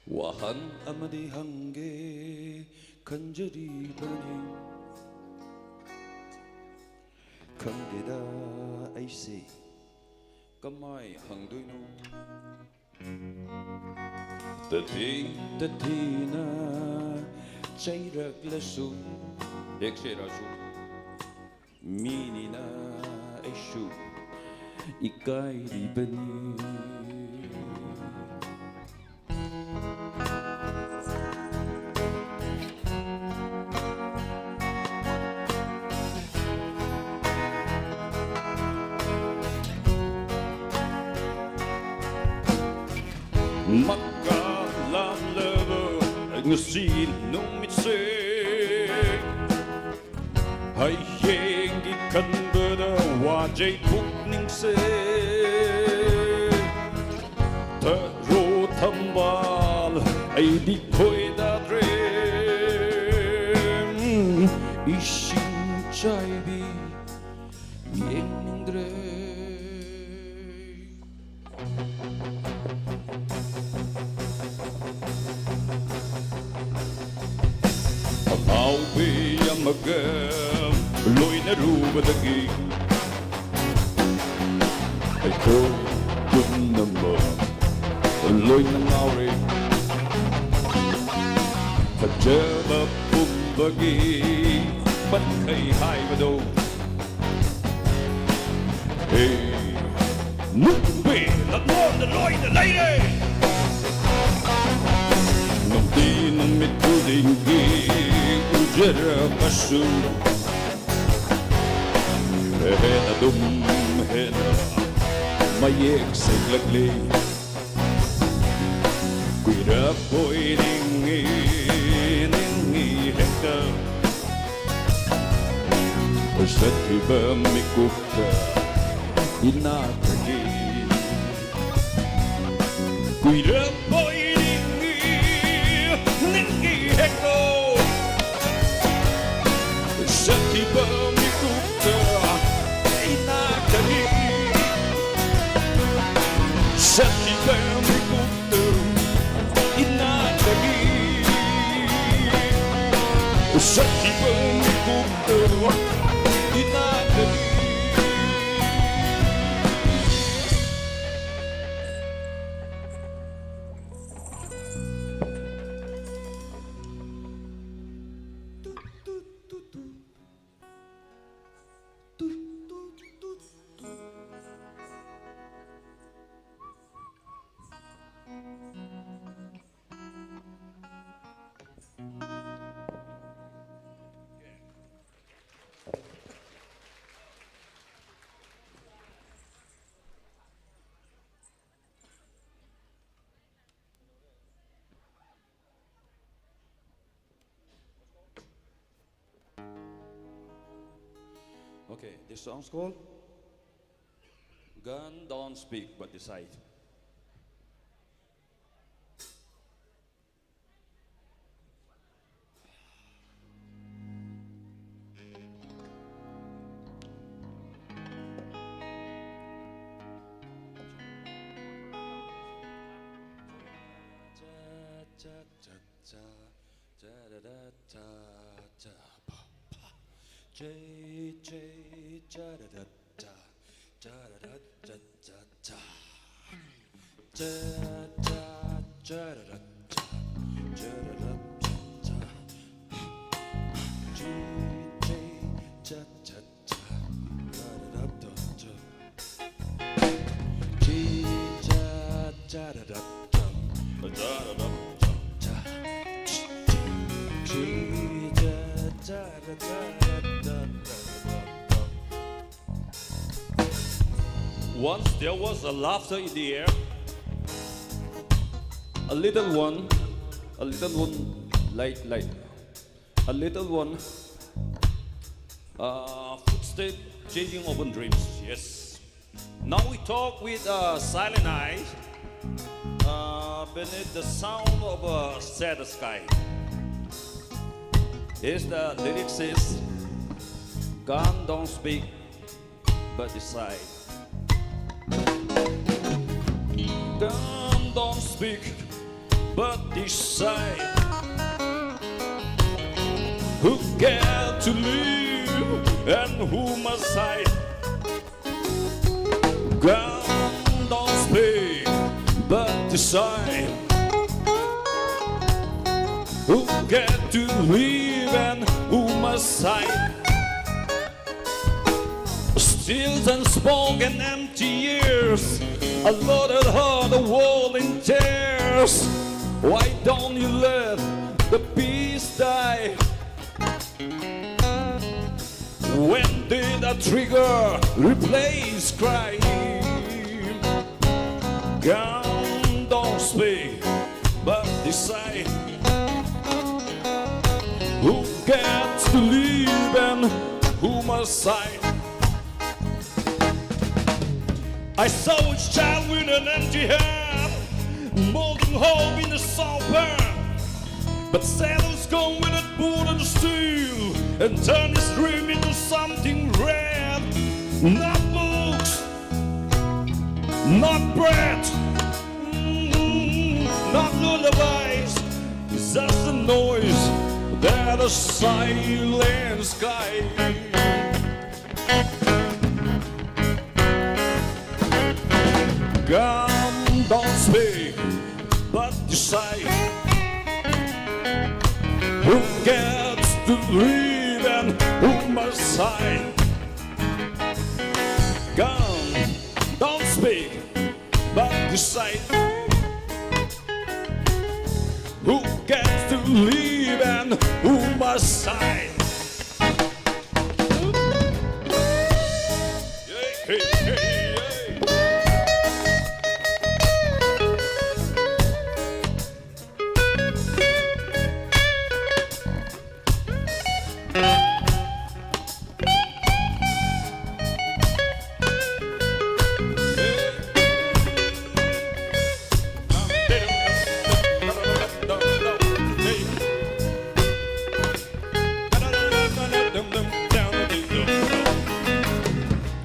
ꯋꯥꯍꯪ ꯑꯃꯗꯤ ꯍꯪꯒꯦ ꯈꯟꯖꯔꯤꯕꯅꯤ꯫ ꯈꯪꯗꯦꯗ ꯑꯩꯁꯦ ꯀꯃꯥꯏ ꯍꯪꯗꯣꯏꯅꯣ? ꯇꯊꯤ ꯇꯊꯤꯅ ꯆꯩꯔꯛꯂꯁꯨ, ꯍꯦꯛ ꯆꯩꯔꯛꯑꯁꯨ, ꯃꯤꯅꯤꯅ ꯑꯩꯁꯨ ꯏꯀꯥꯏꯔꯤꯕꯅꯤ꯫ ꯃꯀꯥ ꯂꯥꯝꯂꯕ ꯉꯁꯤ ꯅꯨꯃꯤꯠꯁꯦ, ꯍꯌꯦꯡꯒꯤ ꯈꯟꯕꯗ ꯋꯥꯖꯩ ꯄꯨꯛꯅꯤꯡꯁꯦ꯫ ꯊꯔꯣ ꯊꯝꯕꯥꯜ ꯑꯩꯗꯤ ꯈꯣꯏꯗꯥꯗ꯭ꯔꯦ꯫ ꯏꯁꯤꯡ ꯆꯥꯏꯕꯤ ꯌꯦꯡꯅꯤꯡꯗ꯭ꯔꯦ꯫ ꯑꯉꯥꯎꯕꯤ ꯑꯃꯒ ꯂꯣꯏꯅꯔꯨꯕꯗꯒꯤ ꯑꯩꯈꯣꯏ ꯄꯨꯝꯅꯃꯛ ꯂꯣꯏꯅ ꯉꯥꯎꯔꯦ꯫ ꯐꯖꯕ ꯄꯨꯝꯕꯒꯤ ꯃꯈꯩ ꯍꯥꯏꯕꯗꯣ꯫ ꯍꯦ, ꯅꯨꯄꯤ ꯅꯉꯣꯟꯗ ꯂꯣꯏꯅ ꯂꯩꯔꯦ꯫ ꯅꯨꯡꯇꯤ ꯅꯨꯃꯤꯠ ꯈꯨꯗꯤꯡꯒꯤ ꯎꯖꯔꯕꯁꯨ, ꯍꯦꯟꯅ ꯑꯗꯨꯝ ꯍꯦꯟꯅ ꯃꯌꯦꯛ ꯁꯦꯡꯂꯛꯂꯤ꯫ ꯀꯨꯏꯔꯕꯣꯏ ꯅꯤꯡꯉꯤ, ꯅꯤꯡꯉꯤ ꯍꯦꯛꯇ꯫ ꯆꯠꯈꯤꯕ ꯃꯤꯀꯨꯞꯇ ꯏꯅꯥꯛꯇꯒꯤ꯫ ꯀꯨꯏꯔꯕꯣꯏ ꯅꯤꯡꯉꯤ, ꯅꯤꯡꯉꯤ ꯍꯦꯛꯇ꯫ ꯆꯠꯈꯤꯕ ꯃꯤꯀꯨꯞꯇ ꯏꯅꯥꯛꯇꯒꯤ꯫ ꯆꯠꯈꯤꯕ ꯃꯤꯀꯨꯞꯇ ꯏꯅꯥꯛꯇꯒꯤ꯫ ꯁꯛꯈꯤꯕ ꯃꯤꯀꯨꯞꯇꯣ ꯏꯅꯥꯛꯇꯅꯤ꯫ Okay, this song's called Gun Don't Speak But Decide. Once there was a laughter in the air. A little one, a little one, like, like, a little one, uh, footstep changing open dreams. Yes. Now we talk with, uh, silent eyes, uh, beneath the sound of a sad sky. Here's the lyrics is, "Gun don't speak, but decide." Gun don't speak, but decide. Who get to live and who must die? Come, don't speak, but decide. Who get to live and who must die? Still unspoken empty years, a loaded heart, a world in tears. Why don't you let the peace die? When did a trigger replace crime? Come, don't speak, but decide. Who gets to live and who must die? I saw a child with an empty hand, molding hope in the soft hand. But saddles come with a wooden steel and turn his dream into something red. Not books, not bread, mm, not lullabies, just the noise that a silent sky. Come, don't speak, but decide. Who gets to live and who must die? Come, don't speak, but decide. Who gets to live and who must die? Hey, hey, hey, hey.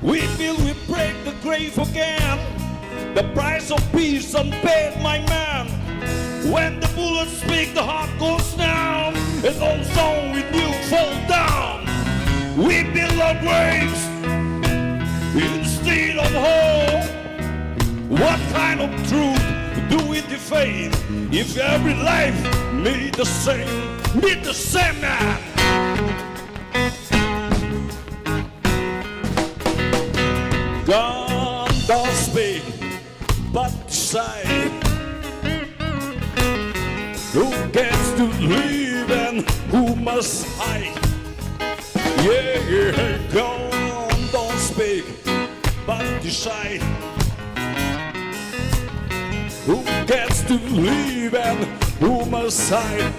We will, we break the grave again. The price of peace unpaid, my man. When the bullets speak, the heart goes down, and all song with you fall down. We build our graves instead of hope. What kind of truth do we defend if every life meet the same, meet the same man? Gun don't speak, but decide who gets to live and who must hide. Yeah, gun don't speak, but decide who gets to live and who must hide.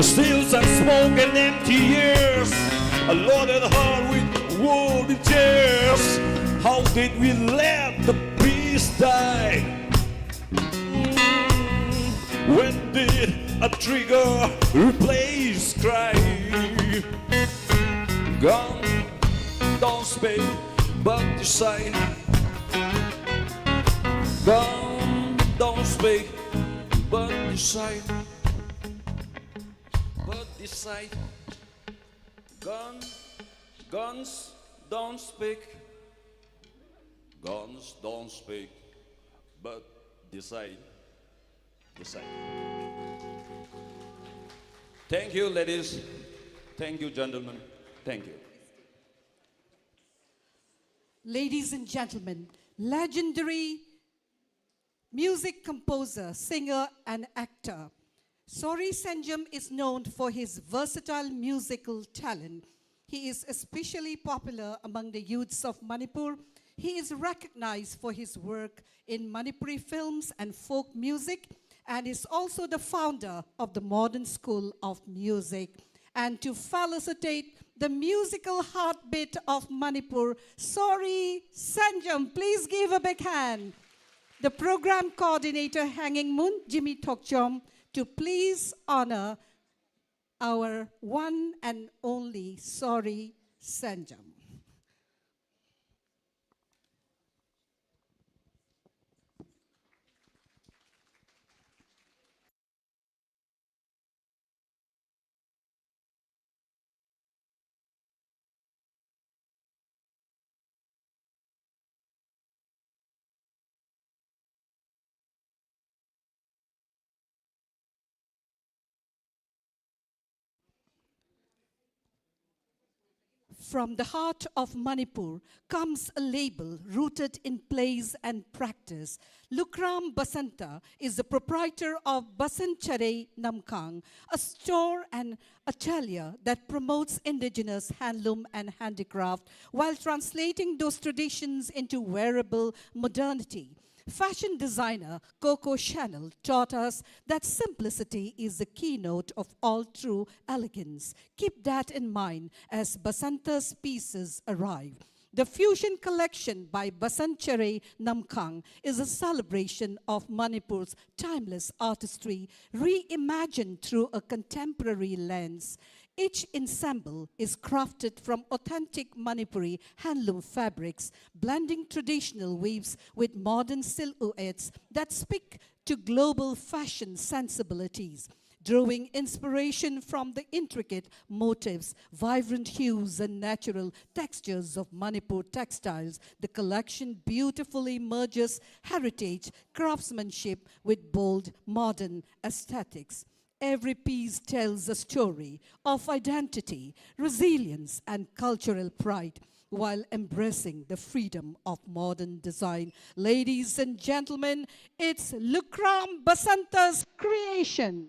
Still some smoke and empty years, a loaded heart with wounded tears. How did we let the peace die? When did a trigger replace cry? Gun don't speak, but decide. Gun don't speak, but decide. But decide. Gun, guns don't speak. Guns don't speak, but decide. Decide. Thank you, ladies. Thank you, gentlemen. Thank you. Ladies and gentlemen, legendary music composer, singer, and actor. Sori Sanjam is known for his versatile musical talent. He is especially popular among the youths of Manipur. He is recognized for his work in Manipuri films and folk music and is also the founder of the Modern School of Music. And to felicitate the musical heartbeat of Manipur, Sori Sanjam. Please give a big hand. The program coordinator, Hanging Moon, Jimmy Thokchom, to please honor our one and only Sori Sanjam. From the heart of Manipur comes a label rooted in place and practice. Lukram Basanta is the proprietor of Basanchare Namkhang, a store and atelier that promotes indigenous handloom and handicraft while translating those traditions into wearable modernity. Fashion designer Coco Chanel taught us that simplicity is the keynote of all true elegance. Keep that in mind as Basanta's pieces arrive. The fusion collection by Basanchare Namkhang is a celebration of Manipur's timeless artistry, reimagined through a contemporary lens. Each ensemble is crafted from authentic Manipuri handloom fabrics, blending traditional weaves with modern silhouettes that speak to global fashion sensibilities. Drawing inspiration from the intricate motifs, vibrant hues, and natural textures of Manipur textiles, the collection beautifully merges heritage craftsmanship with bold modern aesthetics. Every piece tells a story of identity, resilience, and cultural pride while embracing the freedom of modern design. Ladies and gentlemen, it's Lukram Basanta's creation.